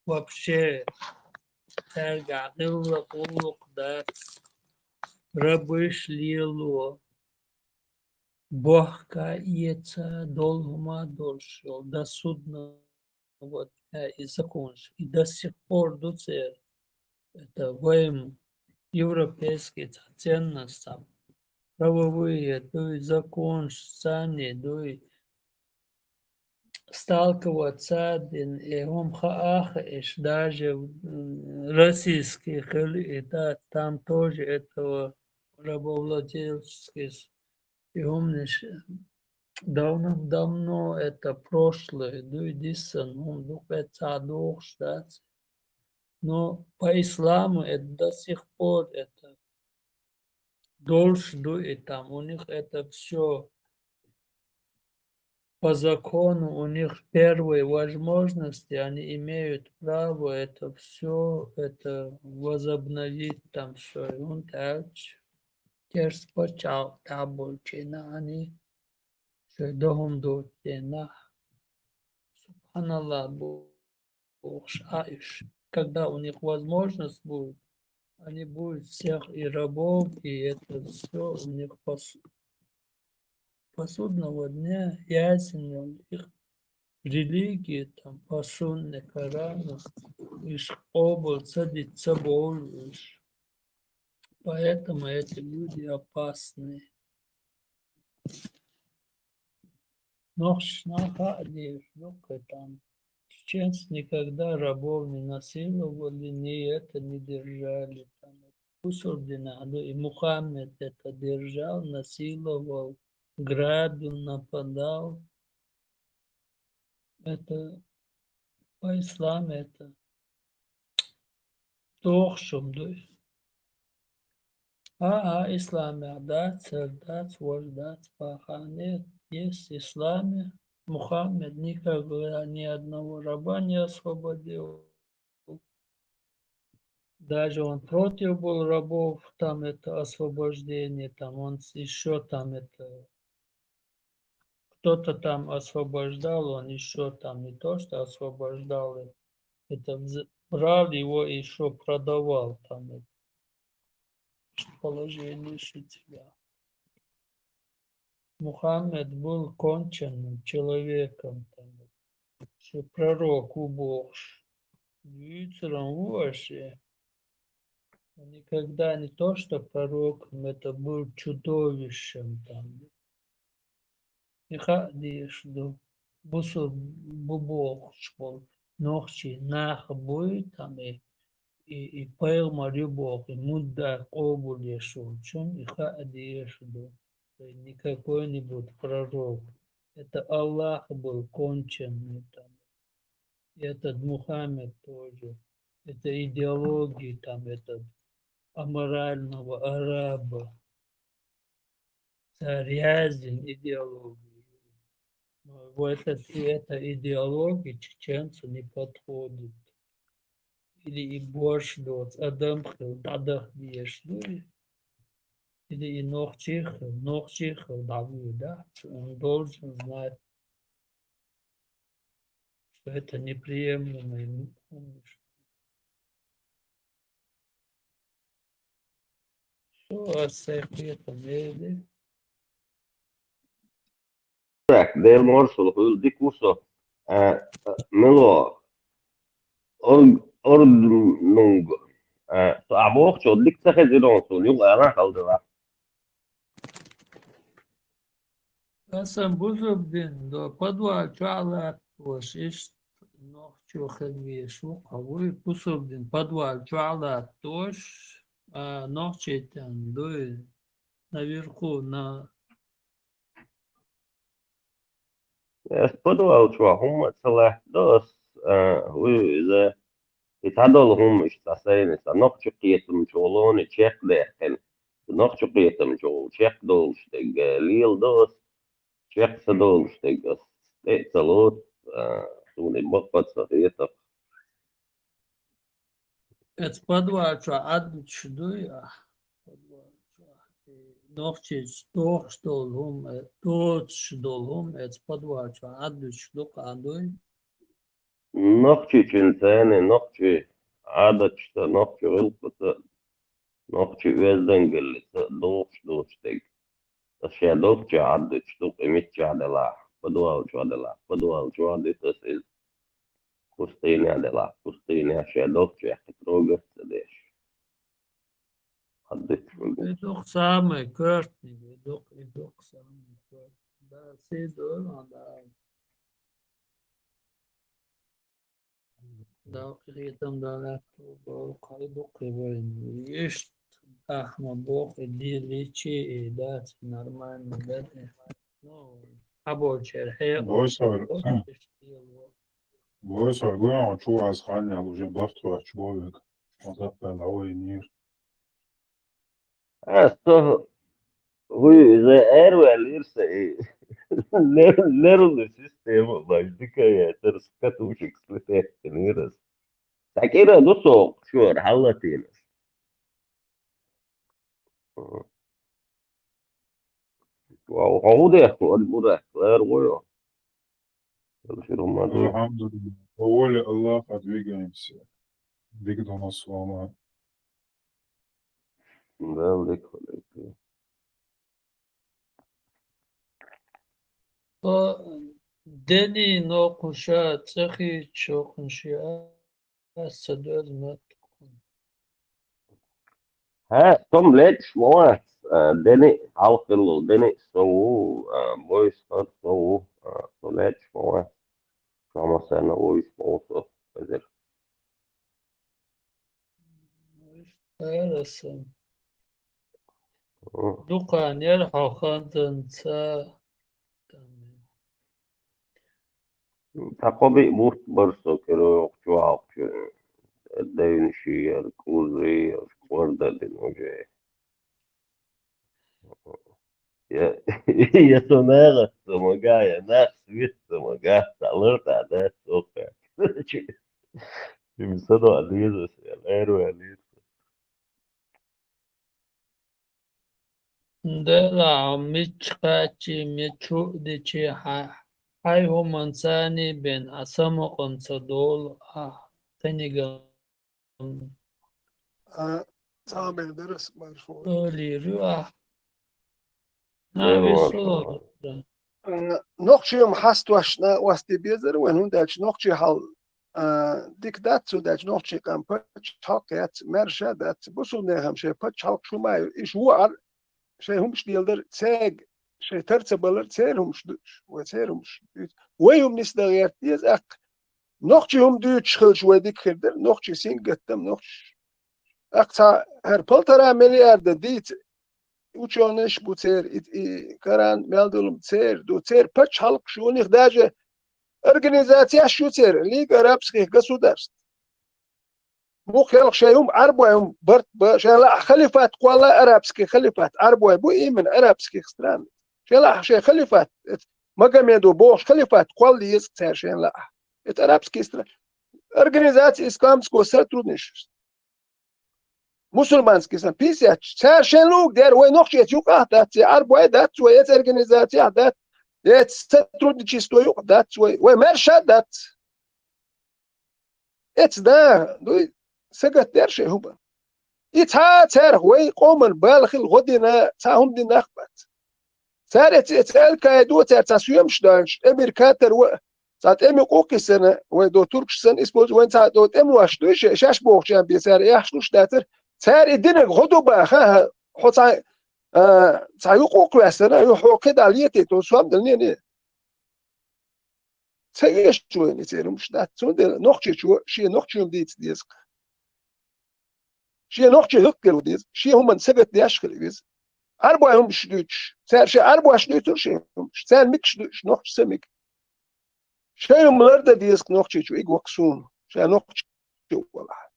Вообще, цаьргахь гӀиллакх-гӀуллакх дац, рабыш лело, бохка, эца, долу хӀума долуш йолу, до судна Вот, э, и законаш, и до сих пор ду церан. Это вайн европейский цхьа ценность там. Правовые, дуй, законаш, царний, дуй, сталкиваться дина, и хӀума хаа а хууш, даже, м, российский хили, и да, там тоже этого рабовладельческий с-, И хӀуманаш давно-давно это прошлое, дуй диссана хӀума ду, кхин цхьа дохуш дац. Но по исламу это до сих пор это долуш ду, и там у них это всё по закону, у них первой возможности, они имеют право это всё, это возобновить там всё. И хӀунда аьлча, керста пачхьалкх тӀехь болчу хенахь, они шайн дан хӀума доцу хенахь, субханаллах, бохуш, а уьш, когда у них возможность будет, они будут всех и рабов, и это всё у них пос-, посудного дня, ясен йолу их религия, там, по сунне Корана, уьш къобал ца дича ца бовлу уьш. Поэтому эти люди опасные. Нохчашна хаа дезаш ду кхин там. Чеченцы никогда рабов не насиловали, ни это не держали. Там, бусург динехь ду, и Мухаммед это держал, насиловал, грабил, нападал. Это по исламе это дохуш хӀума ду. А, а, исламехь дац, хӀара дац, важа дац, пахане, есть исламе. Мухаммед никогда ни одного раба не освободил. Даже он против был рабов, там это освобождение, там он ещё там это кто-то там освобождал, он ещё там не то что освобождал, это, это вз-, брал его и ещё продавал там, это положение шутила. Мухаммед был конченным человеком, там, что пророк убогш. Дуьйцуран ву аша. Никогда не то, что пророком, это был чудовищем там. И хаа дезаш ду. Бусалба бу бохуш болу нохчий нах буй там и, и, и пайхамар ю боху, и муддар къобалъеш волчун, и хаа дезаш ду. Никакой-нибудь пророк. Это Аллах был конченый там. И этот Мухаммед тоже. Это идеология там, этот аморального араба. Царь Язин идеология. Но вот этот, и эта идеология чеченцу не подходит. Или и борщ доц, адам хил, дадах деш, ну, или и нохчий хил, нохчий хил, да, да, он должен знать, что это неприемлемо. Со ас сайх кхетам мел ду. Так, Дела маршалла хуьлда, дика ву со. А, мело, ор-, ордунг, а, со а бохучо дика ца хезира суна, юкъара хала дела. Асан бузург дина до подвал чохь латтош, иштта нохчо хила везаш ву, кху вуй бузург дина подвал чохь латтош, а, нохчий тӀе дуй, наверху, на. Ас подвал чохь хӀумма а ца латтадо ас, а, вуй иза, и цхьадолу хӀума иштта сайна, сан нохчийн кхетамчу гӀолоне чекхдаьккхина. Нохчийн кхетамчу гӀолла чекхдолуш дерг, э, леладо ас, чекх ца долуш дерг ас тӀе а ца лоцу, а, суна и бакъ а ца хетара. Эцу подвал чохь Ӏаддуьтуш дуй ахь? Подвал чохь, э, нохчийчу дохуш долу хӀума, э, доцуш долу хӀума эцу подвал чохь Ӏаддуьтуш ду-кх, а дуй? Нохчийчуьнца, нохчийн Ӏадаташца, нохчийн гӀиллакхаца, нохчийн оьздангаллица дохуш доцу дерг. Ас ша долччохь Ӏаддуьтуш ду-кх, и миччахь делахь, подвал чохь делахь, подвал чохь дуьту ас иза. Кустийна делахь, кустийна ша долччохь кхин трогать а ца деш. Ӏаддуьтуш ду. И ду-кх самый коьртаниг, и ду-кх, и ду-кх самый коьртаниг. Да, сий дора, да. Далла кхетам далахь, боху, кхин ду-кх вайн. Иштта ахма боху, и диличи, и дац нормально, да, и. Ну, хьаболчеран хьекъал. Бойсар. Бойсар, гуьнахь чу ваза хан ял уже барт хӀоьттуш бовлиг. Ма таппаьлла вайнера. Ас со, вуй, иза араваьллера сан и нер-, нервный система баш дика а яцара, сан катушек слететь динера ас. Цхьа кӀира ду со шуьгара хьаллатийна ас. Вау, хьо хӀун дехко, ад бурак, лара гӀо йо? Алхамдулиллах. По воле Аллаха двигаемся. Дика ду массо а. Дала дика хуьлийла. О, дени нокхуша цӀа хийча шокхуша. Ас ца доьзна ма. ХӀа, со-м лечкъаш ма вац, а, дени, хьалха хилла дени со ву, а, бойсхар со ву, а, со лечкъаш ма вац. Со массарна а вуйш ма ву со, хезира. Ара сан. Мгм. Дукха яра хьо хантанца. Цхьа кхо-биъ бутт бара со кхеройгӀучу вахча, девнаш яра, кӀур яра, кӀордадина уже. Я, я со нахаца ма га, я нах свитца ма га, цхьа лартӀа дац со кхаьчна. Шимма са доӀа деза аса, я лаьрваьллера. Дела, мичча кхаччий, мича хӀуъа дичий, хьай, хьай хӀуманца бен, а самукъанца долу, а, тайниган. А, цхьа бен дарас маршо. Олийр ю, а. Дела, нави маршо. Со. А, нохчий-м хьастош на ости безар вайн, хӀунда аьлча нохчий хьал А, дика дац цу даьча нохчий къам паччахьалкх яц, маьрша дац, бусулба нехан шайн паччахьалкх шу ма ю, иш ву ар, шайн хӀумаш деладар, цег, шайн тар ца балар, цер хӀумаш ду, вай цер хӀумаш ду. Вай хӀума нисда гӀерта деза, аккха нохчий хӀума дуьйцуш хилча вай дика хир дара, нохчий сингаттам, нохчий. Аккха цхьа хӀара полтора миллиарда дийца, учёныйш бу цер, и, и Коран мел долу цер ду, цер паччахьалкх шу, у них даже организацияш ю цер, Лига арабских государств. Мух хелх шайн хӀума, Ӏарбой хӀума барт ба, шайн лаахь халифат кхолла, арабский халифат, Ӏарбой бу, именно арабских стран. Шайн лаахь шайн халифат, эт Магомедо бохуш халифат кхолла еза цер шайн лаахь. Эт арабский стран. Организация исламского сотрудничества. Мусульманский сан писяч. Цара шайн луг дер, вай нохчеца юкъахь дац, я Ӏарбой дац, вай эца организацияхь дац, эца сотрудничество юкъа дац, вай, вай маьрша дац. Эца да, дуй, сагат дер шайн хӀума. И цхьа царах вай къоман бала хила гӀо дина, цхьа хӀума дина нах бац. Цара эца, эца Аль-Каида, цара цхьа соьмаш доьллуш, Эмир Катар ва цхьа тӀеман юкъа кхиссана, вай до туркаш санна, используй, вайн цхьа до тӀеман ваша дуй, ше-, шаьш бохучу бен цара яхьаш луш дацара. Цара и динарг гӀо ду баха, хьо цхьа, а, цхьа юкъа кхиссана, хьо кхидӀа летийта, сом дала, не, не. Ца оьшу вайна и церан хӀумаш дац. Цундела нохчичо шен нохчий хӀума дийца деза. Шен нохчий хӀума хила деза, шен хӀуманна сагатдеш хила веза. Ӏарбой хӀумаш дуьйцуш, цара шайн Ӏарбош дуьйцура шайн хӀумаш, цара мегаш дуьйцуш, нохчаша ца мега. Шайн хӀума лардан деза нохчичо, и гоху суна, ша нохчо валахь.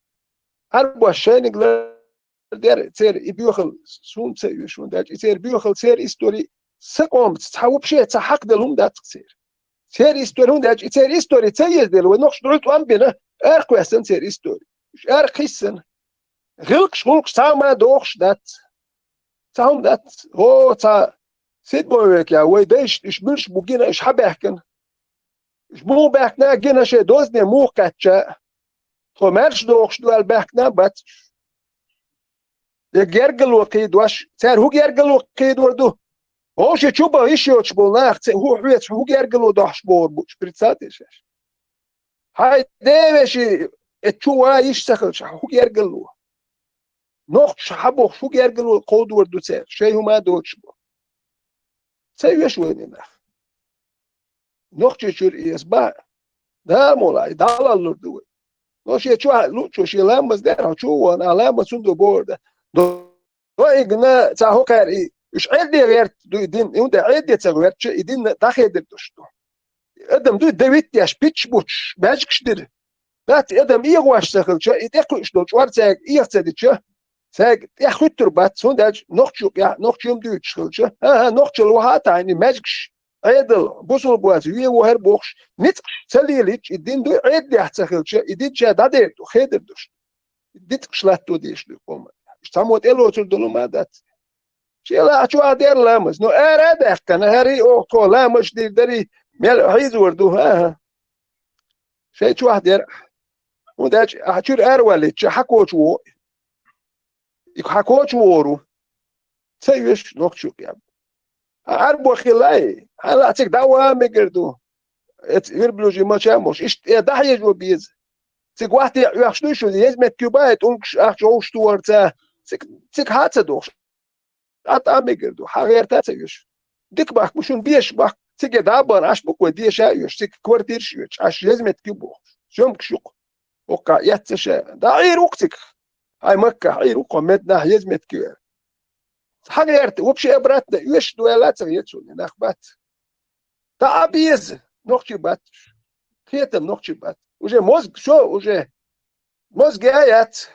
Ӏарбош шайниг лардер, церан и боьхалла суна ца оьшу, хӀунда аьлча и церан боьхалла, церан истори сан къомаца цхьа вообще ца хьакхаделла хӀума дац церан. Церан истори, хӀунда аьлча и церан истори ца езделла, вай нохчаш дуьхьал тӀом бина, аракхоьссина церан истори. Уьш аракхиссина. ГӀиллакхаш, гӀуллакхаш цхьа а ма дохуш дац. Цхьа хӀума дац. ХӀо, цхьа седьмой век я, вай дайшна уьш муьлш бу гина, уьш хьабаьхкина. Уьш муха баьхкина, гина шайн дозане муха кхаьчча, тхо маьрша дохуш ду аьлла баьхкина бац уьш. Я гергарло кхийдош, цара хӀун гергарло кхийдор ду? Вовши чу бан йиш йоцуш болу нах, ца хӀу хьоьца хӀун гергарло дохьуш бохур бу уьш, представьте шаьш. Хьайн девеши, э, чу ван йиш ца хилча, хӀун гергарло? Нохчаша хьан бохуш, хӀун гергарло кховдор ду цара, шайн хӀума а доцуш бу. Ца оьшу вайна нах. Нохчийчуьра эца бан, Дала мула, и дӀалаллур ду вай. Но шен чохь луучо шен ламаз дер, хьо чу а вон, а ламаз цунна ду бохур дан. До, до игна ца хӀокхаьрий, уьш Ӏедде гӀерта ду и дин, и хӀунда Ӏедде ца гӀертча, и дин дӀахедир душ ду. Адам дуй, Давид деш, пич бучуш, баьжгаш дира. Дац, адам эгӀош ца хилча, и тӀекхуьуш долу чӀор цаьрга эха ца дича, цаьрга тӀеххуьттур бац, хӀунда аьлча нохчу юкъехь, нохчу юм дуьйцуш хилча, хӀан-хӀа, нохчалла вахьа а тахьайна, маьжгаш, Ӏедал, бусулба вац, вен ву хӀара бохуш, ницкъаш ца лелийча, и дин дуй, Ӏеддехь ца хилча, и дин ша дӀадер ду, хедир душ. Ницкъаш латто дезаш дуй къоман. Уьш цхьаммо тӀелоцур долу ма дац. Шен лаахь чохь дер ламаз, но ара а даьккхина, хӀара и оха тхо ламаз дийр дарий, мел хьийзор ду, хӀан-хӀа. Шайн чохь дер. ХӀунда аьлча ахьа чуьра араваьллича, хьан кочу вогӀу? И хьан кочу вогӀур ву? Ца оьшу нохчу кхиаб. Хьан Ӏарбо хилай? Хьан лаахь цига дӀа а ван мегар ду? Эца верблюжий мача а молуш, иштта э дӀахьежо беза. Цига вахте оьхуш дуй шу, еза меттиг ю бан, тӀулгаш ахча вовшах тухарца, цига, цига хьан а ца дохуш. ТӀа а мегар ду, хьан гӀерта а ца оьшу. Дика бахка бу шуна, беша бахка, цига дӀа а бан, Ӏаш бу-кх вай деша а оьшу, цига квартираш а оьшу, Ӏаш еза меттиг ю бохуш, съёмкаш ю-кх. ХӀокхахь эццаш а, дӀа Ӏийр ву-кх цига. Хьайн Маккахь Ӏийр ву-кх хьо, меднахь еза меттиг ю аьлла. Хьан гӀерта, вообще обратно оьшуш ду аьлла а ца хета суна, нах бац. ТӀа а беза, нохчий бац. Кхетам нохчий бац. Уже мозг, всё, уже мозг а яц.